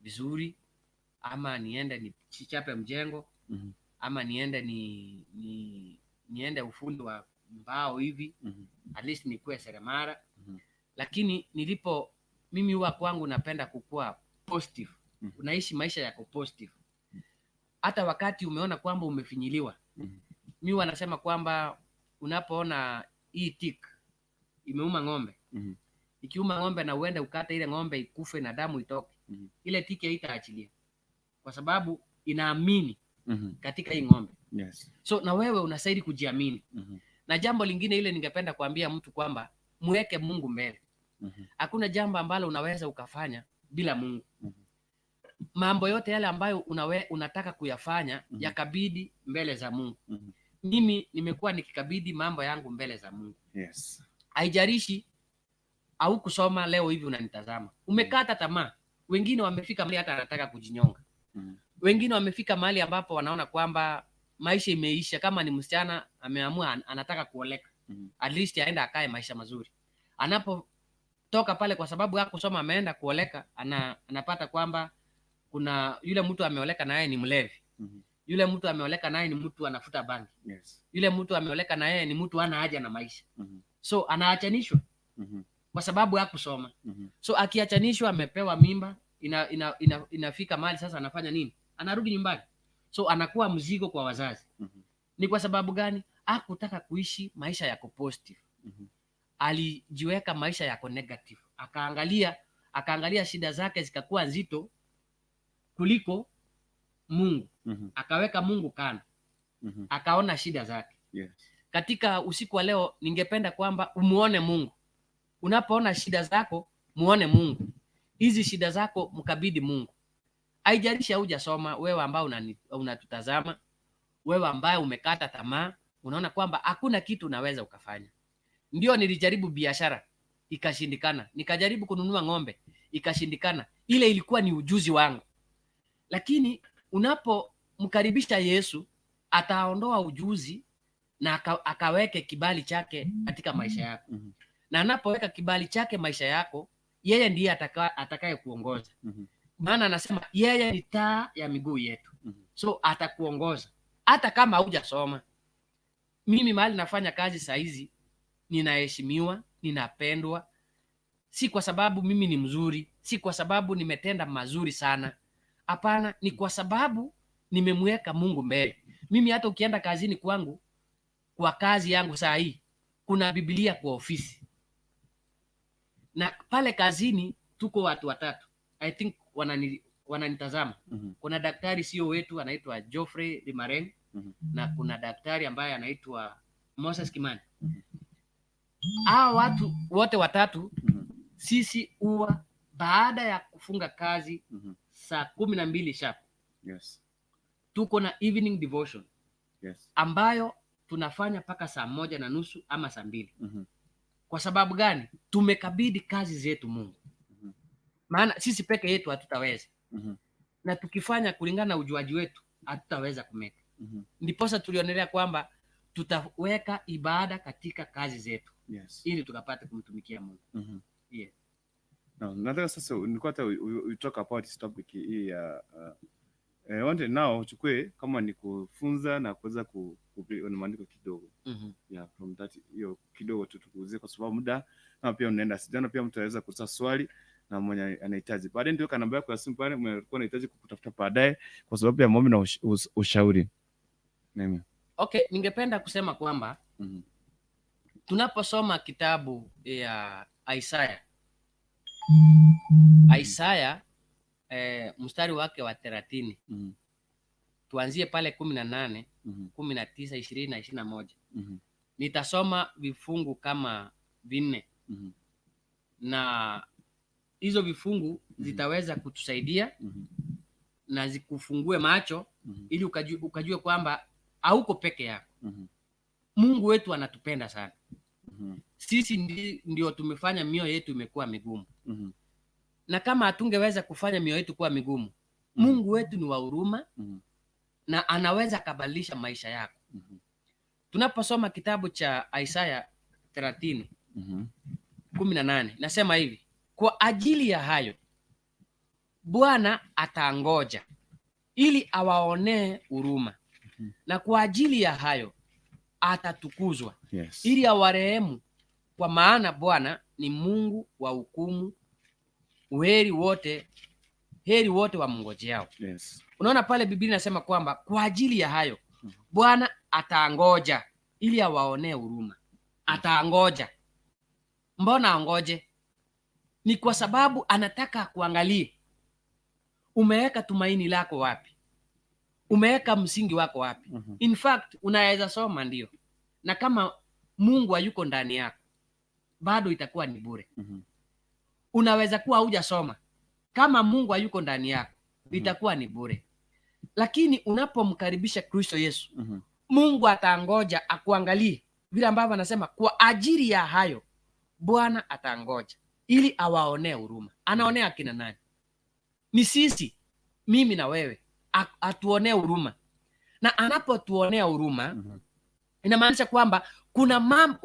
vizuri, ama niende nichape mjengo, ama niende ni niende ufundi wa mbao hivi, at least nikuwe seremara. Lakini nilipo, mimi huwa kwangu napenda kukua positive. Unaishi maisha yako positive hata wakati umeona kwamba umefinyiliwa. Mi huwa nasema kwamba unapoona hii tick imeuma ng'ombe, ikiuma ng'ombe na uende ukate ile ng'ombe ikufe na damu itoke, ile tick haitaachilia kwa sababu inaamini katika hii ng'ombe. So na wewe unastahili kujiamini. Na jambo lingine ile ningependa kuambia mtu kwamba mweke Mungu mbele. Hakuna jambo ambalo unaweza ukafanya bila Mungu. Mambo yote yale ambayo unataka kuyafanya, yakabidi mbele za Mungu. Mimi nimekuwa nikikabidhi mambo yangu mbele za Mungu. Haijalishi au kusoma leo hivi unanitazama, umekata tamaa. Wengine wamefika mahali hata anataka kujinyonga. Wengine wamefika mahali ambapo wanaona kwamba maisha imeisha. Kama ni msichana ameamua anataka kuoleka, at least aenda akae maisha mazuri. Anapotoka pale, kwa sababu hakusoma, ameenda kuoleka, anapata kwamba kuna yule mtu ameoleka naye ni mlevi. Yule mtu ameoleka naye ni mtu anafuta bangi. Yule mtu ameoleka na yeye ni mtu hana haja na maisha. So anaachanishwa kwa sababu hakusoma. So akiachanishwa, amepewa mimba, inafika mahali sasa anafanya nini? Anarudi nyumbani, so anakuwa mzigo kwa wazazi. Ni kwa sababu gani? Hakutaka kuishi maisha yako positive. Alijiweka maisha yako negative, akaangalia shida zake zikakuwa nzito kuliko Mungu. Akaweka Mungu kando, akaona shida zake. Katika usiku wa leo ningependa kwamba umuone Mungu. Unapoona shida zako, muone Mungu. Hizi shida zako mkabidhi Mungu. Haijalishi haujasoma, wewe ambao unatutazama, wewe ambaye umekata tamaa, unaona kwamba hakuna kitu unaweza ukafanya. Ndio nilijaribu biashara ikashindikana, nikajaribu kununua ng'ombe ikashindikana. Ile ilikuwa ni ujuzi wangu, lakini unapomkaribisha Yesu ataondoa ujuzi na akaweke kibali chake katika maisha yako. Na anapoweka kibali chake maisha yako, yeye ndiye atakaye kuongoza, maana anasema yeye ni taa ya miguu yetu. So atakuongoza hata kama hujasoma. Mimi mahali nafanya kazi saa hizi ninaheshimiwa, ninapendwa, si kwa sababu mimi ni mzuri, si kwa sababu nimetenda mazuri sana. Hapana, ni kwa sababu nimemweka Mungu mbele. Mimi hata ukienda kazini kwangu, kwa kazi yangu saa hii, kuna Biblia kwa ofisi, na pale kazini tuko watu watatu, I think wananitazama. Kuna daktari sio wetu anaitwa Geoffrey Limaren, na kuna daktari ambaye anaitwa Moses Kimani. Hawa watu wote watatu, sisi huwa baada ya kufunga kazi saa 12 sharp, tuko na evening devotion ambayo tunafanya mpaka saa 1:30 ama saa 2. Kwa sababu gani? Tumekabidhi kazi zetu Mungu, maana sisi peke yetu hatutaweza, na tukifanya kulingana na ujuaji wetu hatutaweza kumake. Ndiposa tulionelea kwamba tutaweka ibada katika kazi zetu ili tukapate kumtumikia Mungu. Yeah. No, nataka sasa nilikuwa hata we talk about this topic hii ya I want now uchukue kama ni kufunza na kuweza na maandiko kidogo. Yeah, from that hiyo kidogo tu tukuuzie kwa sababu muda na pia unaenda sijana, pia mtu anaweza kuuliza swali na mwenye anahitaji baadaye, ndio namba yako ya simu pale, mwenye alikuwa anahitaji kukutafuta baadaye kwa sababu ya maombi na ushauri. Amen. Okay, ningependa kusema kwamba tunaposoma kitabu ya Isaya mstari wake wa 30, tuanzie pale 18, 19, 20 na 21. Nitasoma vifungu kama 4 na hizo vifungu zitaweza kutusaidia na zikufungue macho ili ukajue kwamba hauko peke yako. Mungu wetu anatupenda sana. Sisi ndio tumefanya mioyo yetu imekuwa migumu. Na kama hatungeweza kufanya mioyo yetu kuwa migumu, Mungu wetu ni wa huruma na anaweza akabadilisha maisha yako. Tunaposoma kitabu cha Isaya 30 18, nasema hivi: kwa ajili ya hayo Bwana atangoja ili awaonee huruma, na kwa ajili ya hayo atatukuzwa ili awarehemu, kwa maana Bwana ni Mungu wa hukumu, heri wote wamngojeao. Unaona pale Biblia inasema kwamba kwa ajili ya hayo Bwana ataangoja ili awaonee huruma. Ataangoja. Mbona angoje? Ni kwa sababu anataka kuangalie umeweka tumaini lako wapi, umeweka msingi wako wapi. In fact unaweza soma ndio, na kama Mungu hayuko ndani yako bado itakuwa ni bure. Unaweza kuwa hujasoma, kama Mungu hayuko ndani yako itakuwa ni bure. Lakini unapomkaribisha Kristo Yesu, Mungu atangoja akuangalie, vile ambavyo anasema kwa ajili ya hayo Bwana atangoja ili awaonee huruma. Anaonea akina nani? Ni sisi, mimi na wewe, atuonee huruma. Na anapotuonea huruma, inamaanisha kwamba kuna mambo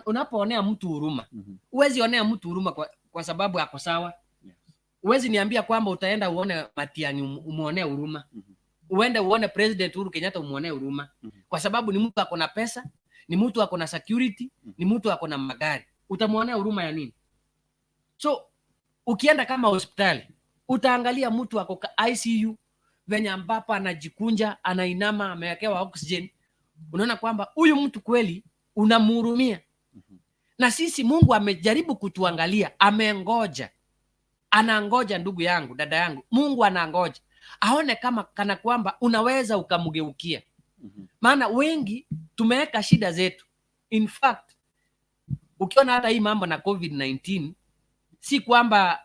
unapoonea mtu huruma, huwezi onea mtu huruma kwa sababu ako sawa. Huwezi niambia kwamba utaenda uone Matiang'i umuonee huruma. Uende uone President Uhuru Kenyatta umuonee huruma. Kwa sababu ni mtu ako na pesa, ni mtu ako na security, ni mtu ako na magari. Utamuonea huruma ya nini? So ukienda kama hospitali, utaangalia mtu ako ICU venye ambapo anajikunja, anainama, amewekewa oxygen. Unaona kwamba huyu mtu kweli unamhurumia. Na sisi Mungu amejaribu kutuangalia, amengoja. Anangoja ndugu yangu, dada yangu. Mungu anangoja aone kama kana kwamba unaweza ukamgeukia. Maana wengi tumeweka shida zetu. In fact, ukiona hata hii mambo na COVID-19, si kwamba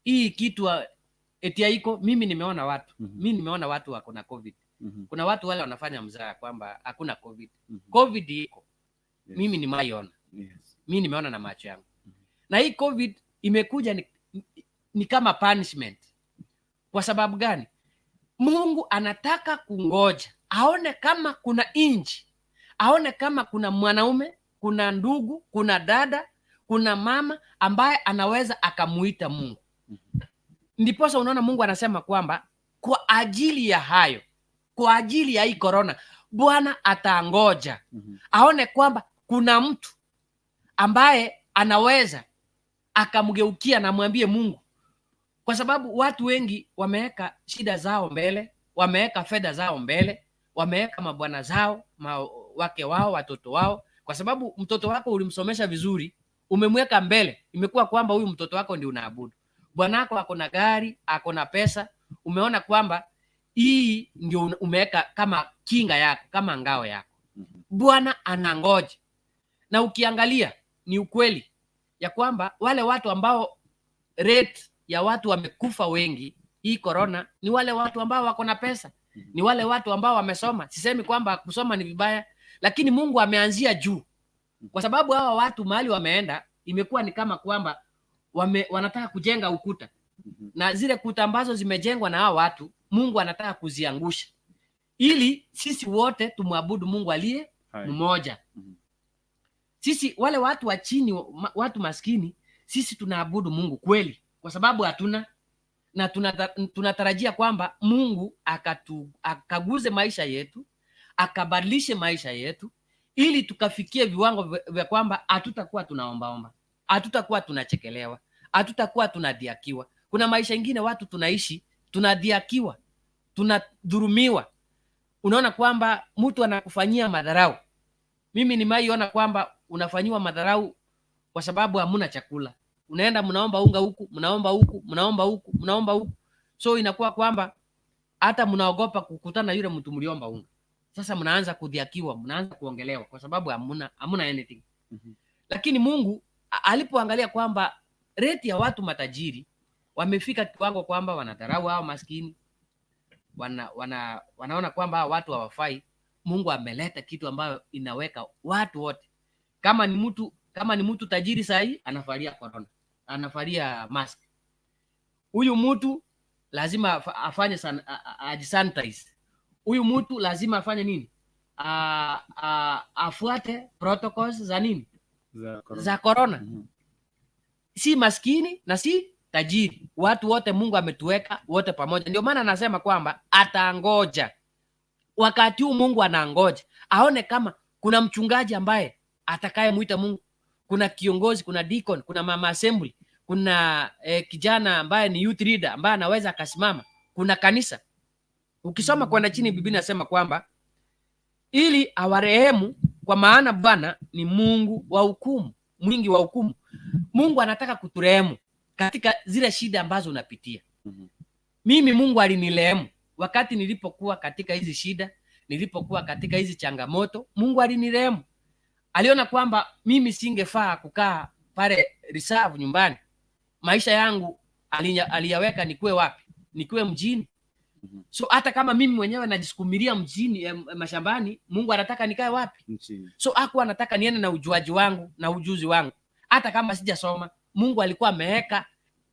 hii kitu eti haiko. Mimi nimeona watu, mimi nimeona watu wako na COVID. Kuna watu wale wanafanya mzaha kwamba hakuna COVID. COVID iko. Mimi nimaiona. Mimi nimeona na macho yangu. Na hii COVID imekuja ni kama punishment. Kwa sababu gani? Mungu anataka kungoja aone kama kuna inchi, aone kama kuna mwanaume, kuna ndugu, kuna dada, kuna mama ambaye anaweza akamuita Mungu. Ndiposa unaona Mungu anasema kwamba kwa ajili ya hayo, kwa ajili ya hii corona, Bwana atangoja aone kwamba kuna mtu ambaye anaweza akamgeukia na mwambie Mungu, kwa sababu watu wengi wameweka shida zao mbele, wameweka fedha zao mbele, wameweka mabwana zao, wake wao, watoto wao, kwa sababu mtoto wako ulimsomesha vizuri, umemweka mbele, imekuwa kwamba huyu mtoto wako ndio unaabudu. Bwanako ako na gari, ako na pesa, umeona kwamba hii ndio umeweka kama kinga yako, kama ngao yako. Bwana anangoja. Na ukiangalia ni ukweli ya kwamba wale watu ambao rate ya watu wamekufa wengi hii corona ni wale watu ambao wako na pesa, ni wale watu ambao wamesoma. Sisemi kwamba kusoma ni vibaya, lakini Mungu ameanzia juu, kwa sababu hawa watu mahali wameenda imekuwa ni kama kwamba wanataka kujenga ukuta, na zile kuta ambazo zimejengwa na hawa watu Mungu anataka kuziangusha ili sisi wote tumwabudu Mungu aliye mmoja. Sisi wale watu wa chini, watu maskini, sisi tunaabudu Mungu kweli, kwa sababu hatuna na tunatarajia kwamba Mungu akaguze maisha yetu, akabadilishe maisha yetu ili tukafikie viwango vya kwamba hatutakuwa tunaombaomba, hatutakuwa tunachekelewa, hatutakuwa tunadhiakiwa. Kuna maisha ingine watu tunaishi tunadhiakiwa, tunadhurumiwa. Unaona kwamba mtu anakufanyia madharau. Mimi nimaiona kwamba unafanyiwa madharau kwa sababu hamuna chakula. Unaenda mnaomba unga huku, mnaomba huku, mnaomba huku, mnaomba huku. So inakuwa kwamba hata mnaogopa kukutana na yule mtu mliomba unga. Sasa mnaanza kudhiakiwa, mnaanza kuongelewa kwa sababu hamuna anything. Lakini Mungu alipoangalia kwamba rate ya watu matajiri wamefika kiwango kwamba wanadharau hao maskini, wanaona kwamba hao watu hawafai, Mungu ameleta kitu ambayo inaweka watu wote. Kama ni mtu tajiri sahi anavalia corona, anavalia mask. Huyu mtu lazima afanye ajisanitize. Huyu mtu lazima afanye nini? Afuate protocols za nini? Za corona. Za corona. Si maskini na si tajiri, watu wote Mungu ametuweka wote pamoja. Ndio maana anasema kwamba atangoja wakati huu. Mungu anangoja aone kama kuna mchungaji ambaye atakayemwita Mungu, kuna kiongozi, kuna deacon, kuna mama assembly, kuna kijana ambaye ni youth leader ambaye anaweza akasimama, kuna kanisa. Ukisoma kwenda chini, Biblia inasema kwamba ili awarehemu, kwa maana Bwana ni Mungu wa hukumu, mwingi wa hukumu. Mungu anataka kuturehemu katika zile shida ambazo unapitia. Mimi Mungu alinirehemu wakati nilipokuwa katika hizi shida, nilipokuwa katika hizi changamoto, Mungu alinirehemu. Aliona kwamba mimi singefaa kukaa pale reserve nyumbani. Maisha yangu aliyaweka nikuwe wapi? Nikuwe mjini. So hata kama mimi mwenyewe najisukumilia mjini, mashambani, Mungu anataka nikae wapi? Nchini. So hakuwa anataka niende na ujuaji wangu na ujuzi wangu, hata kama sijasoma. Mungu alikuwa ameweka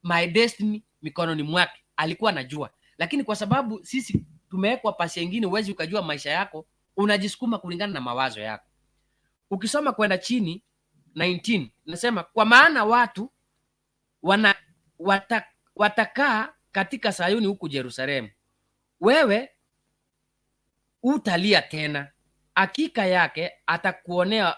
my destiny mikononi mwake, alikuwa anajua, lakini kwa sababu sisi tumewekwa pasi ingine, huwezi ukajua maisha yako, unajisukuma kulingana na mawazo yako. Ukisoma kwenda chini 19 nasema kwa maana watu watakaa katika Sayuni huku Yerusalemu, wewe utalia tena, hakika yake atakuonea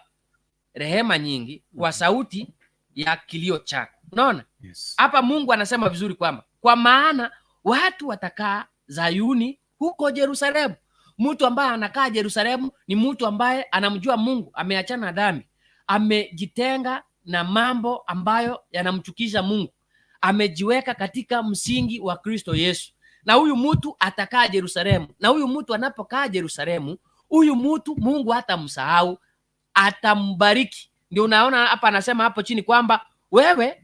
rehema nyingi kwa sauti ya kilio chako. Unaona? Yes. Hapa Mungu anasema vizuri kwamba kwa maana watu watakaa Zayuni huko Yerusalemu. Mtu ambaye anakaa Yerusalemu ni mtu ambaye anamjua Mungu, ameachana na dhambi, amejitenga na mambo ambayo yanamchukisha Mungu, amejiweka katika msingi wa Kristo Yesu. Na huyu mtu atakaa Yerusalemu, na huyu mtu anapokaa Yerusalemu, huyu mtu Mungu hatamsahau, atambariki. Ndio unaona hapa anasema hapo chini kwamba wewe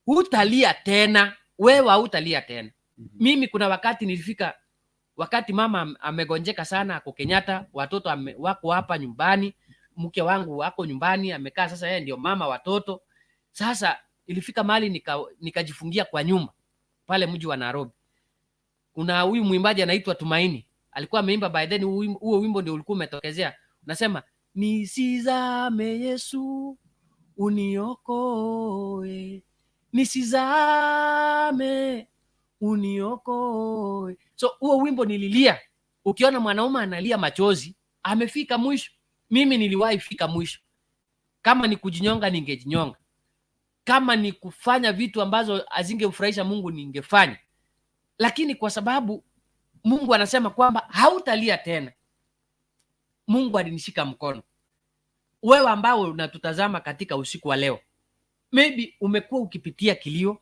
hutalia tena, wewe hautalia tena. Mimi kuna wakati nilifika, wakati mama amegonjeka sana, ako Kenyatta, watoto wako hapa nyumbani, mke wangu wako nyumbani amekaa, sasa yeye ndio mama watoto. Sasa ilifika mahali nikajifungia kwa nyumba pale mji wa Nairobi. Kuna huyu mwimbaji anaitwa Tumaini, alikuwa ameimba by then, huo wimbo ndio ulikuwa umetokezea, unasema nisizame Yesu uniokoe, nisizame uniokoe. So huo wimbo nililia. Ukiona mwanaume analia machozi, amefika mwisho. Mimi niliwahi fika mwisho. Kama ni kujinyonga, ningejinyonga. Kama ni kufanya vitu ambazo hazingemfurahisha Mungu, ningefanya. Lakini kwa sababu Mungu anasema kwamba hautalia tena, Mungu alinishika mkono. Wewe ambao unatutazama katika usiku wa leo, maybe umekuwa ukipitia kilio,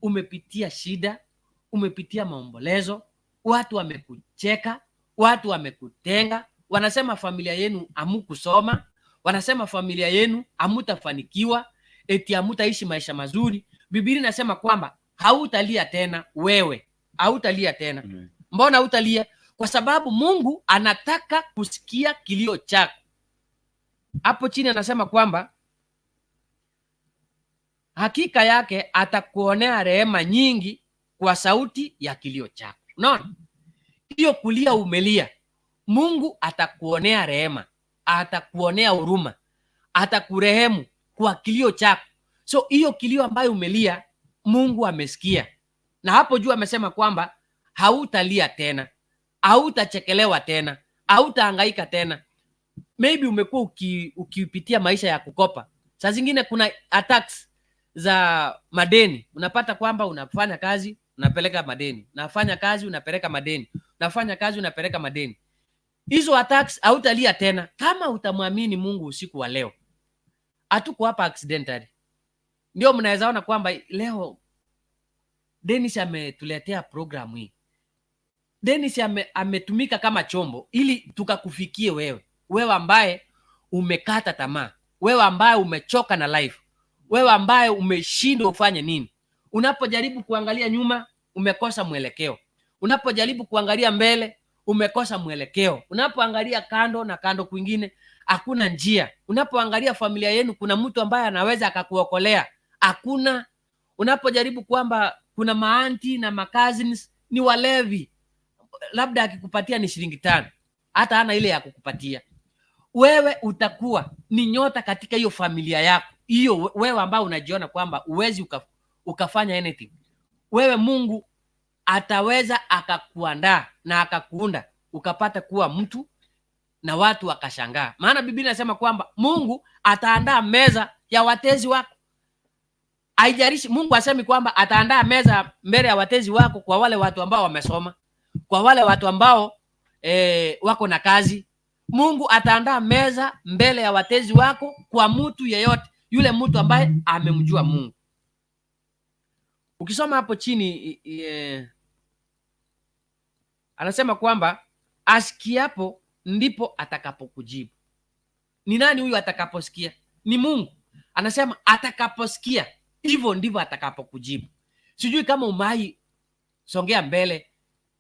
umepitia shida, umepitia maombolezo, watu wamekucheka, watu wamekutenga, wanasema familia yenu hamukusoma, wanasema familia yenu hamutafanikiwa, eti hamutaishi maisha mazuri. Biblia inasema kwamba hautalia tena, wewe hautalia tena. Mbona hautalia? Kwa sababu Mungu anataka kusikia kilio chako. Hapo chini anasema kwamba hakika yake atakuonea rehema nyingi kwa sauti ya kilio chako. Unaona, hiyo kulia umelia, Mungu atakuonea rehema, atakuonea huruma, atakurehemu kwa kilio chako. So hiyo kilio ambayo umelia, Mungu amesikia, na hapo juu amesema kwamba hautalia tena, hautachekelewa tena, hautahangaika tena. Maybe umekuwa ukipitia maisha ya kukopa. Saa zingine kuna attacks za madeni, unapata kwamba unafanya kazi unapeleka madeni, unafanya kazi unapeleka madeni, unafanya kazi unapeleka madeni. Hizo attacks hautalia tena kama utamwamini Mungu usiku wa leo. Hatuko hapa accidentally. Ndio mnaweza ona kwamba leo Dennis ametuletea programu hii. Dennis ametumika kama chombo ili tukakufikie wewe, wewe ambaye umekata tamaa, wewe ambaye umechoka na life, wewe ambaye umeshindwa ufanye nini. Unapojaribu kuangalia nyuma umekosa mwelekeo, unapojaribu kuangalia mbele umekosa mwelekeo, unapoangalia kando na kando kwingine hakuna njia, unapoangalia familia yenu kuna mtu ambaye anaweza akakuokolea, hakuna. Unapojaribu kwamba kuna maauntie na macousins ni walevi, labda akikupatia ni shilingi 5, hata hana ile ya kukupatia wewe. Utakuwa ni nyota katika hiyo familia yako hiyo, wewe ambao unajiona kwamba uwezi ukafanya anything, wewe Mungu ataweza akakuandaa na akakuunda ukapata kuwa mtu na watu wakashangaa. Maana Biblia inasema kwamba Mungu ataandaa meza ya watezi wako. Haijalishi, Mungu asemi kwamba ataandaa meza mbele ya watezi wako kwa wale watu ambao wamesoma, kwa wale watu ambao wako na kazi. Mungu ataandaa meza mbele ya watezi wako kwa mtu yeyote yule, mtu ambaye amemjua Mungu. Ukisoma hapo chini anasema kwamba asikiapo ndipo atakapokujibu. Ni nani huyu atakaposikia? Ni Mungu. Anasema atakaposikia, hivyo ndivyo atakapokujibu. Sijui kama umewahi songea mbele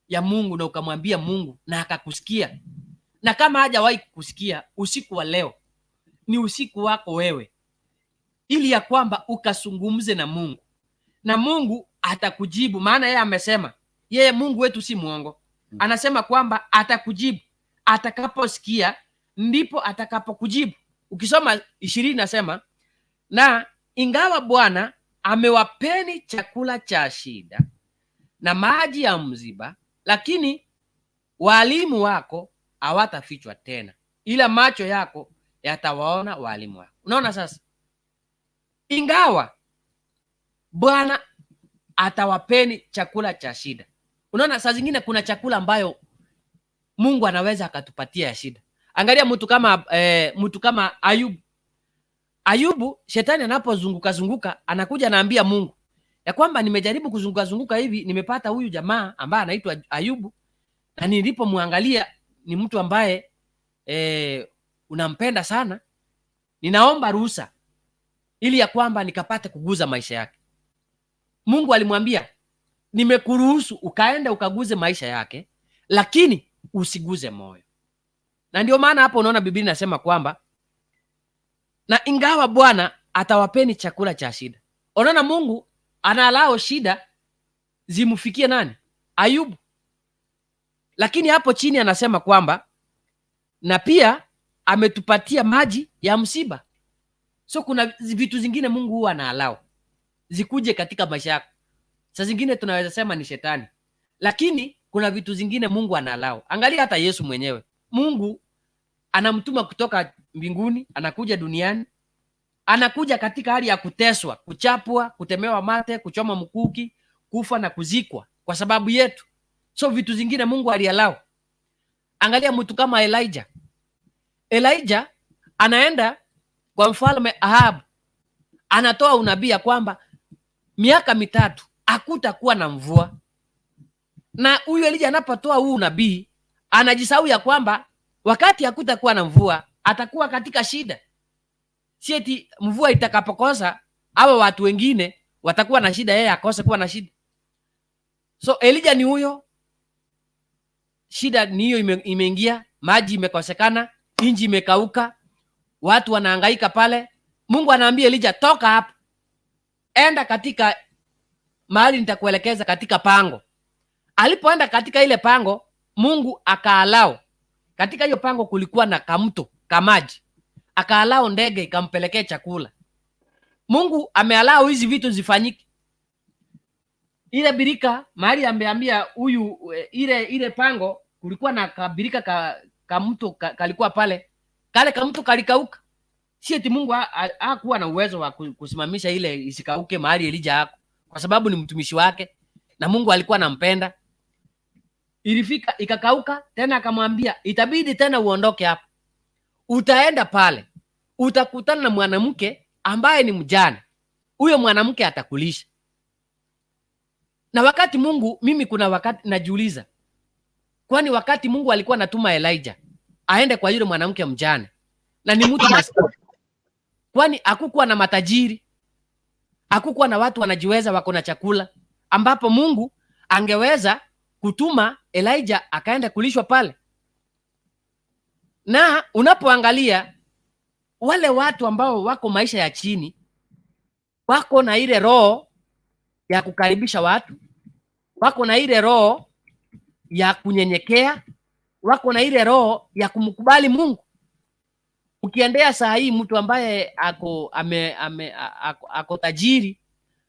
ya Mungu na ukamwambia Mungu na akakusikia. Na kama hajawahi kukusikia, usiku wa leo ni usiku wako wewe, ili ya kwamba ukazungumze na Mungu na Mungu atakujibu, maana yeye amesema, yeye Mungu wetu si mwongo. Anasema kwamba atakujibu atakaposikia, ndipo atakapokujibu. Ukisoma 20 nasema, na ingawa Bwana amewapeni chakula cha shida na maji ya mziba, lakini walimu wako hawatafichwa tena, ila macho yako yatawaona walimu wako. Unaona sasa, ingawa Bwana atawapeni chakula cha shida. Unaona, saa zingine kuna chakula ambayo Mungu anaweza akatupatia ya shida. Angalia mtu kama Ayubu. Ayubu, shetani anapozunguka zunguka anakuja anaambia Mungu ya kwamba nimejaribu kuzunguka zunguka hivi, nimepata huyu jamaa ambaye anaitwa Ayubu, na nilipomwangalia ni mtu ambaye unampenda sana, ninaomba ruhusa ili ya kwamba nikapate kuguza maisha yake. Mungu alimwambia nimekuruhusu ukaenda ukaguze maisha yake, lakini usiguze moyo. Na ndio maana hapo unaona Biblia inasema kwamba na ingawa Bwana atawapeni chakula cha shida. Unaona Mungu anaallow shida zimfikie nani? Ayubu. Lakini hapo chini anasema kwamba na pia ametupatia maji ya msiba. So kuna vitu zingine Mungu huwa anaallow zikuje katika maisha yako. Saa zingine tunaweza sema ni shetani, lakini kuna vitu zingine Mungu anaallow. Angalia hata Yesu mwenyewe, Mungu anamtuma kutoka mbinguni, anakuja duniani, anakuja katika hali ya kuteswa, kuchapwa, kutemewa mate, kuchoma mkuki, kufa na kuzikwa kwa sababu yetu. So vitu zingine Mungu aliallow. Angalia mtu kama Elijah. Elijah anaenda kwa mfalme Ahab, anatoa unabii ya kwamba miaka 3 hakutakuwa na mvua. Na huyu Elijah anapotoa huu unabii anajisahau ya kwamba wakati hakutakuwa na mvua atakuwa katika shida. Si eti mvua itakapokosa hawa watu wengine watakuwa na shida, yeye akose kuwa na shida. So Elijah ni huyo, shida ni hiyo, imeingia, maji imekosekana, inji imekauka, watu wanahangaika pale. Mungu anaambia Elijah, toka hapo, enda katika mahali nitakuelekeza, katika pango. Alipoenda katika ile pango, Mungu akaallow, katika hiyo pango kulikuwa na kamto kamaji, akaallow ndege ikampelekea chakula. Mungu ameallow hizi vitu zifanyike. Ile birika mahali ameambia huyu, ile pango kulikuwa na kabirika kamto kalikuwa pale, kale kamto kalikauka. Si eti Mungu hakuwa na uwezo wa kusimamisha ile isikauke mahali Elijah ako, kwa sababu ni mtumishi wake na Mungu alikuwa anampenda. Ilifika ikakauka tena, akamwambia itabidi tena uondoke hapa, utaenda pale utakutana na mwanamke ambaye ni mjane, huyo mwanamke atakulisha. Na wakati Mungu, mimi kuna wakati najiuliza, Kwani wakati Mungu alikuwa anatuma Elijah aende kwa yule mwanamke mjane na ni mtu maskini, kwani hakukuwa na matajiri? Hakukuwa na watu wanajiweza wako na chakula, ambapo Mungu angeweza kutuma Elijah akaenda kulishwa pale? Na unapoangalia wale watu ambao wako maisha ya chini, wako na ile roho ya kukaribisha watu, wako na ile roho ya kunyenyekea, wako na ile roho ya kumkubali Mungu. Ukiendea saa hii mtu ambaye ako ame, ame, ako tajiri,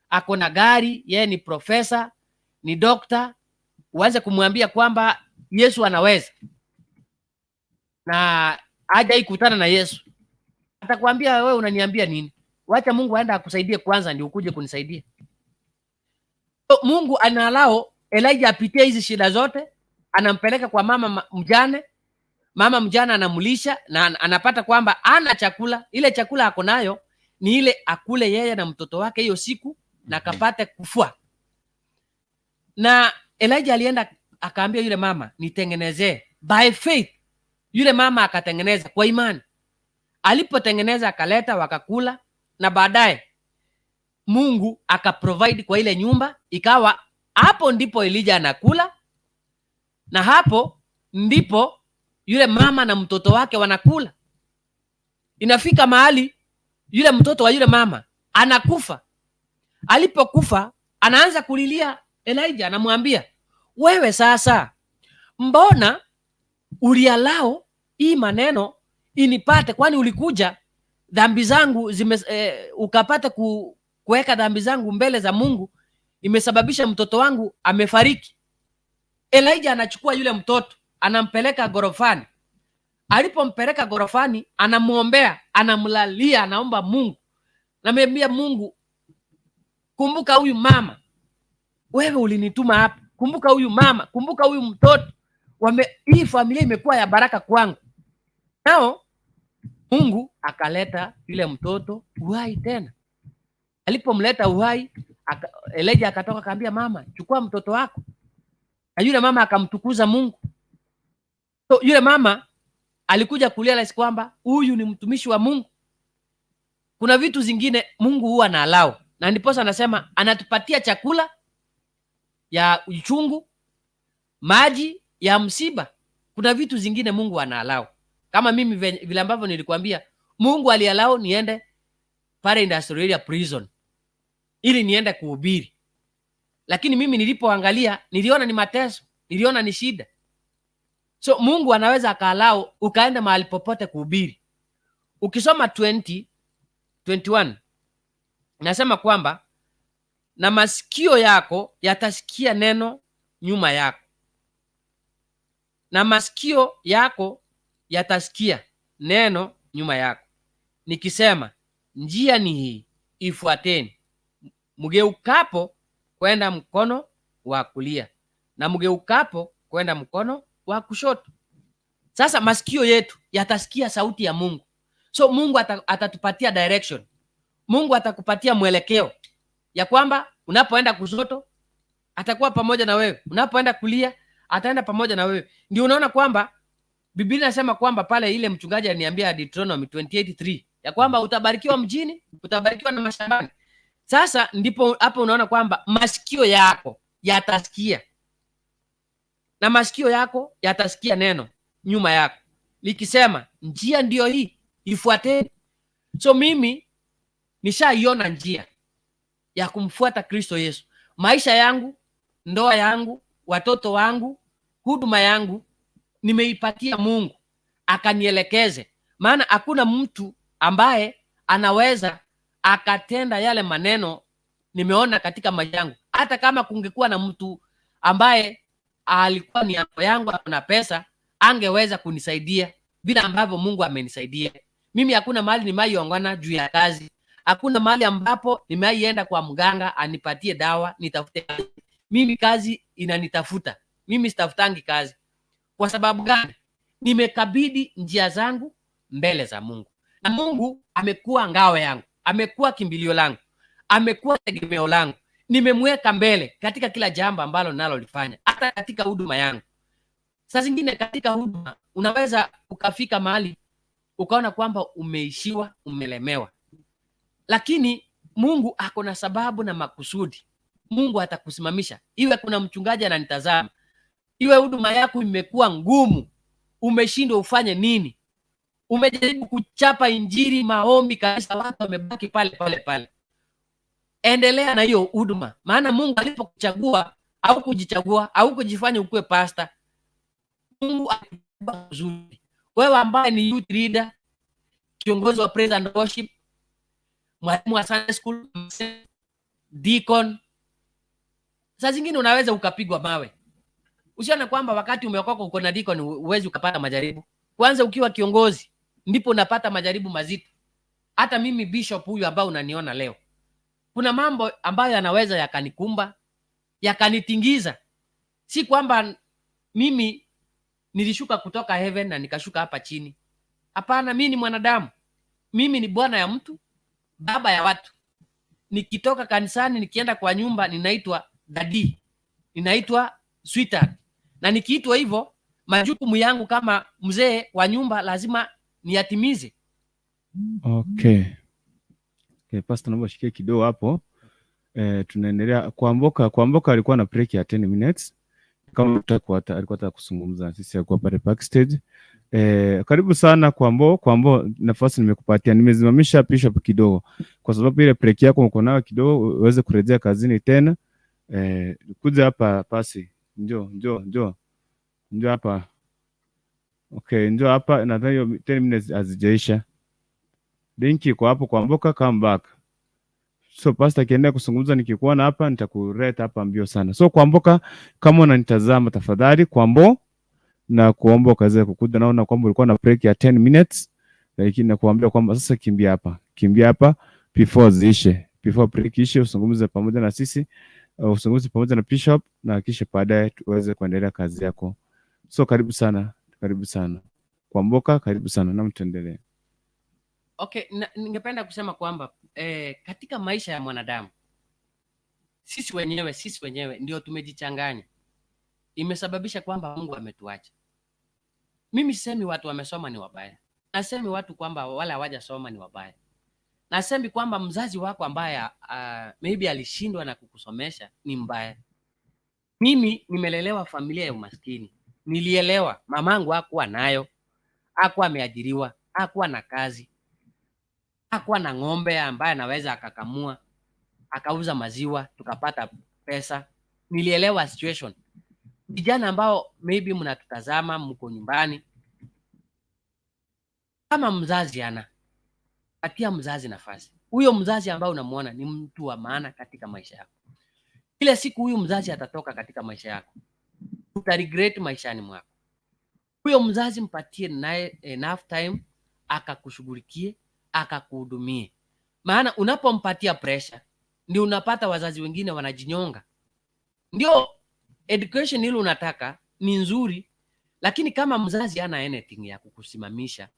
ako na gari, yeye ni profesa, ni dokta, uanze kumwambia kwamba Yesu anaweza na hajai kutana na Yesu, atakwambia wewe unaniambia nini? Wacha Mungu aende akusaidie kwanza ndio ukuje kunisaidia. So, Mungu analao Elijah apitie hizi shida zote, anampeleka kwa mama mjane. Mama mjane anamlisha na anapata kwamba ana chakula. Ile chakula ako nayo ni ile akule yeye na mtoto wake hiyo siku na akapate kufua. Na Elijah alienda akaambia yule mama, nitengenezee. By faith yule mama akatengeneza kwa imani. Alipotengeneza akaleta, wakakula, na baadaye Mungu akaprovide kwa ile nyumba, ikawa hapo ndipo Elijah anakula na hapo ndipo yule mama na mtoto wake wanakula. Inafika mahali yule mtoto wa yule mama anakufa. Alipokufa anaanza kulilia Elijah, anamwambia wewe sasa, mbona uliallow hii maneno inipate? Kwani ulikuja dhambi zangu zime, ukapata kuweka dhambi zangu mbele za Mungu, imesababisha mtoto wangu amefariki. Elijah anachukua yule mtoto anampeleka gorofani. Alipompeleka gorofani, anamwombea, anamlalia, anaomba Mungu, namwambia Mungu, kumbuka huyu mama, wewe ulinituma hapa, kumbuka huyu mama, kumbuka huyu mtoto hii familia imekuwa ya baraka kwangu. Nao Mungu akaleta yule mtoto uhai tena. Alipomleta uhai, Elijah akatoka akaambia mama, chukua mtoto wako, na yule mama akamtukuza Mungu. So, yule mama alikuja kurealize kwamba huyu ni mtumishi wa Mungu. Kuna vitu zingine Mungu huwa anaallow, na ndiposa anasema anatupatia chakula ya uchungu, maji ya msiba. Kuna vitu zingine Mungu anaallow. Kama mimi vile ambavyo nilikwambia, Mungu aliallow niende pale Industrial Area Prison ili niende kuhubiri, lakini mimi nilipoangalia niliona ni mateso, niliona ni shida. So Mungu anaweza akaallow ukaenda mahali popote kuhubiri. Ukisoma 20:21 nasema kwamba na masikio yako yatasikia neno nyuma yako, na masikio yako yatasikia neno nyuma yako, nikisema njia ni hii, ifuateni. Mgeukapo kwenda mkono wa kulia na mgeukapo kwenda mkono wa kushoto. Sasa masikio yetu yatasikia sauti ya Mungu. So Mungu atatupatia direction. Mungu atakupatia mwelekeo ya kwamba unapoenda kushoto atakuwa pamoja na wewe, unapoenda kulia ataenda pamoja na wewe. Ndio unaona kwamba Biblia inasema kwamba pale ile mchungaji aliniambia Deuteronomy 28:3 ya kwamba utabarikiwa mjini, utabarikiwa na mashambani. Sasa ndipo hapo unaona kwamba masikio yako yatasikia na masikio yako yatasikia neno nyuma yako likisema njia ndiyo hii, ifuateni. So mimi nishaiona njia ya kumfuata Kristo Yesu. Maisha yangu, ndoa yangu, watoto wangu, huduma yangu nimeipatia Mungu akanielekeze, maana hakuna mtu ambaye anaweza akatenda yale maneno nimeona katika maisha yangu. Hata kama kungekuwa na mtu ambaye alikuwa ni anko yangu na pesa, angeweza kunisaidia vile ambavyo Mungu amenisaidia mimi. Hakuna mahali nimaiongana juu ya kazi, hakuna mahali ambapo nimaienda kwa mganga anipatie dawa nitafute kazi. Mimi kazi inanitafuta mimi, sitafutangi kazi. Kwa sababu gani? Nimekabidhi njia zangu mbele za Mungu, na Mungu amekuwa ngao yangu, amekuwa kimbilio langu, amekuwa tegemeo langu. Nimemweka mbele katika kila jambo ambalo nalolifanya, hata katika huduma yangu. Saa zingine katika huduma unaweza ukafika mahali ukaona kwamba umeishiwa, umelemewa, lakini Mungu ako na sababu na makusudi. Mungu atakusimamisha. Iwe kuna mchungaji ananitazama, iwe huduma yako imekuwa ngumu, umeshindwa ufanye nini, umejaribu kuchapa injili, maombi kabisa, watu wamebaki pale pale pale, endelea na hiyo huduma, maana Mungu alipokuchagua au kujichagua au kujifanya ukuwe pasta, Mungu alikuchagua vizuri. Wewe ambaye ni youth leader, kiongozi wa praise and worship, mwalimu wa Sunday school, deacon, saa zingine unaweza ukapigwa mawe. Usione kwamba wakati umeokoka uko na deacon huwezi ukapata majaribu. Kwanza ukiwa kiongozi ndipo unapata majaribu mazito. Hata mimi bishop huyu ambao unaniona leo, kuna mambo ambayo yanaweza yakanikumba yakanitingiza. Si kwamba mimi nilishuka kutoka heaven na nikashuka hapa chini. Hapana, mimi ni mwanadamu, mimi ni bwana ya mtu, baba ya watu. Nikitoka kanisani nikienda kwa nyumba ninaitwa daddy, ninaitwa sweetheart, na nikiitwa hivyo majukumu yangu kama mzee wa nyumba lazima niyatimize. Okay. Okay, Pastor naomba shikie kidogo hapo. Tunaendelea Kwamboka. Kwamboka alikuwa na break ya 10 minutes. Kama utakuwa alikuwa anataka kuzungumza na sisi, alikuwa pale backstage. Karibu sana Kwambo. Kwambo, nafasi nimekupatia. Nimesimamisha Bishop kidogo kwa sababu ile break yako uko nayo kidogo uweze kurejea kazini tena. Kuja hapa pasi. Njoo, njoo, njoo. Njoo hapa. Okay, njoo hapa, nadhani hiyo 10 minutes hazijaisha. Linki iko hapo Kwamboka, come back. So pastor akiendelea kuzungumza nikikuona hapa nitakuleta hapa mbio sana. So Kwamboka, kama unanitazama tafadhali Kwambo, na kuomba ukaweze kukuja. Naona kwamba ulikuwa na break ya 10 minutes, lakini nakuambia kwamba sasa kimbia hapa, kimbia hapa before ziishe, before break ishe, usungumze pamoja na sisi, usungumze pamoja na Bishop na kisha baadaye tuweze kuendelea kazi yako. So karibu sana, karibu sana Kwamboka, karibu sana na mtuendelee. Okay, ningependa kusema kwamba katika maisha ya mwanadamu sisi wenyewe ndio tumejichanganya, imesababisha kwamba Mungu ametuacha. Mimi sisemi watu wamesoma ni wabaya, nasemi watu kwamba wale hawajasoma ni wabaya, nasemi kwamba mzazi wako ambaye maybe alishindwa na kukusomesha ni mbaya. Mimi nimelelewa familia ya umaskini, nilielewa mamangu hakuwa nayo, hakuwa ameajiriwa, hakuwa na kazi, hakuwa na ng'ombe ambaye anaweza akakamua akauza maziwa tukapata pesa. Nilielewa situation. Vijana ambao maybe mnatutazama mko nyumbani, kama mzazi ana patia mzazi nafasi. Huyo mzazi ambao unamuona ni mtu wa maana katika maisha yako. Kila siku huyu mzazi atatoka katika maisha yako, uta regret maishani mwako. Huyo mzazi mpatie naye enough time, akakushughulikie, akakuhudumie. Maana unapompatia pressure ndio unapata wazazi wengine wanajinyonga. Ndio education ile unataka ni nzuri, lakini kama mzazi hana anything ya kukusimamisha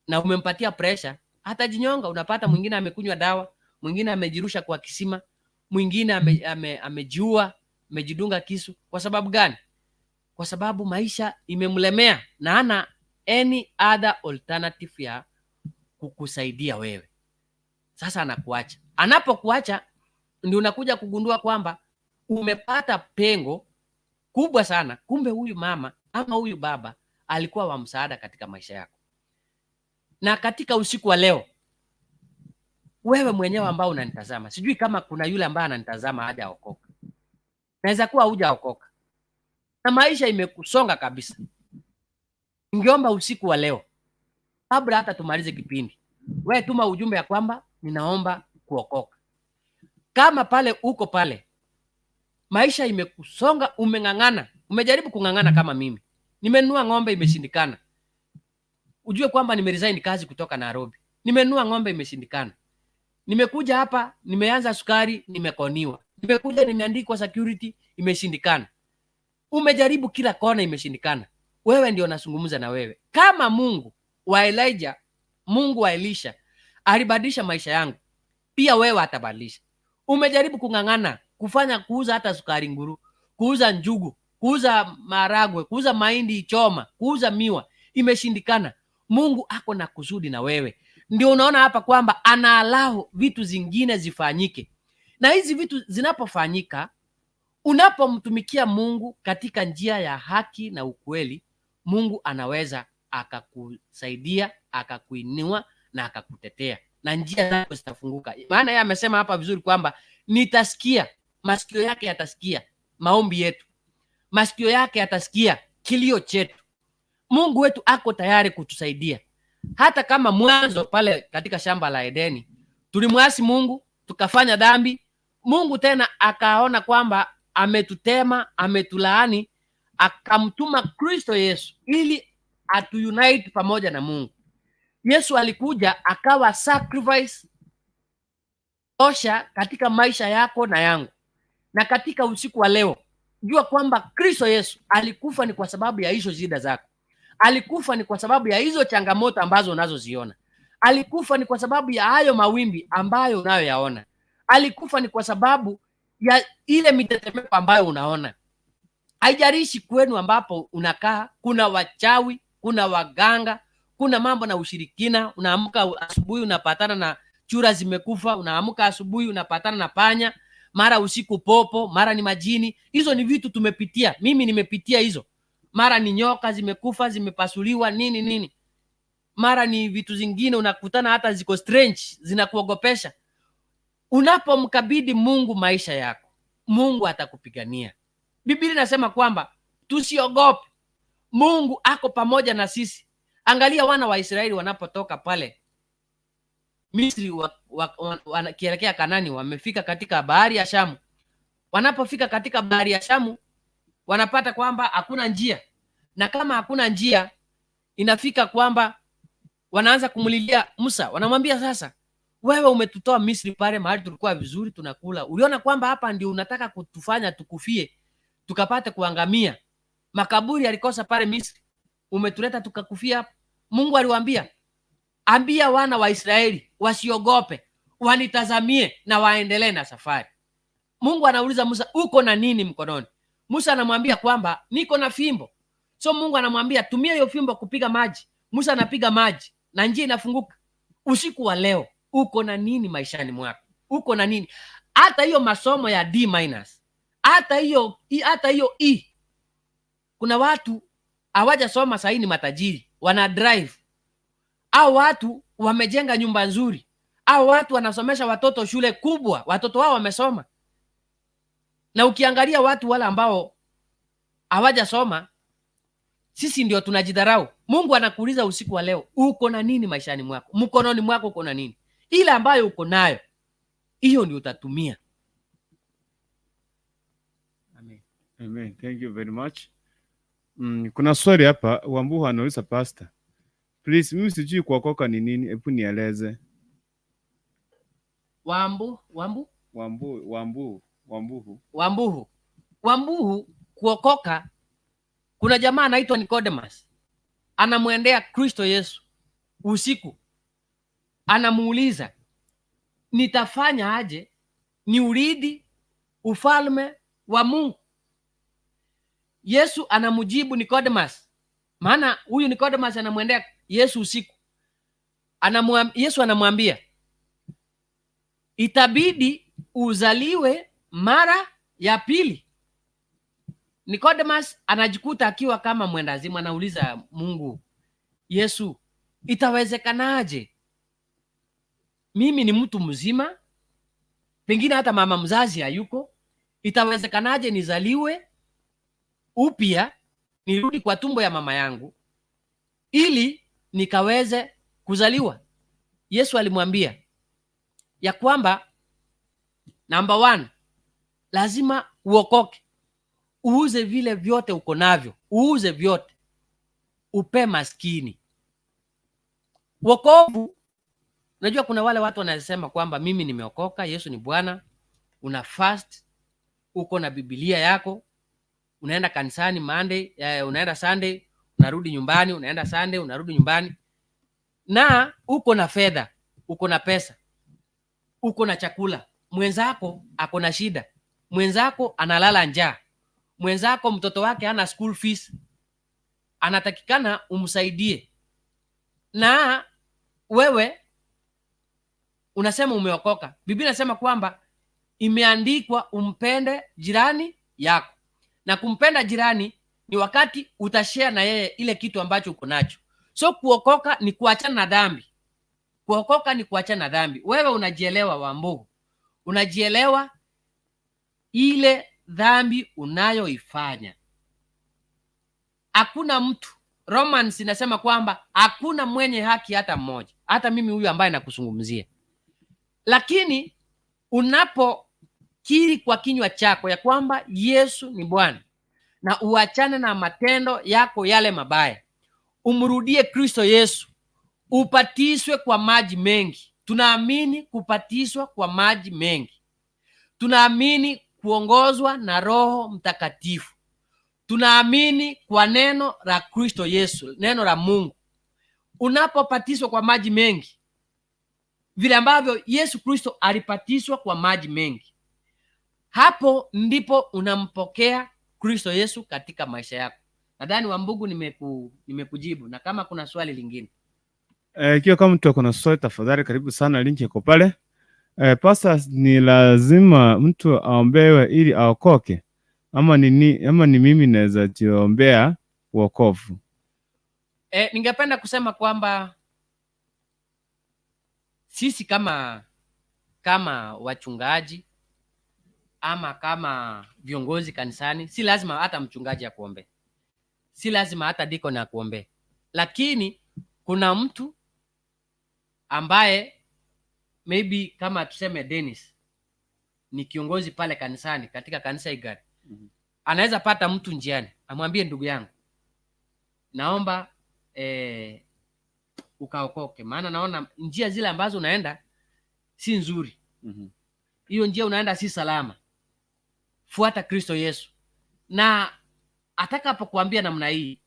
na umempatia pressure, hatajinyonga. Unapata mwingine amekunywa dawa, mwingine amejirusha kwa kisima, mwingine amejiua, amejidunga kisu. Kwa sababu gani? Kwa sababu maisha imemlemea na hana any other alternative ya kukusaidia wewe. Sasa anakuacha. Anapokuacha ndio unakuja kugundua kwamba umepata pengo kubwa sana. Kumbe huyu mama ama huyu baba alikuwa wa msaada katika maisha yako. Na katika usiku wa leo, wewe mwenyewe ambao unanitazama, sijui kama kuna yule ambaye ananitazama hajaokoka. Naweza kuwa hujaokoka na maisha imekusonga kabisa. Ningeomba usiku wa leo, kabla hata tumalize kipindi, wewe tuma ujumbe ya kwamba ninaomba kuokoka. Kama pale uko pale, maisha imekusonga, umeng'ang'ana, umejaribu kung'ang'ana kama mimi, nimenunua ng'ombe imeshindikana. Ujue kwamba nimeresign kazi kutoka Nairobi, nimenunua ng'ombe imeshindikana. Nimekuja hapa, nimeanza sukari, nimekoniwa. Nimekuja nimeandikwa security, imeshindikana. Umejaribu kila kona, imeshindikana. Wewe ndio nazungumza na wewe. Kama Mungu wa Elijah, Mungu wa Elisha alibadilisha maisha yangu, pia wewe atabadilisha. Umejaribu kung'ang'ana, kufanya kuuza hata sukari nguru, kuuza njugu, kuuza kuuza maharagwe, kuuza mahindi choma, kuuza miwa, imeshindikana. Mungu ako na kusudi na wewe. Ndio unaona hapa kwamba anaallow vitu zingine zifanyike, na hizi vitu zinapofanyika, unapomtumikia Mungu katika njia ya haki na ukweli, Mungu anaweza akakusaidia, akakuinua na akakutetea, na njia zako zitafunguka. Maana yeye amesema hapa vizuri kwamba nitasikia, masikio yake yatasikia maombi yetu, masikio yake yatasikia kilio chetu. Mungu wetu ako tayari kutusaidia, hata kama mwanzo pale katika shamba la Edeni tulimwasi Mungu tukafanya dhambi. Mungu tena akaona kwamba ametutema, ametulaani, akamtuma Kristo Yesu ili atuunite pamoja na Mungu. Yesu alikuja akawa sacrifice tosha katika maisha yako na yangu. Na katika usiku wa leo, jua kwamba Kristo Yesu alikufa ni kwa sababu ya hizo shida zako. Alikufa ni kwa sababu ya hizo changamoto ambazo unazoziona. Alikufa ni kwa sababu ya hayo mawimbi ambayo unayoyaona. Alikufa ni kwa sababu ya ile mitetemeko ambayo unaona. Haijalishi kwenu ambapo unakaa, kuna wachawi, kuna waganga, kuna mambo na ushirikina. Unaamka asubuhi unapatana na chura zimekufa, unaamka asubuhi unapatana na panya, mara usiku popo, mara ni majini. Hizo ni vitu tumepitia, mimi nimepitia hizo. Mara ni nyoka zimekufa, zimepasuliwa nini nini, mara ni vitu zingine unakutana hata ziko strange, zinakuogopesha. Unapomkabidhi Mungu maisha yako, Mungu atakupigania. Biblia inasema kwamba tusiogope, Mungu ako pamoja na sisi. Angalia wana wa Israeli wanapotoka pale Misri wakielekea Kanani, wamefika katika bahari ya Shamu. Wanapofika katika bahari ya Shamu, wanapata kwamba hakuna njia, na kama hakuna njia, inafika kwamba wanaanza kumlilia Musa, wanamwambia sasa, wewe umetutoa Misri pale mahali tulikuwa vizuri tunakula, uliona kwamba hapa ndio unataka kutufanya tukufie tukapate kuangamia. Makaburi yalikosa pale Misri, umetuleta tukakufia hapa. Mungu aliwaambia, ambia wana wa Israeli wasiogope, wanitazamie na waendelee na safari. Mungu anauliza Musa, uko na nini mkononi? Musa anamwambia kwamba niko na fimbo. So Mungu anamwambia tumia hiyo fimbo kupiga maji. Musa anapiga maji na njia inafunguka. Usiku wa leo uko na nini maishani mwako? Uko na nini? Hata hiyo masomo ya D minus, hata hiyo E. Kuna watu hawajasoma sahii ni matajiri, wana drive au watu wamejenga nyumba nzuri, au watu wanasomesha watoto shule kubwa, watoto wao wamesoma. Na ukiangalia watu wale ambao hawajasoma, sisi ndio tunajidharau. Mungu anakuuliza usiku wa leo, uko na nini maishani mwako? Mkononi mwako uko na nini? Ile ambayo uko nayo, hiyo ndio utatumia. Amen. Amen. Thank you very much. Kuna swali hapa Wambuha anauliza pastor. Please, mimi sijui kuokoka ni nini, hebu nieleze. Wambu, Wambu, Wambu, Wambu, Wambuhu. Wambuhu, Wambuhu, kuokoka. Kuna jamaa anaitwa Nicodemus anamwendea Kristo Yesu usiku, anamuuliza nitafanya aje niurithi ufalme wa Mungu? Yesu anamjibu Nicodemus, maana huyu Nicodemus anamwendea Yesu usiku. Yesu anamwambia itabidi uzaliwe mara ya pili. Nicodemus anajikuta akiwa kama mwendazimu, anauliza Mungu, Yesu, itawezekanaje? Mimi ni mtu mzima, pengine hata mama mzazi hayuko, itawezekanaje nizaliwe upya nirudi kwa tumbo ya mama yangu ili nikaweze kuzaliwa? Yesu alimwambia ya kwamba number one, lazima uokoke, uuze vile vyote uko navyo, uuze vyote, upe maskini. Wokovu, unajua kuna wale watu wanasema kwamba mimi nimeokoka, Yesu ni Bwana. Una fast, uko na Biblia yako, unaenda kanisani Monday, unaenda Sunday, unarudi nyumbani, unaenda Sunday, unarudi nyumbani, na uko na fedha, uko na pesa, uko na chakula, mwenzako ako na shida, mwenzako analala njaa. Mwenzako mtoto wake hana school fees, anatakikana umsaidie, na wewe unasema umeokoka. Biblia inasema kwamba imeandikwa umpende jirani yako, na kumpenda jirani ni wakati utashare na yeye ile kitu ambacho uko nacho. So kuokoka ni kuachana na dhambi. Kuokoka ni kuachana na dhambi. Wewe unajielewa, Wambugu, unajielewa ile dhambi unayoifanya. Hakuna mtu, Romans inasema kwamba hakuna mwenye haki hata mmoja, hata mimi huyu ambaye nakuzungumzia. Lakini unapokiri kwa kinywa chako ya kwamba Yesu ni Bwana na uachane na matendo yako yale mabaya, umrudie Kristo Yesu, upatiswe kwa maji mengi. Tunaamini kupatiswa kwa maji mengi, tunaamini kuongozwa na Roho Mtakatifu, tunaamini kwa neno la Kristo Yesu, neno la Mungu. Unapopatiswa kwa maji mengi, vile ambavyo Yesu Kristo alipatiswa kwa maji mengi, hapo ndipo unampokea Kristo Yesu katika maisha yako. Nadhani Wambugu, nimekujibu, na kama kuna swali lingine. Ikiwa kama mtu ako na swali tafadhali karibu sana, link iko pale. Pastor, ni lazima mtu aombewe ili aokoke ama ni mimi naweza jiombea wokovu? Ningependa kusema kwamba sisi kama wachungaji ama kama viongozi kanisani, si lazima hata mchungaji akuombe, si lazima hata deacon akuombe, lakini kuna mtu ambaye maybe kama tuseme Dennis ni kiongozi pale kanisani katika kanisa Igari, anaweza pata mtu njiani amwambie, ndugu yangu, naomba ukaokoke, maana naona njia zile ambazo unaenda si nzuri, hiyo njia unaenda si salama, fuata Kristo Yesu. Na atakapokuambia namna hii,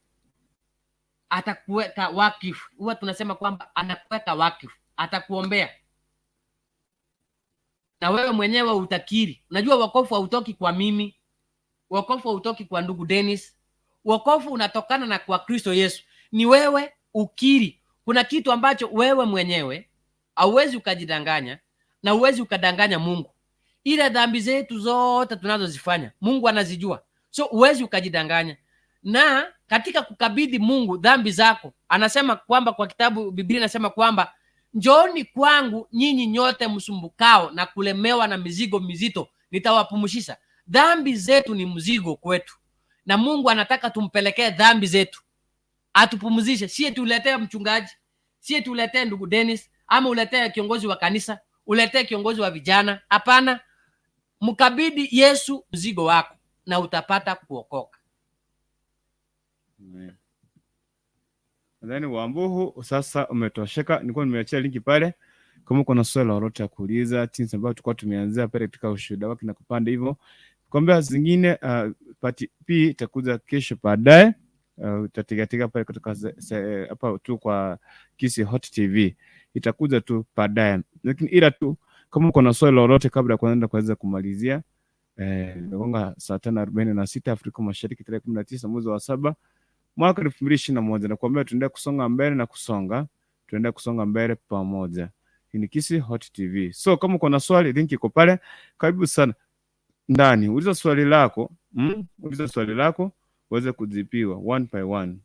atakuweka wakifu. Huwa tunasema kwamba anakuweka wakifu, atakuombea na wewe mwenyewe utakiri. Unajua wokovu hautoki kwa mimi, wokovu hautoki kwa ndugu Dennis, wokovu unatokana na kwa Kristo Yesu. Ni wewe ukiri. Kuna kitu ambacho wewe mwenyewe hauwezi ukajidanganya na huwezi ukadanganya Mungu. Ile dhambi zetu zote tunazozifanya Mungu anazijua, so huwezi ukajidanganya. Na katika kukabidhi Mungu dhambi zako, anasema kwamba kwa kitabu Biblia inasema kwamba njooni kwangu nyinyi nyote msumbukao na kulemewa na mizigo mizito, nitawapumzisha. Dhambi zetu ni mzigo kwetu, na Mungu anataka tumpelekee dhambi zetu atupumzishe, sie tuletee mchungaji, sie tuletee ndugu Dennis, ama uletee kiongozi wa kanisa, uletee kiongozi wa vijana. Hapana, mkabidhi Yesu mzigo wako na utapata kuokoka. Amen. Nadhani Wambuhu sasa umetosheka. Nilikuwa nimeachia linki pale, kama kuna swali lolote ya kuuliza, jinsi ambavyo tulikuwa tumeanzia pale katika ushuhuda wake na kupanda hivyo, kwambia zingine part B itakuja kesho baadaye. Utategatika pale kutoka hapa tu kwa Kisii Hot TV itakuja tu baadaye, lakini ila tu kama uko na swali lolote kabla ya kuenda kuweza kumalizia. Imegonga saa 5:46 Afrika Mashariki, tarehe 19 mwezi wa 7 mwaka 2021, nakuambia tuendelee kusonga mbele na kusonga, tuendelee kusonga mbele pamoja. Hii ni Kisii Hot TV. So kama uko na swali, link iko pale, karibu sana ndani, uliza swali lako, Uliza swali lako uweze kujibiwa one by one.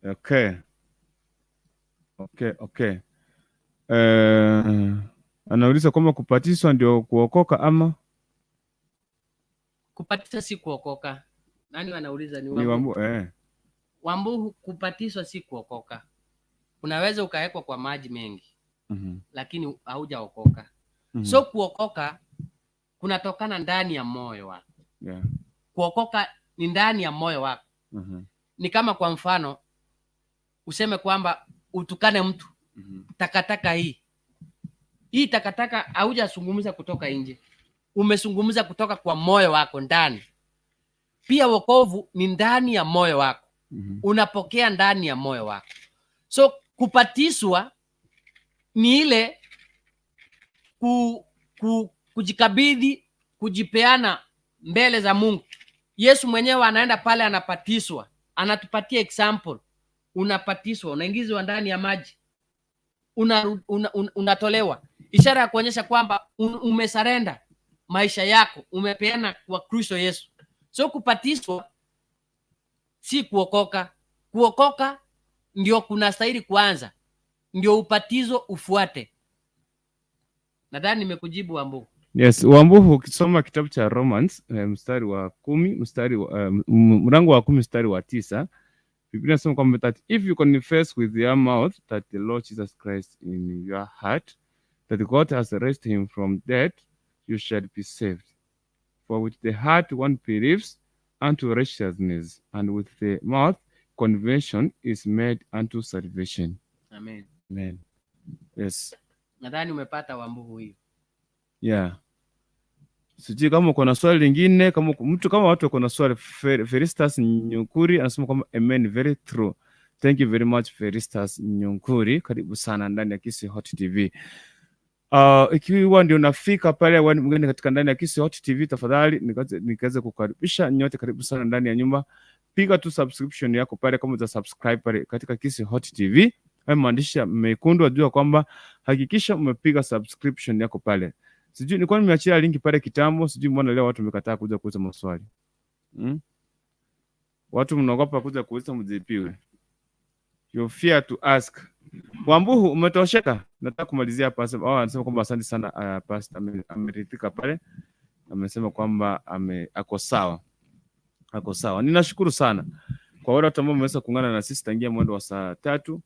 Okay. Anauliza kwamba kupatiswa ndio kuokoka ama Kupatiswa si kuokoka. Nani wanauliza? Ni ni Wambuhu? Wambu, eh. Wambuhu, kupatiswa si kuokoka. Unaweza ukawekwa kwa maji mengi lakini haujaokoka. So kuokoka kunatokana ndani ya moyo wako. Kuokoka ni ndani ya moyo wako. Ni kama kwa mfano useme kwamba utukane mtu, takataka hii hii takataka, haujazungumza kutoka nje, umezungumza kutoka kwa moyo wako ndani. Pia wokovu ni ndani ya moyo wako, unapokea ndani ya moyo wako. So kupatiswa ni ile kujikabidhi Kujipeana mbele za Mungu. Yesu mwenyewe anaenda pale anapatiswa, anatupatia example. Unapatiswa, unaingizwa ndani ya maji, unatolewa, ishara ya kuonyesha kwamba umesurrender maisha yako, umepeana kwa Kristo Yesu. So kupatiswa si kuokoka. Kuokoka ndio kunastahili kuanza, ndio upatizo ufuate. Nadhani nimekujibu, Ambu. Yes, Wambuhu, ukisoma kitabu cha Romans mstari wa 10 mstari wa, mlango wa 10 mstari wa 9, Biblia inasema kwamba that if you confess with your mouth that the Lord Jesus Christ in your heart that God has raised him from dead, you shall be saved. For with the heart one believes unto righteousness, and with the mouth confession is made unto salvation. Amen. Amen. Yes. Nadhani umepata, Wambuhu, hiyo. Yeah. Sijui kama uko na swali lingine, kama mtu kama watu wako na swali. Felistas Nyukuri anasema kwamba amen, very true. Thank you very much, Felistas Nyukuri, karibu sana ndani ya Kisii Hot TV. Ikiwa ndio unafika pale wewe ni mgeni katika ndani ya Kisii Hot TV, tafadhali nikaweze kukaribisha nyote, karibu sana ndani ya nyumba. Piga tu subscription yako pale kama uta subscribe pale katika Kisii Hot TV. Hayo maandishi ya mekundu, ajua kwamba hakikisha umepiga subscription yako pale. Sijui nilikuwa nimeachia link pale kitambo, sijui mbona leo watu wamekataa kuja kuuliza maswali. Watu mnaogopa kuja kuuliza mjibiwe. You fear to ask. Wambuhu, umetosheka? Nataka kumalizia hapa. Oh, anasema kwamba asante sana pastor, ameridhika pale. Amesema kwamba ako sawa. Ako sawa. Ninashukuru sana kwa wale watu ambao wameweza kuungana na sisi tangia mwendo wa saa 3.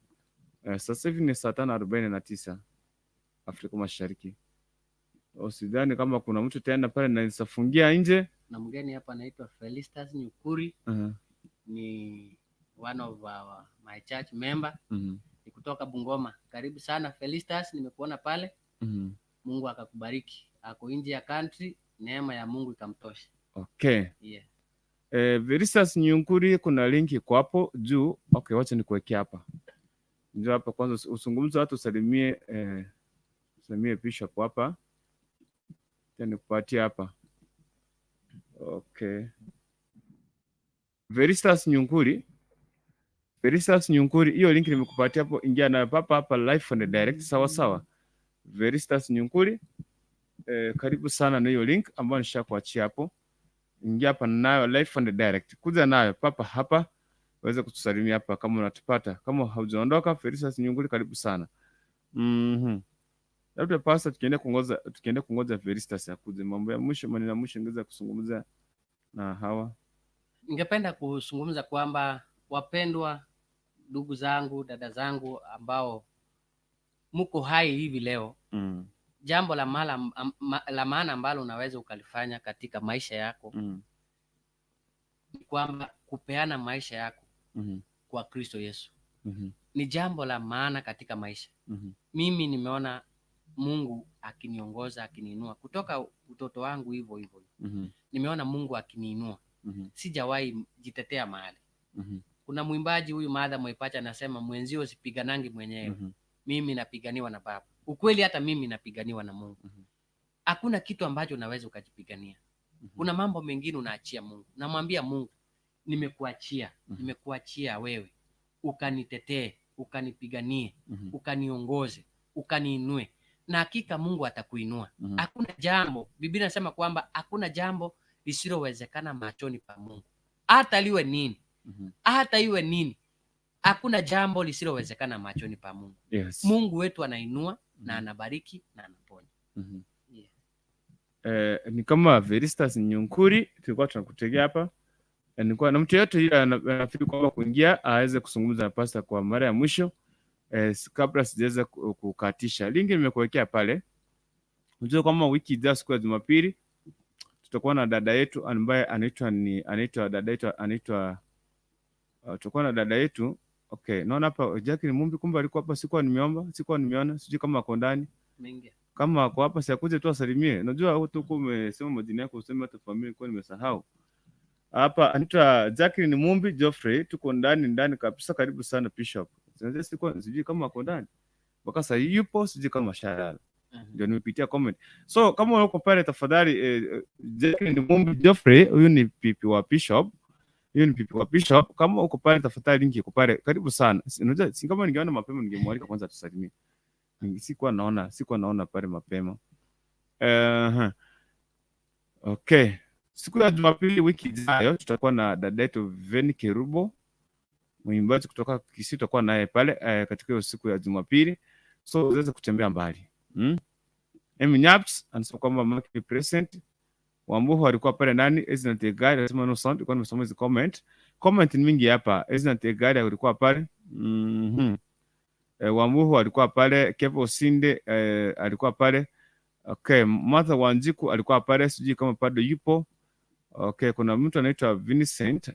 Sasa hivi ni saa 5:49 Afrika Mashariki. Usidhani kama kuna mtu tena pale na nisafungia nje. Na mgeni hapa anaitwa Felistas Nyukuri, ni one of our my church member, ni kutoka Bungoma. Karibu sana Felistas, nimekuona pale. Mungu akakubariki. Ako nje ya country, neema ya Mungu ikamtosha. Yeah. Felistas Nyunkuri, kuna link iko hapo juu. Okay, wacha nikuwekea hapa. Njoo hapa kwanza usungumze watu, usalimie bishop hapa. Tena nikupatie hapa. Okay. Felistas Nyunkuri. Felistas Nyunkuri, hiyo link nimekupatia hapo, ingia nayo papa hapa live and direct, sawa sawa. Felistas Nyunkuri, karibu sana na hiyo link ambayo nishakuachia hapo. Ingia hapa nayo live and direct, kuja nayo papa hapa uweze kutusalimia hapa kama unatupata. Kama haujaondoka, Felistas Nyunkuri, karibu sana. Labda pastor, tukienda kungoja Felistas akuje, mambo ya mwisho, maneno ya mwisho ingeweza kuzungumza na hawa. Ningependa kuzungumza kwamba wapendwa ndugu zangu, dada zangu ambao mko hai hivi leo, jambo la maana ambalo unaweza ukalifanya katika maisha yako ni kwamba kupeana maisha yako kwa Kristo Yesu ni jambo la maana katika maisha. Mimi nimeona Mungu akiniongoza, akiniinua kutoka utoto wangu hivyo hivyo. Nimeona Mungu akiniinua, sijawahi jitetea mahali. Kuna mwimbaji huyu Martha Mwaipaja anasema, "Mwenzio usipiganangi mwenyewe." Mimi napiganiwa na Baba. Ukweli hata mimi napiganiwa na Mungu. Hakuna kitu ambacho unaweza ukajipigania. Kuna mambo mengine unaachia Mungu, namwambia Mungu, nimekuachia, nimekuachia wewe, ukanitetee, ukanipiganie, ukaniongoze, ukaniinue, na hakika Mungu atakuinua. Hakuna jambo, Biblia inasema kwamba hakuna jambo lisilowezekana machoni pa Mungu, hata liwe nini, hata iwe nini, hakuna jambo lisilowezekana machoni pa Mungu. Mungu wetu anainua na anabariki na anaponya. Yeah. Ni kama Felistas Nyunkuri tulikuwa tunakutegea hapa. Nilikuwa na mtu yeyote yule anafikiri kwamba kuingia aweze kuzungumza na pastor kwa mara ya mwisho kabla sijaweza kukatisha. Link nimekuwekea pale. Unajua kwamba wiki ijayo siku ya Jumapili tutakuwa na dada yetu ambaye anaitwa ni anaitwa dada yetu anaitwa tutakuwa na dada yetu. Okay, naona hapa Jacqueline Mumbi, kumbe alikuwa hapa, sikuwa nimeomba, sikuwa nimeona, sijui kama ako ndani. Mengi. Kama ako hapa si akuje tu asalimie. Najua wewe tu umesema majina yako, useme hata familia, kwa nimesahau. Hapa anaitwa Jacqueline Mumbi Geoffrey, tuko ndani ndani kabisa, karibu sana Bishop. Sasa sikuwa sijui kama ako ndani. Mpaka sasa yupo, sijui kama shalala. Ndio nimepitia comment. So kama uko pale tafadhali, Jacqueline Mumbi Geoffrey, huyu ni pipi wa Bishop. Huyu ni pipi wa Bishop. Kama uko pale tafadhali, link iko pale. Karibu sana. Unajua si kama ningeona mapema ningemwalika kwanza tusalimie. Sikuwa naona pale mapema. Okay. Siku ya Jumapili wiki ijayo tutakuwa na dada yetu Veni Kerubo, mwimbaji kutoka Kisii, tutakuwa naye pale katika hiyo siku ya Jumapili, so uweze kutembea mbali. M Nyaps anasema kwamba Mark present. Wambuhu alikuwa pale ndani. Ezra Tegari anasema no sound, kwa nimesoma hizi comment. Comment ni mingi hapa. Ezra Tegari alikuwa pale. Wambuhu alikuwa pale, Kevo Osinde alikuwa pale. Okay, Martha Wanjiku alikuwa pale, sijui kama bado yupo. Okay, kuna mtu anaitwa Vincent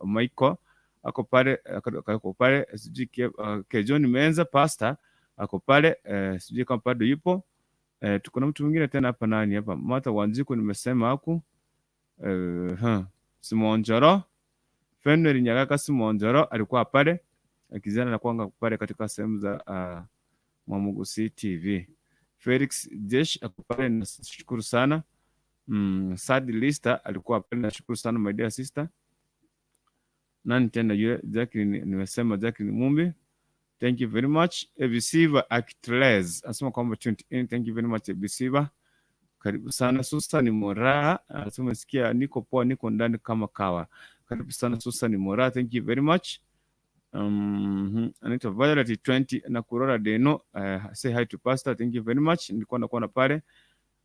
Michael ako pale, ako pale, sijui okay, John Menza pastor ako pale, sijui kama bado yupo. Tuko na mtu mwingine tena hapa, nani hapa? Martha Wanjiku nimesema haku. Simonjoro Fenweri Nyagaka Simonjoro alikuwa pale akizana na kuanga pale katika sehemu za Mwamugusi TV. Felix Jesh ako pale, nashukuru sana. Sadi Lista alikuwa pale, nashukuru sana my dear sister. Nani tena yule? Jacqueline, nimesema Jacqueline Mumbi. Thank you very much. Ebisiva Actress anasema kwamba tuned in. Thank you very much, Ebisiva. Karibu sana. Susan Moraa anasema sikia, niko poa, niko ndani kama kawa. Karibu sana Susan Moraa, thank you very much. Anaitwa Violet 20 na Kurora Deno, say hi to pastor, thank you very much. Nilikuwa nakuona pale.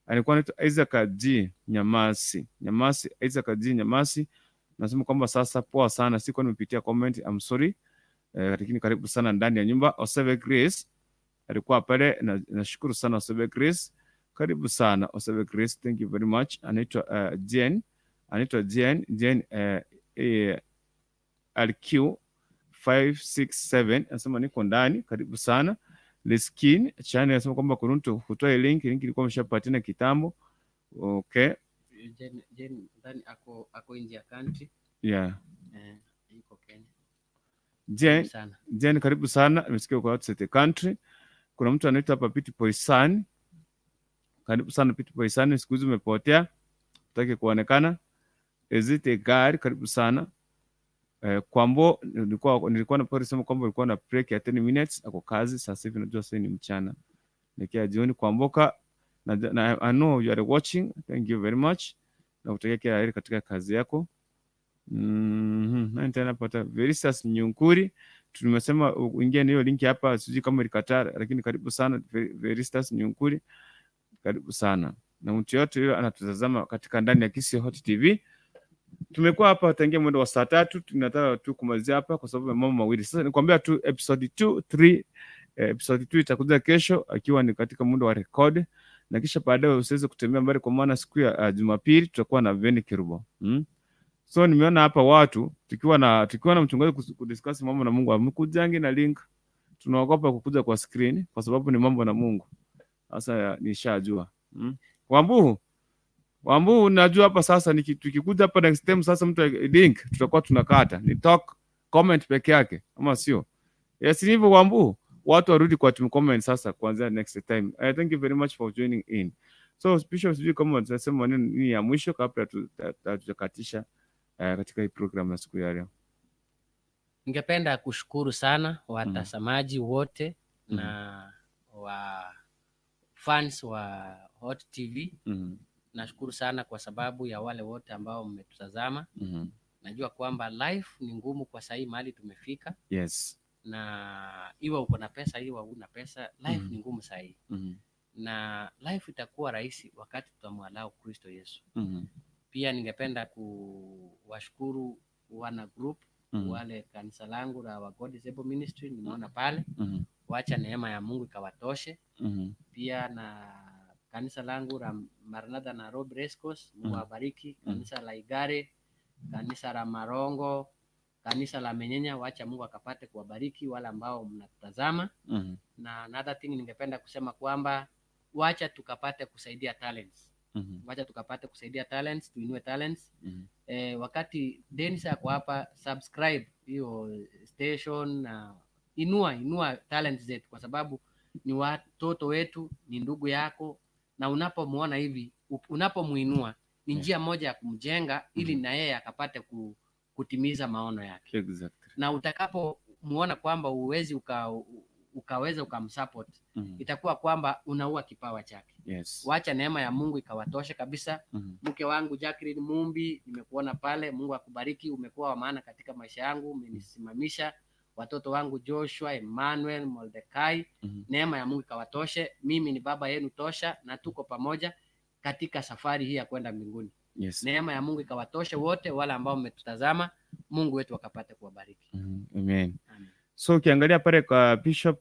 Alikuwa anaitwa Isaac G Nyamasi. Nyamasi, Isaac G Nyamasi. Nasema kwamba sasa poa sana, sikuwa nimepitia comment, I'm sorry. Lakini karibu sana ndani ya nyumba. Osebe Grace alikuwa pale, na nashukuru sana Osebe Grace. Karibu sana Osebe Grace, thank you very much. Anaitwa Jane, anaitwa Jane, Jane LQ 567 anasema niko ndani, karibu sana. Leskin channel anasema kwamba Kuruntu hutoe link, link ilikuwa imeshapatikana kitambo. Okay, Jane nadhani ako nje ya country. Yeah. Yuko Kenya. Jane, Karibu sana. Jane, karibu sana. Nimesikia uko outside the country. Kuna mtu anaitwa hapa Piti Poisan. Karibu sana Piti Poisan, siku hizi umepotea. Hutaki kuonekana. Ezite Gari, karibu sana. Kwambo nilikuwa na pori sema kwamba ulikuwa na break ya 10 minutes, ako kazi sasa hivi, najua sasa ni mchana. Nikia jioni Kwamboka na I know you are watching. Thank you very much. Na kutakia kila heri katika kazi yako. Nani tena pata Verisas Nyunkuri, tumesema uingie na hiyo link hapa, sijui kama ilikataa, lakini karibu sana Veristas Nyunkuri, karibu sana. Na mtu yote yule anatutazama katika ndani ya Kisii Hot TV. Tumekuwa hapa tangia mwendo wa saa 3, tunataka tu kumalizia hapa kwa sababu ya mambo mawili. Sasa nikwambia tu episode 2 3, episode 2 itakuja kesho akiwa ni katika muda wa record, na kisha baadaye usiweze kutembea mbali, kwa maana siku ya Jumapili tutakuwa na Veni Kerubo. So nimeona hapa watu tukiwa na mchungaji kudiscuss mambo na Mungu, amkujangi na link, tunaogopa kukuja kwa screen kwa sababu ni mambo na Mungu. Sasa nishajua. Wambuhu, Wambuhu, najua hapa sasa tukikuja hapa next time sasa mtu link tutakuwa tunakata. Ni talk comment peke yake ama sio? Yes, ni hivyo Wambuhu. Watu warudi kwa team comment sasa kuanzia next time. Thank you very much for joining in. So Bishop, sijui kama tunasema nini nini ya mwisho kabla hatujakatisha katika hii program ya siku ya leo. Ningependa kushukuru sana watazamaji wote na wa fans wa Hot TV. Nashukuru sana kwa sababu ya wale wote ambao mmetutazama. Najua kwamba life ni ngumu kwa sahii mahali tumefika, na iwe uko na pesa iwe huna pesa, life ni ngumu sahii, na life itakuwa rahisi wakati tutamwalau Kristo Yesu. Pia ningependa kuwashukuru wana group wale kanisa langu la wa God is Able Ministry, nimeona pale, wacha neema ya Mungu ikawatoshe. Pia na kanisa langu la Maranatha Nairobi Race Course, Mungu awabariki. Kanisa la Igare, kanisa la Marongo, kanisa la Menyenya, wacha Mungu akapate kuwabariki wale ambao mnatazama. Na another thing ningependa kusema kwamba wacha tukapate kusaidia talents, wacha tukapate kusaidia talents, tuinue talents. Wakati Dennis ako hapa, subscribe hiyo station na inua talents zetu, kwa sababu Ni watoto wetu, ni ndugu yako, na unapomuona hivi, unapomuinua ni njia moja ya kumjenga ili na yeye akapate kutimiza maono yake. Na utakapomuona kwamba uwezi ukaweza ukamsupport, itakuwa kwamba unaua kipawa chake. Wacha neema ya Mungu ikawatoshe kabisa. Mke wangu Jacqueline Mumbi, nimekuona pale, Mungu akubariki, umekuwa wa maana katika maisha yangu, umenisimamisha. Watoto wangu Joshua, Emmanuel, Mordecai, neema ya Mungu ikawatoshe. Mimi ni baba yenu tosha, na tuko pamoja katika safari hii ya kwenda mbinguni. Neema ya Mungu ikawatoshe wote wale ambao mmetutazama, Mungu wetu akapate kuwabariki. Amen. Amen. So ukiangalia pale kwa Bishop,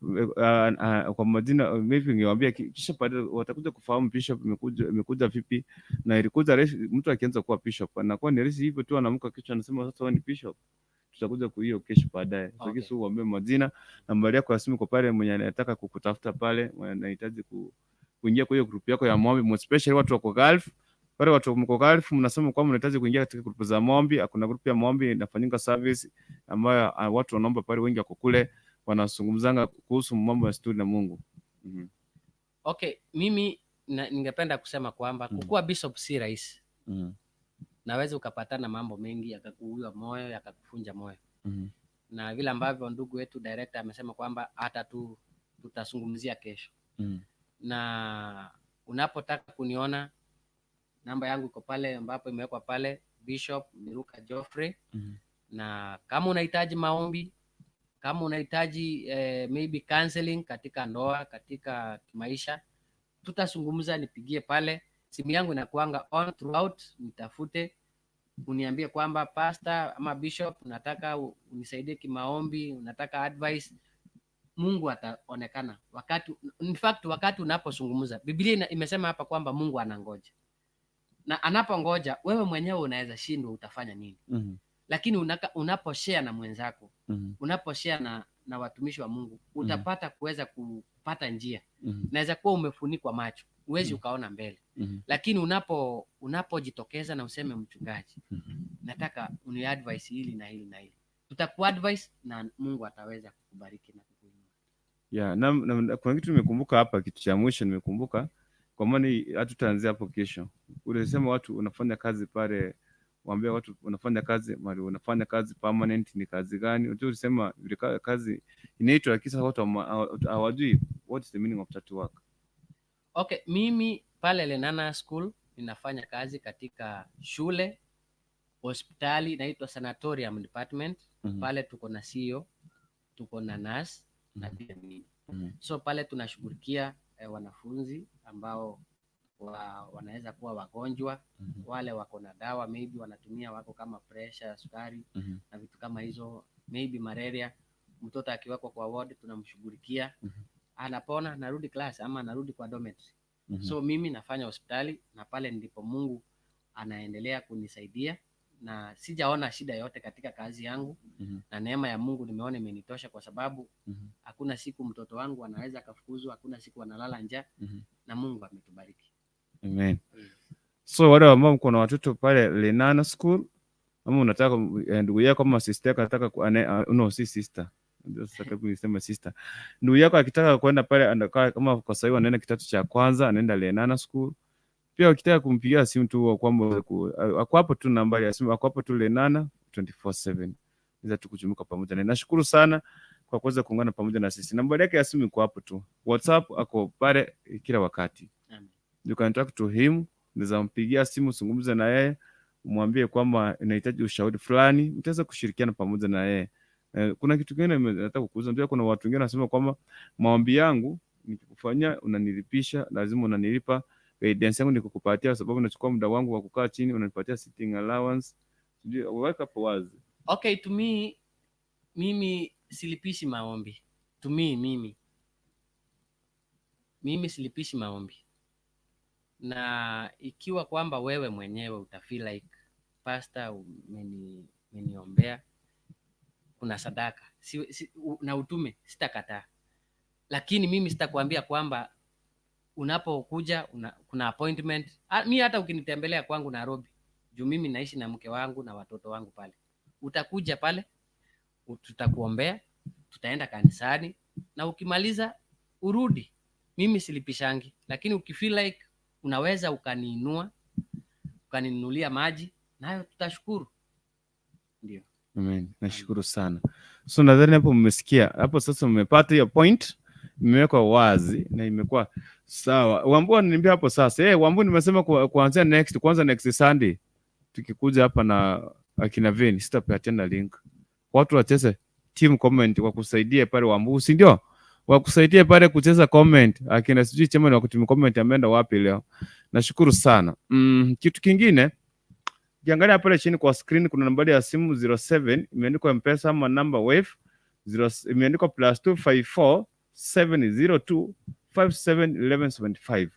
kwa majina, maybe ningewaambia kisha pale watakuja kufahamu Bishop imekuja vipi na ilikuja rahisi. Mtu akianza kuwa bishop anakuwa ni rahisi hivyo tu, anaamka kichwa anasema sasa wewe ni bishop. Tutakuja kwa hiyo kesho baadaye. So kesho uambie majina, nambari yako ya simu kwa pale mwenye anataka kukutafuta pale, mwenye anahitaji kuingia kwa hiyo group yako ya maombi, more especially watu wako Gulf. Pale watu mko Gulf mnasema kwamba mnahitaji kuingia katika group za maombi. Kuna group ya maombi inafanyika service ambayo watu wanaomba pale, wengi wako kule wanazungumzanga kuhusu mambo ya stori na Mungu. Okay, mimi ningependa kusema kwamba kukuwa bishop si rahisi. Naweza ukapatana mambo mengi yakakuua moyo, yakakufunja moyo. Na vile ambavyo ndugu wetu director amesema kwamba hata tu tutazungumzia kesho. Na unapotaka kuniona, namba yangu iko pale ambapo imewekwa pale, Bishop Miruka Geoffrey. Na kama unahitaji maombi, kama unahitaji maybe counseling katika ndoa, katika maisha, tutazungumza, nipigie pale. Simu yangu inakuanga on throughout, nitafute uniambie kwamba pastor ama bishop, unataka unisaidie kimaombi, unataka advice. Mungu ataonekana wakati, in fact, wakati unapozungumza. Biblia imesema hapa kwamba Mungu anangoja, na anapongoja wewe mwenyewe unaweza shindwa utafanya nini, lakini unaposhare na mwenzako, unaposhare na watumishi wa Mungu, utapata kuweza kupata njia. Naweza kuwa umefunikwa macho, huwezi ukaona mbele, lakini unapojitokeza na useme, "Mchungaji, nataka uniadvise hili na hili na hili," tutakuadvise na Mungu ataweza kukubariki na kukuinua. Yeah, na kuna kitu nimekumbuka hapa, kitu cha mwisho nimekumbuka, kwa maana hatutaanzia hapo kesho. Ulisema watu unafanya kazi pale, waambia watu unafanya kazi mahali unafanya kazi permanent ni kazi gani? Unajua ulisema vile kazi inaitwa, lakini sasa watu hawajui what is the meaning of that work. Okay, mimi pale Lenana School ninafanya kazi katika shule, hospitali inaitwa sanatorium department. Pale tuko na CEO, tuko na nurse na pia mimi. So pale tunashughulikia wanafunzi ambao wanaweza kuwa wagonjwa, wale wako na dawa maybe wanatumia, wako kama pressure, sukari na vitu kama hizo, maybe malaria. Mtoto akiwekwa kwa ward tunamshughulikia, anapona, anarudi class ama anarudi kwa dormitory. So mimi nafanya hospitali na pale ndipo Mungu anaendelea kunisaidia na sijaona shida yote katika kazi yangu, na neema ya Mungu nimeona imenitosha kwa sababu hakuna siku mtoto wangu anaweza akafukuzwa, hakuna siku analala njaa, na Mungu ametubariki. Amen. So wale ambao mko na watoto pale Lenana School ama unataka ndugu yako ama sister yako anataka no, si sister. Ndio sasa karibu niseme sister. Ndugu yako akitaka kwenda pale anakaa kama kwa sasa hivi anaenda kidato cha kwanza, anaenda Lenana School. Pia ukitaka kumpigia simu tu kwamba ako hapo tu, nambari ya simu ako hapo tu, Lenana 24/7. Naweza tu kujumuika pamoja naye. Nashukuru sana kwa kuweza kuungana pamoja na sisi. Nambari yake ya simu iko hapo tu. WhatsApp ako pale kila wakati. Amen. You can talk to him, unaweza mpigia simu, zungumza na yeye, umwambie kwamba inahitaji ushauri fulani, mtaweza kushirikiana pamoja na yeye. Kuna kitu kingine nataka kukuuliza. Ndio, kuna watu wengine wanasema kwamba maombi yangu nikikufanyia unanilipisha, lazima unanilipa. Guidance yangu nikukupatia kwa sababu nachukua muda wangu wa kukaa chini, unanipatia sitting allowance. Sijui, weka hapo wazi. Okay, to me, mimi silipishi maombi. To me, mimi silipishi maombi, na ikiwa kwamba wewe mwenyewe utafeel like, "Pastor, umeniombea, kuna sadaka na utume," sitakataa, lakini mimi sitakuambia kwamba unapokuja kuna appointment. Ah, mi hata ukinitembelea kwangu Nairobi, juu mimi naishi na mke wangu na watoto wangu pale, utakuja pale, tutakuombea, tutaenda kanisani na ukimaliza Urudi. Mimi silipishangi, lakini ukifeel like unaweza ukaniinua, ukaninunulia maji, nayo tutashukuru. Ndio. Amen. Nashukuru sana. So nadhani hapo mmesikia. Hapo sasa mmepata hiyo point, imewekwa wazi na imekuwa sawa. Wambu ananiambia hapo sasa. Eh, Wambu nimesema kuanzia next, kwanza next Sunday tukikuja hapa na akina Veni sitapatiana link. Watu wacheze team comment kwa kusaidia pale Wambu, si ndio? Wakusaidie pale kucheza comment. Akina sijui chairman wa team comment ameenda wapi leo. Nashukuru sana. Kitu kingine, ukiangalia pale chini kwa screen kuna nambari ya simu 07 imeandikwa M-Pesa ama number wave 0 imeandikwa +254 702 57 1175.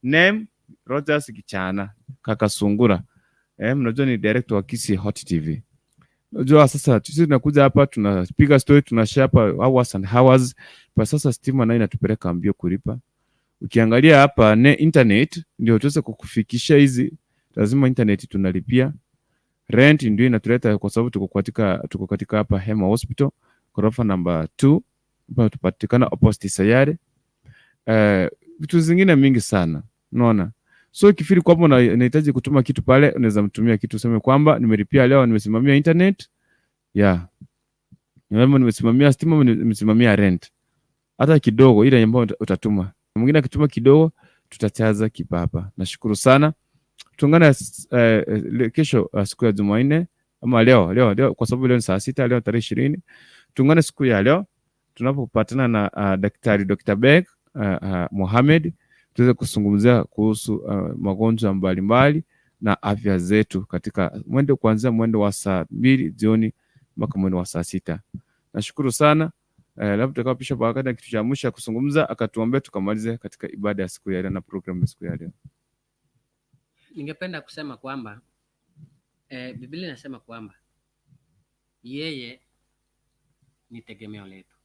Name Rogers Kichana Kaka Sungura. Eh, mnajua ni director wa Kisii Hot TV. Unajua sasa sisi tunakuja hapa tunapiga story, tunashare hapa hours and hours. Kwa sasa stima nayo inatupeleka mbio kulipa. Ukiangalia hapa ne internet ndio tuweze kukufikisha hizi, lazima internet tunalipia. Rent ndio inatuleta kwa sababu tuko katika hapa Hema Hospital ghorofa namba 2, hapa tupatikana opposite Sayare. Vitu zingine mingi sana unaona. So ikifeel kwamba unahitaji kutuma kitu pale, unaweza mtumia kitu, useme kwamba nimelipia leo, nimesimamia internet, yeah, nimesimamia stima, nimesimamia rent, hata kidogo ile ambayo utatuma. Mwingine akituma kidogo tutachaza kipapa. Nashukuru sana. Tuungane kesho siku ya Jumanne ama leo leo leo, kwa sababu leo ni saa 6, leo tarehe 20. Tuungane siku ya leo tunapopatana na daktari Dr. Beg Mohamed tuweze kuzungumzia kuhusu magonjwa mbalimbali na afya zetu katika mwendo kuanzia mwendo wa saa 2 jioni mpaka mwendo wa saa 6. Nashukuru sana. Labda tutakapisha wakati na kitu cha mwisho ya kuzungumza akatuombea tukamalize katika ibada ya siku ya leo na programu ya siku ya leo. Ningependa kusema kwamba Biblia inasema kwamba yeye ni tegemeo letu.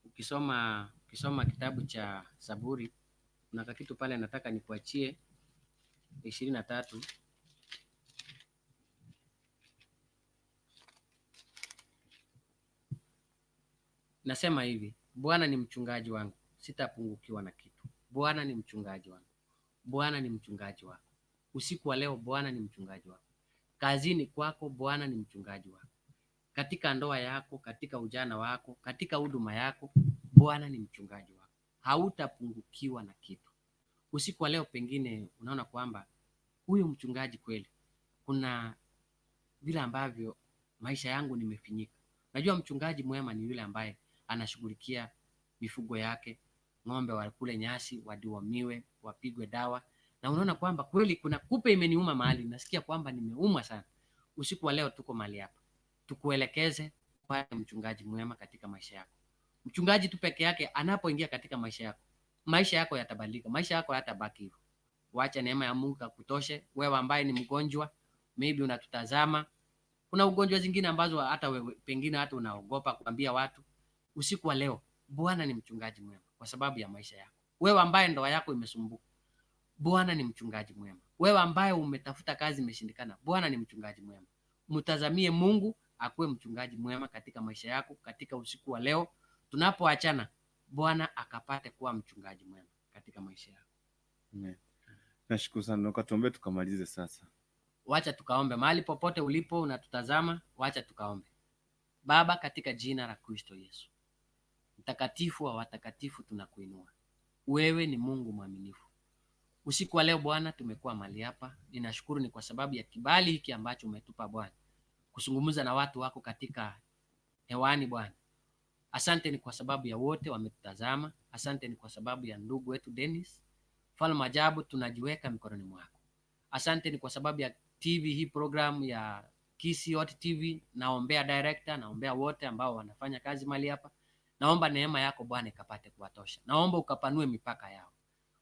Ukisoma kitabu cha Zaburi kuna kakitu pale nataka nikuachie 23. Nasema hivi, Bwana ni mchungaji wangu, sitapungukiwa na kitu. Bwana ni mchungaji wangu. Bwana ni mchungaji wako. Usiku wa leo Bwana ni mchungaji wako. Kazini kwako Bwana ni mchungaji wako. Katika ndoa yako, katika ujana wako, katika huduma yako, Bwana ni mchungaji wako. Hautapungukiwa na kitu. Usiku wa leo pengine unaona kwamba huyu mchungaji kweli, kuna vile ambavyo maisha yangu nimefinyika. Najua mchungaji mwema ni yule ambaye anashughulikia mifugo yake, ng'ombe wakule nyasi, wadiwamiwe, wapigwe dawa, na unaona kwamba kweli kuna kupe imeniuma mahali, nasikia kwamba nimeumwa sana. Usiku wa leo tuko mahali hapa, tukuelekeze upate mchungaji mwema katika maisha yako. Mchungaji tu peke yake anapoingia katika maisha yako yatabadilika, maisha yako hayatabaki hivyo. Wacha neema ya Mungu kakutoshe. Wewe ambaye ni mgonjwa, maybe unatutazama, kuna ugonjwa zingine ambazo hata wewe pengine hata unaogopa kuambia watu. Usiku wa leo Bwana ni mchungaji mwema kwa sababu ya maisha yako. Wewe ambaye ndoa yako imesumbuka, Bwana ni mchungaji mwema. Wewe ambaye umetafuta kazi imeshindikana, Bwana ni mchungaji mwema. Mtazamie Mungu akuwe mchungaji mwema katika maisha yako katika usiku wa leo tunapoachana, Bwana akapate kuwa mchungaji mwema katika maisha yako. Amen. Nashukuru sana, ukatuombee tukamalize sasa. Wacha tukaombe. Mahali popote ulipo unatutazama, wacha tukaombe. Baba, katika jina la Kristo Yesu, mtakatifu wa watakatifu, tunakuinua wewe. Ni Mungu mwaminifu. Usiku wa leo Bwana, tumekuwa mahali hapa. Ninashukuru ni kwa sababu ya kibali hiki ambacho umetupa Bwana, kuzungumza na watu wako katika hewani Bwana. Asante ni kwa sababu ya wote wametutazama. Asante ni kwa sababu ya ndugu wetu Dennis. Mfalme ajabu, tunajiweka mikononi mwako. Asante ni kwa sababu ya TV hii, program ya Kisii Hot TV. Naombea director, naombea wote ambao wanafanya kazi mahali hapa. Naomba neema yako Bwana ikapate kuwatosha. Naomba ukapanue mipaka yao.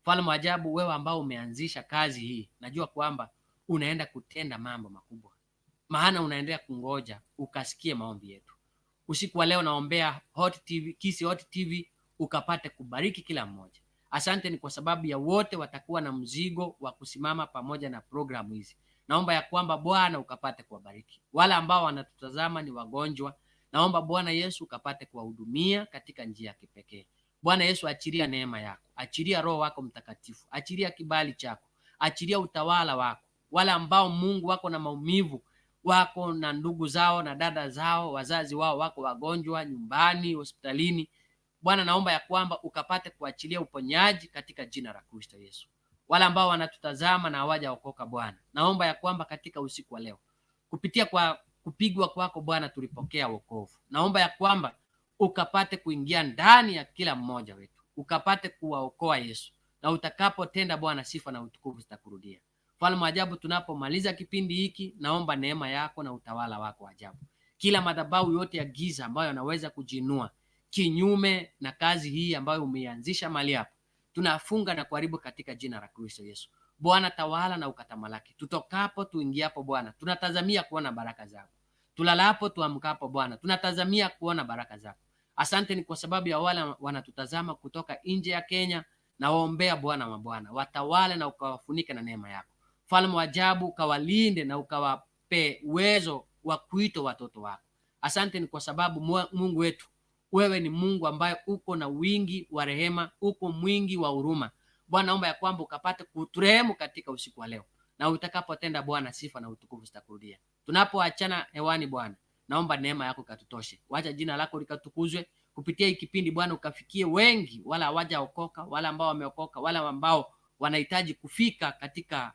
Mfalme ajabu, wewe ambao umeanzisha kazi hii, najua kwamba unaenda kutenda mambo makubwa, maana unaendelea kungoja ukasikie maombi yetu. Usiku wa leo naombea Hot TV, Kisii Hot TV ukapate kubariki kila mmoja. Asante ni kwa sababu ya wote watakuwa na mzigo wa kusimama pamoja na programu hizi. Naomba ya kwamba Bwana ukapate kuwabariki. Wale ambao wanatutazama ni wagonjwa, naomba Bwana Yesu ukapate kuwahudumia katika njia ya kipekee. Bwana Yesu, achilia neema yako, achilia Roho wako Mtakatifu, achilia kibali chako, achilia utawala wako. Wale ambao Mungu wako na maumivu, wako na ndugu zao na dada zao, wazazi wao wako wagonjwa nyumbani, hospitalini, Bwana, naomba ya kwamba ukapate kuachilia uponyaji katika jina la Kristo Yesu. Wale ambao wanatutazama na hawajaokoka Bwana, naomba ya kwamba katika usiku wa leo kupitia kwa kupigwa kwako Bwana tulipokea wokovu. Naomba ya kwamba ukapate kuingia ndani ya kila mmoja wetu, ukapate kuwaokoa Yesu, na utakapotenda Bwana, sifa na utukufu zitakurudia. Mfalme wa ajabu, tunapomaliza kipindi hiki, naomba neema yako na utawala wako wa ajabu, kila madhabahu yote ya giza ambayo yanaweza kujiinua kinyume na kazi hii ambayo umeianzisha mahali hapa, tunafunga na kuharibu katika jina la Kristo Yesu. Bwana, tawala na ukatamalaki. Tutokapo tuingiapo, Bwana, tunatazamia kuona baraka zako. Tulalapo tuamkapo, Bwana, tunatazamia kuona baraka zako. Asante ni kwa sababu ya wale wanatutazama kutoka nje ya Kenya, na waombea Bwana wa Bwana, watawale na ukawafunike na neema yako. Mfalme wa ajabu, ukawalinde na ukawape uwezo wa kuitwa watoto wako. Asante ni kwa sababu Mungu wetu, wewe ni Mungu ambaye uko na wingi wa rehema, uko mwingi wa huruma. Bwana, naomba ya kwamba ukapate kuturehemu katika usiku wa leo, na utakapotenda Bwana, sifa na utukufu zitakurudia. Tunapoachana hewani Bwana, naomba neema yako ikatutoshe, wacha jina lako likatukuzwe kupitia hii kipindi Bwana, ukafikie wengi, wala hawajaokoka, wala ambao wameokoka, wala ambao wanahitaji kufika katika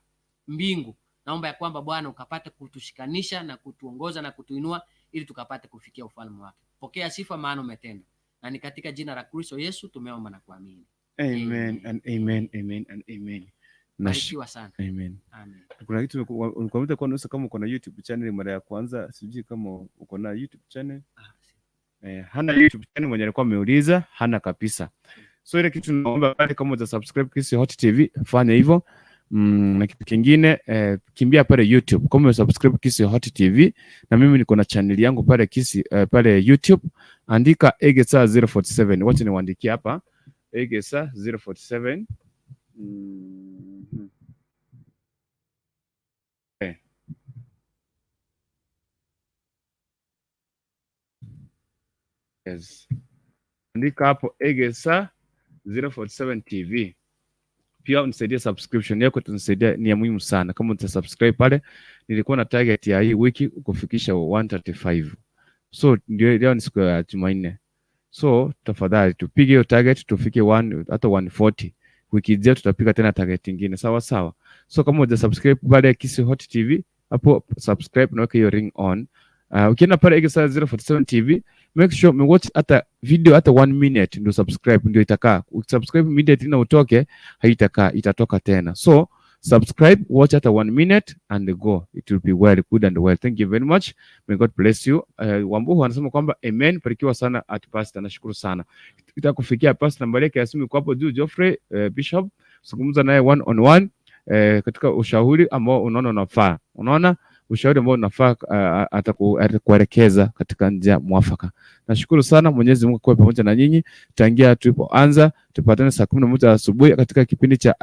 mbingu. Naomba ya kwamba Bwana ukapate kutushikanisha na kutuongoza na kutuinua ili tukapate kufikia ufalme wake. Pokea sifa, maana umetenda, na ni katika jina la Kristo Yesu tumeomba na kuamini. Amen Amen. and amen, amen and amen. Barikiwa sana. Amen. Amen. Kuna kitu ulikuwa kwa nusu kama uko na YouTube channel mara ya kwanza, sijui kama uko na YouTube channel. Hana YouTube channel mwenye alikuwa ameuliza, hana kabisa. So ile kitu naomba pale, kama uta subscribe Kisii Hot TV, fanya hivyo. Na kitu kingine, kimbia pale YouTube kama umesubscribe Kisii Hot TV, na mimi niko na channel yangu pale Kisii, pale YouTube andika Egesa 047. Wacha niwaandikie hapa Egesa 047. Okay. Yes. Andika hapo Egesa 047 TV. Pia unisaidie subscription yako, tunisaidia, ni ya muhimu sana. Kama utasubscribe pale, nilikuwa na target ya hii wiki kufikisha 135. So ndio leo ni siku ya Jumanne. So tafadhali tupige hiyo target tufike 1 hata 140. Wiki ijayo tutapiga tena target nyingine, sawa sawa. So kama hujasubscribe pale Kisii Hot TV, hapo subscribe na weka hiyo ring on. Ukienda pale Egesa 047 TV, make sure umewatch hata video hata 1 minute ndio subscribe, ndio itakaa. Ukisubscribe immediately na utoke, haitakaa, itatoka tena. So subscribe, watch hata 1 minute and go. It will be well, good and well. Thank you very much. May God bless you. Wambuhu anasema kwamba amen, barikiwa sana at pastor. Nashukuru sana. Itakufikia pastor, nambari yake ya simu iko hapo juu, Geoffrey Bishop. Zungumza naye one on one katika ushauri ambao unaona unafaa. Unaona ushauri ambao unafaa, atakuelekeza katika njia mwafaka. Nashukuru sana, Mwenyezi Mungu akuwe pamoja na nyinyi tangia tulipoanza. Tupatane saa 11 asubuhi katika kipindi cha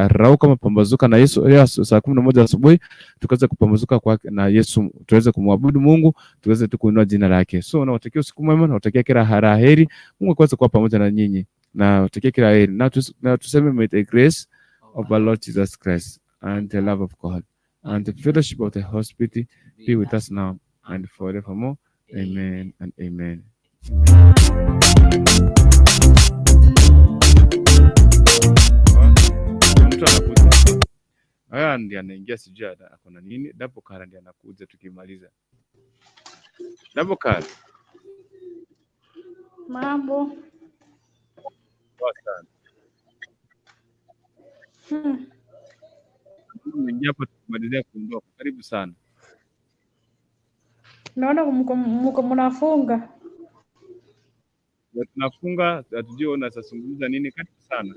Rauka Mapambazuka na Yesu. Leo saa 11 asubuhi tukaweza kupambazuka kwa na Yesu, tuweze kumwabudu Mungu, tuweze tu kuinua jina lake. So nawatakia usiku mwema, nawatakia kila la heri. Mungu akaweze kuwa pamoja na nyinyi. Nawatakia kila heri. Na tuseme may the grace of our Lord Jesus Christ and the love of God and the fellowship of the Holy Spirit be with us now and forevermore. Amen and amen. Mtu anakuja. Haya ndiye anaingia, sijui ako na nini. Double car ndiye anakuja tukimaliza. Double car. Mambo. Poa sana. Umeingia hapo tukimalizia kuondoka. Karibu sana. Naona mko mnafunga. Na tunafunga, hatujui unazungumza nini. Karibu sana.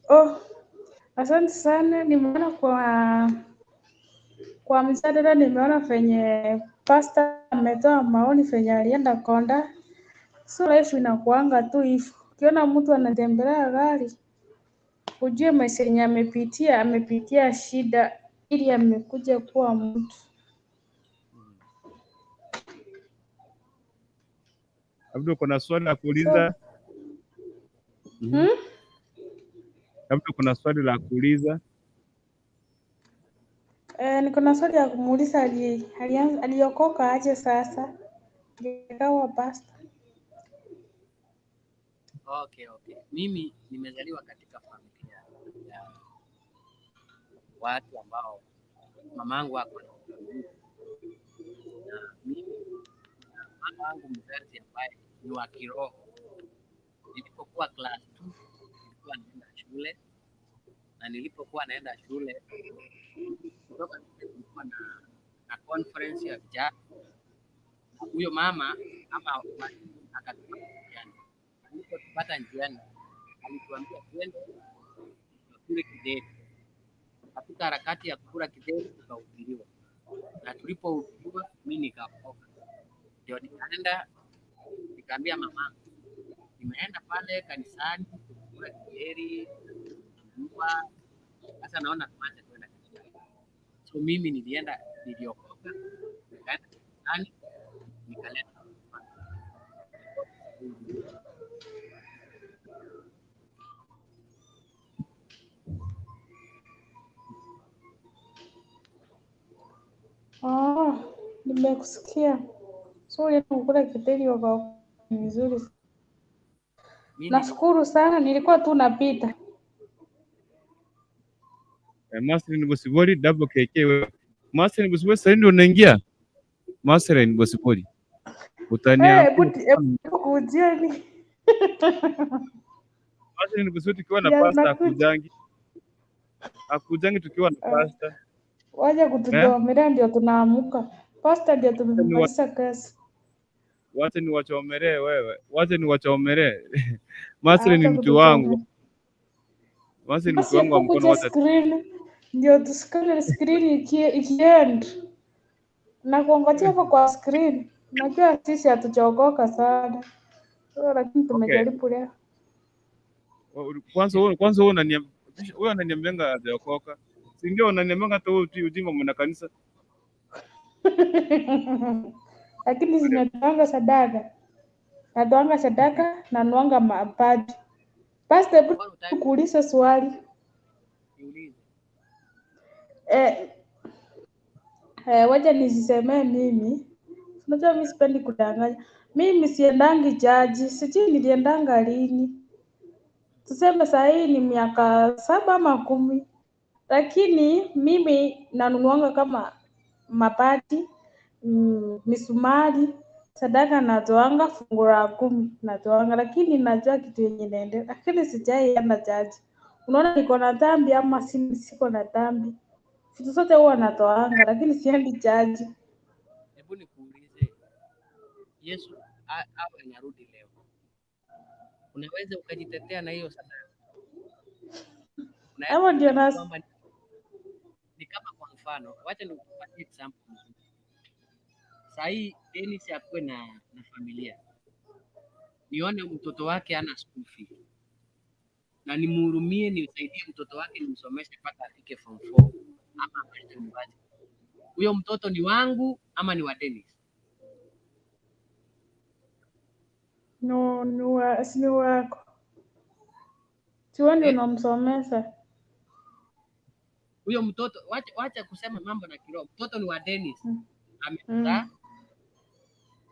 Oh, asante sana. Nimeona kwa mjadala, nimeona venye pastor ametoa maoni venye alienda Konda. So life inakuanga tu hivyo. Ukiona mtu anatembelea gari, ujue maisha yenye amepitia, amepitia shida ili amekuja kuwa mtu. Labda uko na swali la So, kuuliza? hmm? Labda kuna swali la kuuliza? Niko na swali ya kumuuliza aliokoka aje sasa? Ndiye akawa pastor. Okay, okay. Mimi nimezaliwa katika familia ya watu ambao mamangu ako na upungufu, na mimi mama wangu mzazi ambaye ni wa kiroho. Nilipokuwa class 2 nilikuwa naenda shule, na nilipokuwa naenda shule kutoka shule kulikuwa na conference ya vijana. Huyo mama ama mwalimu akatupata njiani. Alipotupata njiani, alituambia twende tukakule kideri. Katika harakati ya kukula kideri tukahubiriwa, na tulipohubiriwa mimi nikaokoka. Ndio nikaenda nikaambia mama, nimeenda pale kanisani kukula kideri, kuhubiriwa, sasa naona tuanze kwenda kanisani. So mimi nilienda, niliokoka, nikaenda kanisani, nikaleta. Oh, nimekusikia. So ulienda kukula kideri wakaokoka vizuri. Mimi Nashukuru sana, nilikuwa tu napita. Marceline Bosibori double KK wewe. Marceline Bosibori sasa ndio unaingia? Marceline Bosibori. Utaniambia. Hebu kujieni. Marceline Bosibori tukiwa na Ya, pasta nakuja. akujangi. Akujangi tukiwa na pasta. Waje kutudomelea ndio tunaamuka. Pasta ndio tumemaliza kazi. Wacha niwachomelee wewe. Wacha niwachomelee. Marceline ni Acha mtu wangu. kutuchomea. Marceline ni mtu Basi wangu wa hebu mkono kuja wacha. screen ndio tusikane screen ikiend na kuangojea hapo kwa screen. Najua sisi hatujaokoka sana. So, lakini tumejaribu leo. Kwanza wewe unaniambia, wewe unaniambianga hajaokoka. Si ndio unaniambianga hata wewe ujinga mwana kanisa. Lakini zinatoanga sadaka. Natoanga sadaka na nuanga mapaji. Pastor, hebu Mbona hutaki kuuliza swali. niulize? Wacha nisisemee mimi. Unajua mimi sipendi kudanganya. Mimi siendangi jaji, sijui niliendanga lini. Tuseme saa hii ni miaka 7 ama 10. Lakini mimi nanunuanga kama mabati, misumari, sadaka natoanga fungu la 10 natoanga, lakini najua kitu yenye inaendelea, lakini sijaienda jaji. Unaona niko na dhambi ama siko na dhambi? Vitu zote huwa natoanga, lakini siendi jaji. Hebu nikuulize, Yesu awe anarudi leo, unaweza ukajitetea na hiyo sadaka? Unaweza Hapo ndio kusema nas kwamba ni kama kwa mfano, wacha nikupatie example nzuri. Saa hii Dennis akuwe na familia, nione mtoto wake ana school fee na nimhurumie, nimsaidie mtoto wake, nimsomeshe mpaka afike form 4 ama amalize university. Huyo mtoto ni wangu ama ni wa Dennis? No, ni wa, si ni wako. Si wewe ndio unamsomesha. Huyo mtoto wacha kusema mambo na kiroho. Mtoto ni wa Dennis, amemzaa,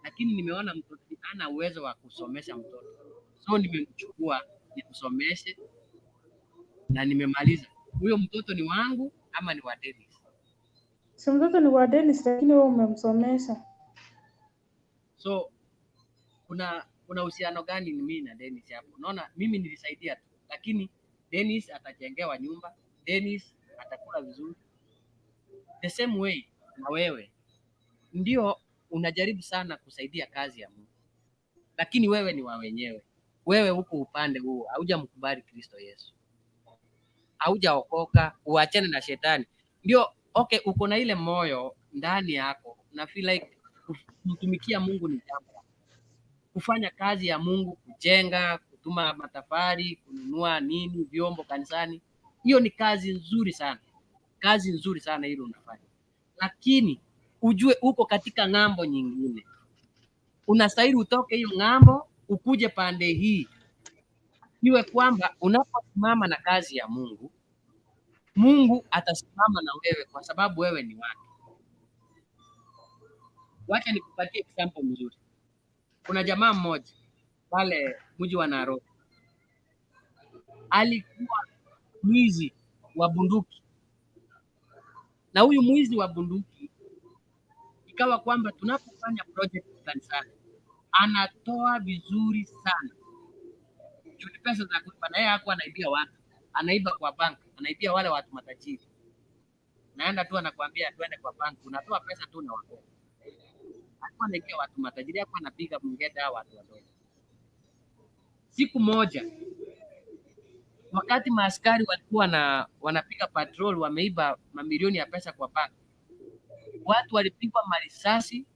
lakini nimeona mtoto hana uwezo wa kusomesha mtoto, so nimemchukua nimsomeshe na nimemaliza. Huyo mtoto ni wangu ama ni wa Dennis? Si mtoto ni wa Dennis, lakini wewe umemsomesha. So kuna uhusiano gani ni mimi na Dennis hapo? Unaona, mimi nilisaidia tu, lakini Dennis atajengewa nyumba, Dennis atakula vizuri. The same way na wewe ndio unajaribu sana kusaidia kazi ya Mungu, lakini wewe ni wa wenyewe. Wewe uko upande huo, haujamkubali Kristo Yesu, haujaokoka, uachane na shetani. Ndio okay, uko na ile moyo ndani yako na feel like kumtumikia Mungu ni jambo la kufanya kazi ya Mungu, kujenga, kutuma matafari, kununua nini vyombo kanisani, hiyo ni kazi nzuri sana, kazi nzuri sana hilo unafanya, lakini ujue uko katika ng'ambo nyingine. Unastahili utoke hiyo ng'ambo ukuje pande hii, iwe kwamba unaposimama na kazi ya Mungu, Mungu atasimama na wewe kwa sababu wewe ni wake. Wacha nikupatie example mzuri. Kuna jamaa mmoja pale mji wa Nairobi alikuwa mwizi wa bunduki, na huyu mwizi wa bunduki ikawa kwamba tunapofanya project kanisani anatoa vizuri sana juu ni pesa za kuiba, na yeye hakuwa anaibia watu, anaiba kwa bank, anaibia wale watu matajiri. Naenda tu anakuambia twende kwa bank, unatoa pesa tu na watoa. Alikuwa anaibia watu matajiri, hakuwa anapiga mngeta hao watu wadogo. Siku moja wakati maaskari walikuwa na wanapiga patrol, wameiba mamilioni ya pesa kwa bank, watu walipigwa marisasi.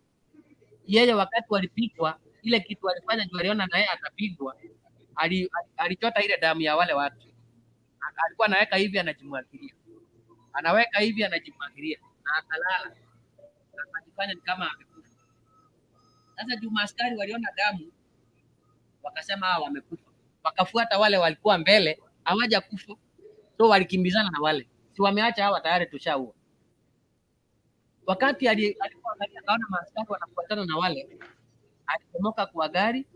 Yeye wakati walipigwa, ile kitu alifanya juu aliona na yeye atapigwa, alichota ile damu ya wale watu, alikuwa anaweka hivi anajimwagilia, anaweka hivi anajimwagilia, na akalala, akajifanya ni kama amekufa. Sasa juu maaskari waliona damu, wakasema hawa wamekufa, wakafuata wale walikuwa mbele, hawajakufa, so walikimbizana na wale, si wameacha hawa tayari tushaua. Wakati alipoangalia akaona maaskari wanafuatana na wale, alichomoka kwa gari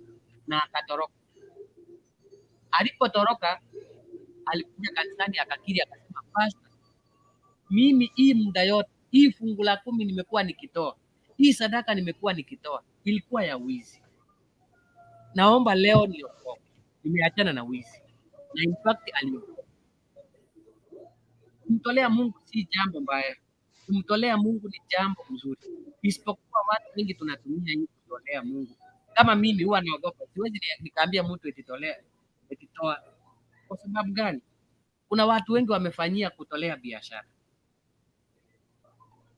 na akatoroka. Alipotoroka alikuja kanisani akakiri, akasema, Pastor, mimi hii muda yote hii fungu la 10 nimekuwa nikitoa, hii sadaka nimekuwa nikitoa, ilikuwa ya wizi. Naomba leo niokoke, nimeachana na wizi. Na in fact aliokoka. Kumtolea Mungu si jambo mbaya, kumtolea Mungu ni jambo mzuri, isipokuwa watu wengi tunatumia hii kutolea Mungu. Kama mimi huwa naogopa, siwezi nikaambia mtu eti tolea, eti toa. Kwa sababu gani? Kuna watu wengi wamefanyia kutolea biashara.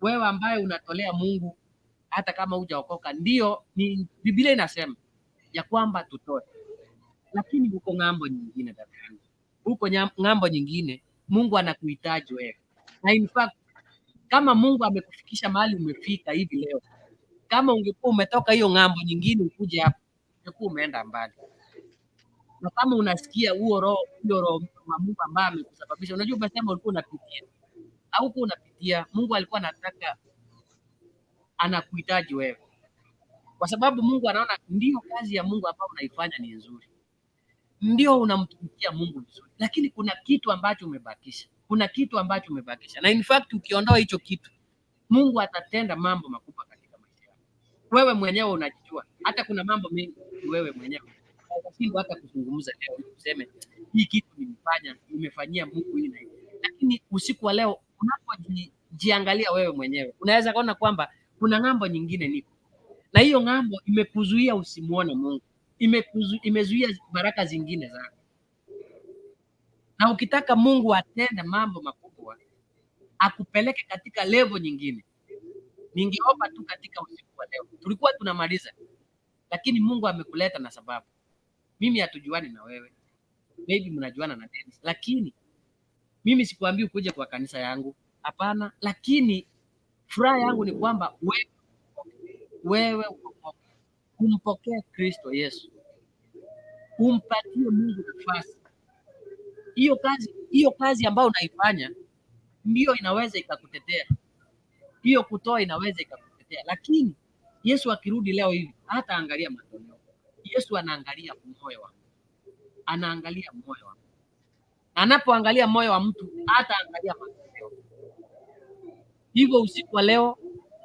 Wewe ambaye unatolea Mungu hata kama hujaokoka, ndio ni Biblia inasema ya kwamba tutoe, lakini huko ng'ambo nyingine, dada yangu, huko ng'ambo nyingine Mungu anakuhitaji wewe, na in fact kama Mungu amekufikisha mahali umefika hivi leo, kama ungekuwa umetoka hiyo ng'ambo nyingine ukuje hapa, ungekuwa umeenda mbali. Na kama unasikia huo roho, hiyo roho wa Mungu ambaye amekusababisha, unajua umesema ulikuwa unapitia au ulikuwa unapitia, Mungu alikuwa anataka, anakuhitaji wewe, kwa sababu Mungu anaona ndio kazi ya Mungu ambayo unaifanya ni nzuri, ndio unamtumikia Mungu vizuri, lakini kuna kitu ambacho umebakisha, kuna kitu ambacho umebakisha, na in fact ukiondoa hicho kitu, Mungu atatenda mambo makubwa katika maisha yako. Wewe mwenyewe unajijua, hata kuna mambo mengi wewe mwenyewe unashindwa hata kuzungumza leo, useme hii kitu nimefanya, nimefanyia Mungu hii na hii. Lakini usiku wa leo unapojiangalia wewe mwenyewe, unaweza kuona kwamba kuna ng'ambo nyingine niko na hiyo ng'ambo imekuzuia usimuone Mungu, imezuia baraka zingine zako. Na ukitaka Mungu atende mambo makubwa, akupeleke katika level nyingine, ningeomba tu katika usiku wa leo, tulikuwa tunamaliza, lakini Mungu amekuleta na sababu. Mimi hatujuani na wewe, maybe mnajuana na Dennis, lakini mimi sikuambii ukuje kwa kanisa yangu, hapana. Lakini furaha yangu ni kwamba wewe umpokee Kristo Yesu, umpatie Mungu nafasi. Hiyo kazi ambayo unaifanya ndiyo inaweza ikakutetea, hiyo kutoa inaweza ikakutetea, lakini Yesu akirudi leo hivi hata angalia matoleo. Yesu anaangalia moyo wa mtu, anaangalia moyo wa mtu. Anapoangalia moyo wa mtu hata angalia matoleo. Hivyo usiku wa leo,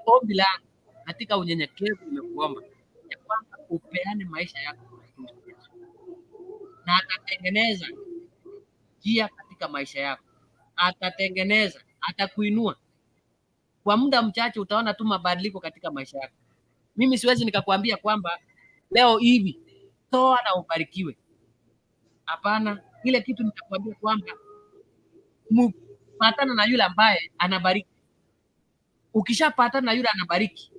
ombi langu katika unyenyekevu nimekuomba ya kwamba upeane maisha yako kwa Kristo Yesu, na atatengeneza njia katika maisha yako, atatengeneza, atakuinua. Kwa muda mchache utaona tu mabadiliko katika maisha yako. Mimi siwezi nikakwambia kwamba leo hivi toa na ubarikiwe. Hapana, ile kitu nitakwambia kwamba patana na yule ambaye anabariki. Ukishapatana na yule anabariki,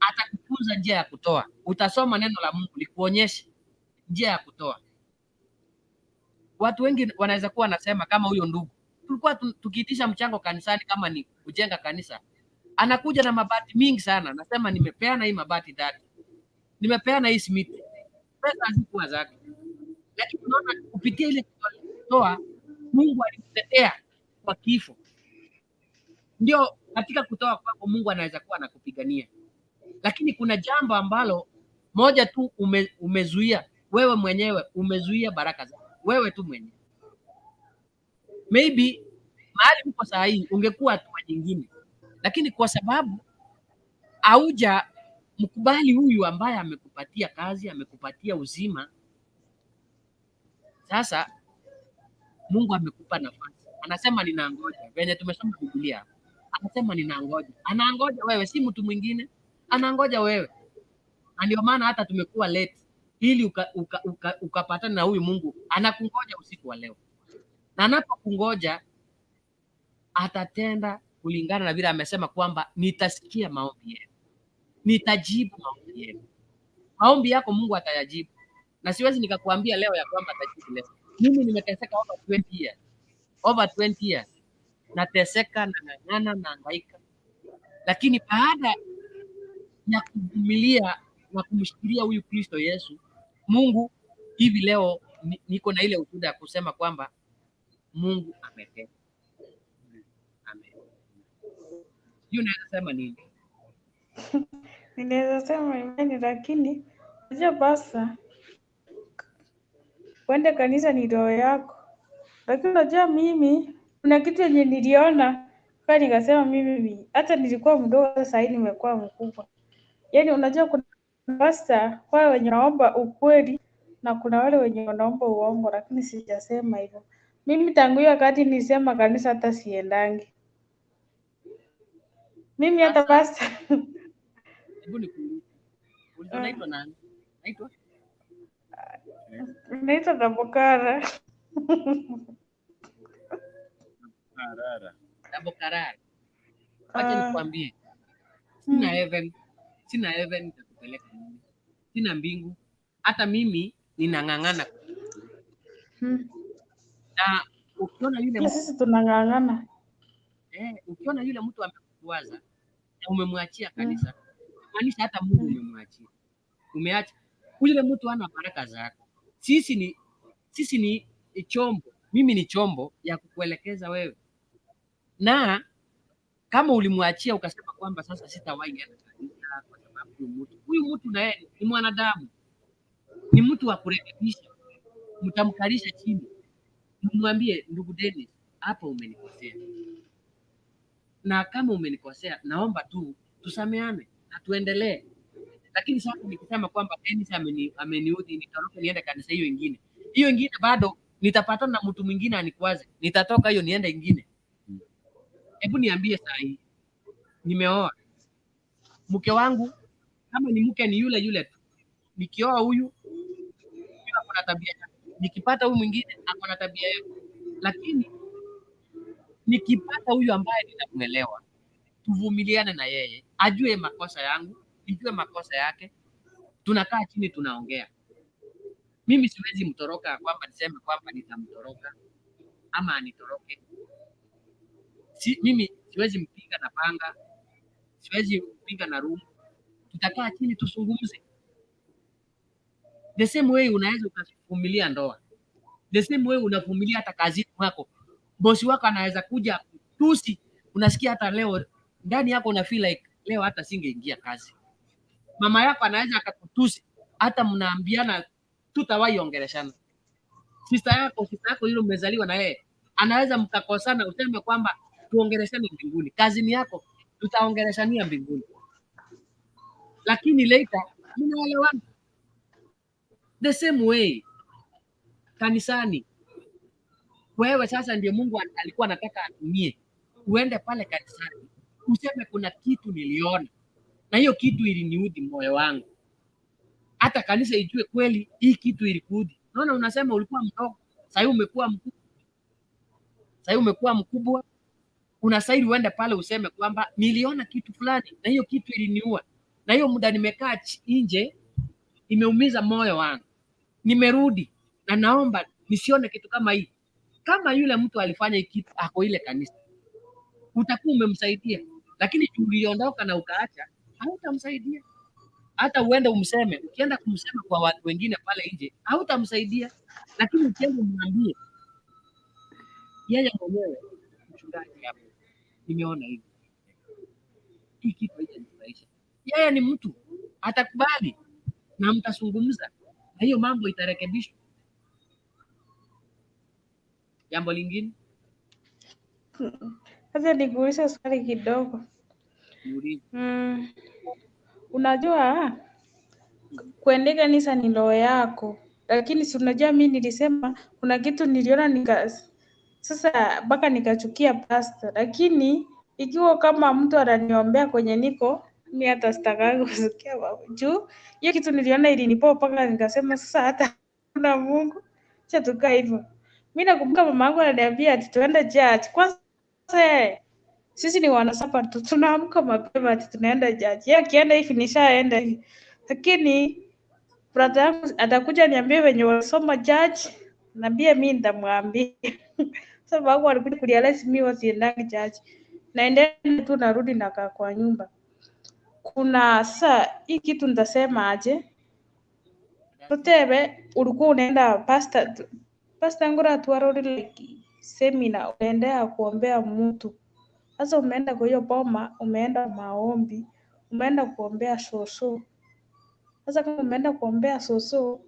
atakufunza njia ya kutoa. Utasoma neno la Mungu likuonyeshe njia ya kutoa. Watu wengi wanaweza kuwa wanasema kama huyo ndugu, tulikuwa tukiitisha mchango kanisani kama ni kujenga kanisa, anakuja na mabati mingi sana, anasema nimepeana hii mabati 30. Nimepeana hii simiti, pesa hazikuwa zake, lakini unaona kupitia ile kitu alitoa, Mungu alimtetea kwa kifo. Ndio katika kutoa kwako Mungu anaweza kuwa anakupigania, lakini kuna jambo ambalo moja tu umezuia wewe mwenyewe, umezuia baraka zako wewe tu mwenyewe. Maybe mahali uko saa hii ungekuwa hatua nyingine, lakini kwa sababu hauja mkubali huyu ambaye amekupatia kazi, amekupatia uzima, sasa Mungu amekupa nafasi, anasema ninangoja. Venye tumesoma Biblia, anasema ninangoja, anangoja wewe, si mtu mwingine, anangoja wewe. Na ndio maana hata tumekuwa late ili ukapatana uka na huyu Mungu. Anakungoja usiku wa leo, na anapokungoja atatenda kulingana na vile amesema kwamba nitasikia maombi yenu, nitajibu maombi yenu. Maombi yako Mungu atayajibu, na siwezi nikakuambia leo ya kwamba atajibu leo. Mimi nimeteseka over 20 years, over 20 years nateseka, nang'ang'ana, nahangaika, lakini baada ya kuvumilia na kumshikilia huyu Kristo Yesu, Mungu hivi leo niko na ile ushuhuda ya kusema kwamba Mungu ametenda. Amen. Sijui unaweza sema nini? Ninaweza sema imani, lakini unajua pasta, kwenda kanisa ni roho yako, lakini unajua mimi kuna kitu yenye niliona kwa nikasema mimi hata nilikuwa mdogo, sasa hivi nimekuwa mkubwa. Yaani unajua kuna pasta wale wenye wanaomba ukweli na kuna wale wenye wanaomba uongo, lakini sijasema hivyo. Mimi tangu hiyo wakati nilisema kanisa hata siendangi mimi hata Sasa pasta hebu nikuulize, unaitwa nani? Naitwa naitwa Dabokara. Karara. Dabokarara. Wacha nikwambie, sina heaven, sina heaven nitakupeleka mimi, sina mbingu. Hata mimi ninang'ang'ana, na ukiona yule Pia sisi tunang'ang'ana. ukiona yule mtu amekukwaza na umemwachia kanisa, maanisha hata Mungu umemwachia, umeacha yule mtu ana baraka zako. Sisi ni chombo, mimi ni chombo ya kukuelekeza wewe, na kama ulimwachia ukasema kwamba sasa sitawahi enda kanisa kwa sababu huyu mtu na yeye ni mwanadamu, ni mtu wa kurekebisha. Mtamkalisha chini, mmwambie ndugu Dennis, hapa umenikosea, na kama umenikosea, naomba tu tusameane na tuendelee. Lakini sasa nikisema kwamba Dennis ameniudhi, nitoroke niende kanisa hiyo ingine, hiyo ingine bado nitapatana na mtu mwingine anikwaze, nitatoka hiyo niende ingine. Hebu niambie saa hii, nimeoa mke wangu, kama ni mke ni yule yule tu. Nikioa huyu, huyu ako na tabia yake, nikipata huyu mwingine ako na tabia yake, lakini nikipata huyu ambaye ninamuelewa, tuvumiliane na yeye, ajue makosa yangu, nijue makosa yake, tunakaa chini tunaongea. Mimi siwezi mtoroka kwamba niseme kwamba nitamtoroka ama anitoroke. Si, mimi siwezi mpiga na panga, siwezi mpiga na rungu. Tutakaa chini tuzungumze. The same way unaweza ukavumilia ndoa, the same way unavumilia hata kazini mwako. Bosi wako anaweza kuja tusi, unasikia hata leo ndani yako una feel like leo hata singeingia kazi. Mama yako anaweza akakutusi, hata mnaambiana tutawahi ongeleshana. Sister yako yule umezaliwa na yeye, anaweza mkakosana, useme kwamba tuongeleshane mbinguni. Kazini yako tutaongeleshania mbinguni, lakini later mnaelewana. The same way kanisani, wewe sasa ndio Mungu alikuwa anataka atumie, uende pale kanisani useme kuna kitu niliona na hiyo kitu iliniudhi moyo wangu, hata kanisa ijue kweli hii kitu ilikuudhi. Naona unasema ulikuwa mdogo, sahii umekuwa mkubwa, sahii umekuwa mkubwa, unastahili uende pale useme kwamba niliona kitu fulani na hiyo kitu iliniua, na hiyo muda nimekaa nje imeumiza moyo wangu, nimerudi na naomba nisione kitu kama hii. Kama yule mtu alifanya hii kitu ako ile kanisa, utakuwa umemsaidia, lakini juu uliondoka na ukaacha, hautamsaidia. Hata uende umseme, ukienda kumsema kwa watu wengine pale nje hautamsaidia, lakini ukienda umwambie yeye mwenyewe, mchungaji, hapo nimeona hivi, hii kitu haijanifurahisha. Yeye ni mtu atakubali na mtazungumza na hiyo mambo itarekebishwa. Jambo lingine? Sasa nikuulize swali kidogo. Niulize. Unajua kuendea kanisa ni roho yako, lakini si unajua mi nilisema kuna kitu niliona sasa mpaka nikachukia pasta, lakini ikiwa kama mtu ananiombea kwenye niko mi hata sitakangi kusikia juu hiyo kitu niliona ilinipoa mpaka nikasema sasa hata kuna Mungu, acha tukae hivyo. Mi nakumbuka mama yangu ananiambia ati tuende church. Kwanza sisi ni wanasapa tu, tunaamka mapema ati tunaenda church. Yeye akienda hivi nishaenda hivi, lakini brother yangu atakuja niambie wenye wasoma church, naambia mi nitamwambia. Sasa babangu alikuja kurealize mi wasiendangi church, naendea tu narudi nakaa kwa nyumba. Kuna sasa hii kitu nitasema aje, tutebe ulikuwa unaenda pastor ngura tuarori like semina, unaendea kuombea mtu. Sasa umeenda kwa hiyo boma, umeenda maombi, umeenda kuombea soso. Sasa kama umeenda kuombea soso,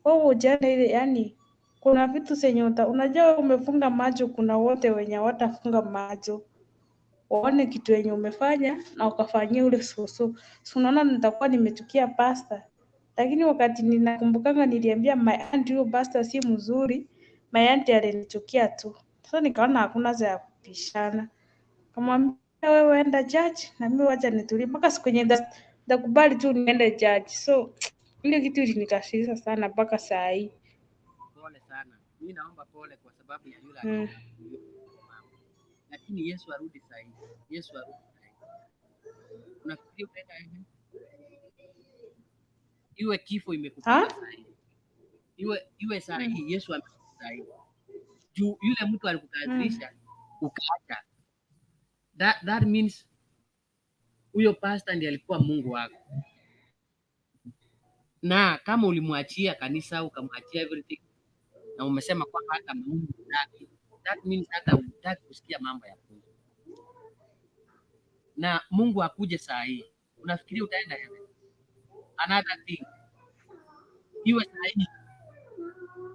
wewe hujaenda ile, yani kuna vitu zenye unajua wewe umefunga macho, kuna wote wenye hawatafunga macho waone kitu yenye umefanya na ukafanyia ule soso. So unaona nitakuwa nimechukia pasta, lakini wakati ninakumbukanga niliambia my aunt huyo pasta si mzuri, my aunt alinichukia tu. Sasa nikaona hakuna haja ya kupishana, kamwambia wewe enda church na mimi wacha nitulie mpaka siku yenye nitakubali tu niende church. So ile kitu ilinikasirisha sana mpaka saa hii. Pole sana, mi naomba pole kwa sababu ya yule mambo, lakini Yesu arudi saa hii, Yesu arudi saa hii. Unafikiria utaenda heaven? Iwe kifo imekupata saa hii, iwe saa hii Yesu amerudi saa hii, juu yule mtu alikukasirisha ukaacha, that means huyo pastor ndiye alikuwa Mungu wako, na kama ulimwachia kanisa ukamwachia everything na umesema kwamba hata Mungu hutaki, that means hata hutaki kusikia mambo ya Mungu, na Mungu akuje saa hii, unafikiria utaenda heaven? Another thing, iwe saa hii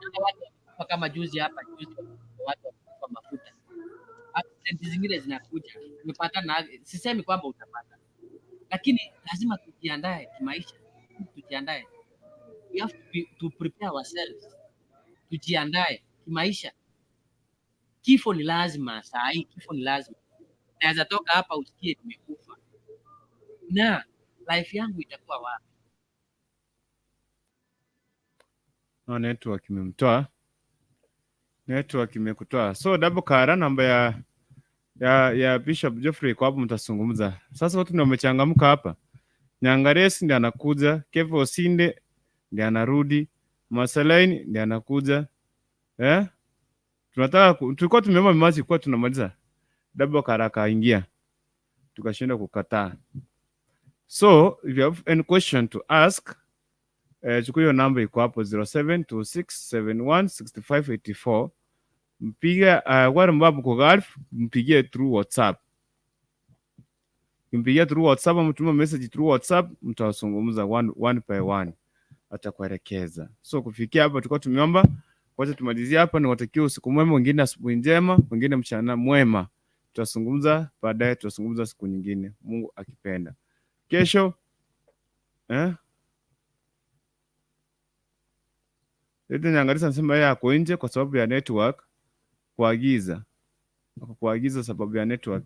hata watu wamekufa kama juzi hapa juzi, watu wamekufa mafuta, accident zingine zinakuja, umepata na, sisemi kwamba utapata, lakini lazima tujiandae kimaisha, tujiandae. We have to prepare ourselves, tujiandae kimaisha. Kifo ni lazima saa hii, kifo ni lazima. Naweza toka hapa usikie nimekufa, na life yangu itakuwa wapi? No, network imemtoa, network imekutoa. So double kara namba ya Bishop Geoffrey kwa hapo mtazungumza. Sasa watu ndio wamechangamka hapa. Nyangaresi ndiye anakuja, Kevo Osinde ndiye anarudi, Marceline ndiye anakuja. Eh? Tunataka tulikuwa tumeomba maji kwa tunamaliza. Double kara kaingia. Tukashinda kukataa. So if you have any question to ask, chukua hiyo namba iko hapo 0726716584. Mpiga wale ambao mko Gulf, mpigie through WhatsApp. Mpigie through WhatsApp, mtuma message through WhatsApp, mtazungumza one, one by one, atakuelekeza. So kufikia hapa tulikuwa tumeomba, wacha tumalizie hapa. Niwatakie usiku mwema, wengine asubuhi njema, wengine mchana mwema. Tutazungumza baadaye, tutazungumza siku nyingine, Mungu akipenda. Kesho eh? Eti Nyangarisa anasema yeye ako nje kwa sababu ya network kuagiza. Kuagiza sababu ya network.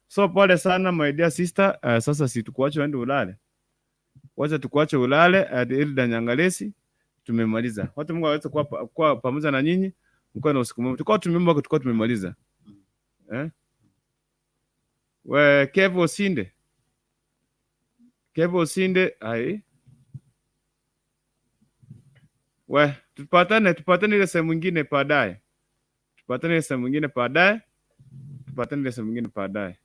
So pole sana my dear sister. Sasa si tukuache uende ulale. Wacha tukuache ulale. Hilda Nyangalesi tumemaliza. Watu Mungu aweze kuwa pamoja na nyinyi. Mkuwe na usiku mwema. Tulikuwa tumeomba, tulikuwa tumemaliza. Eh? We Kevo Osinde. Kevo Osinde ai. We tupatane ile sehemu nyingine baadaye. Tupatane ile sehemu nyingine baadaye. Tupatane ile sehemu nyingine baadaye.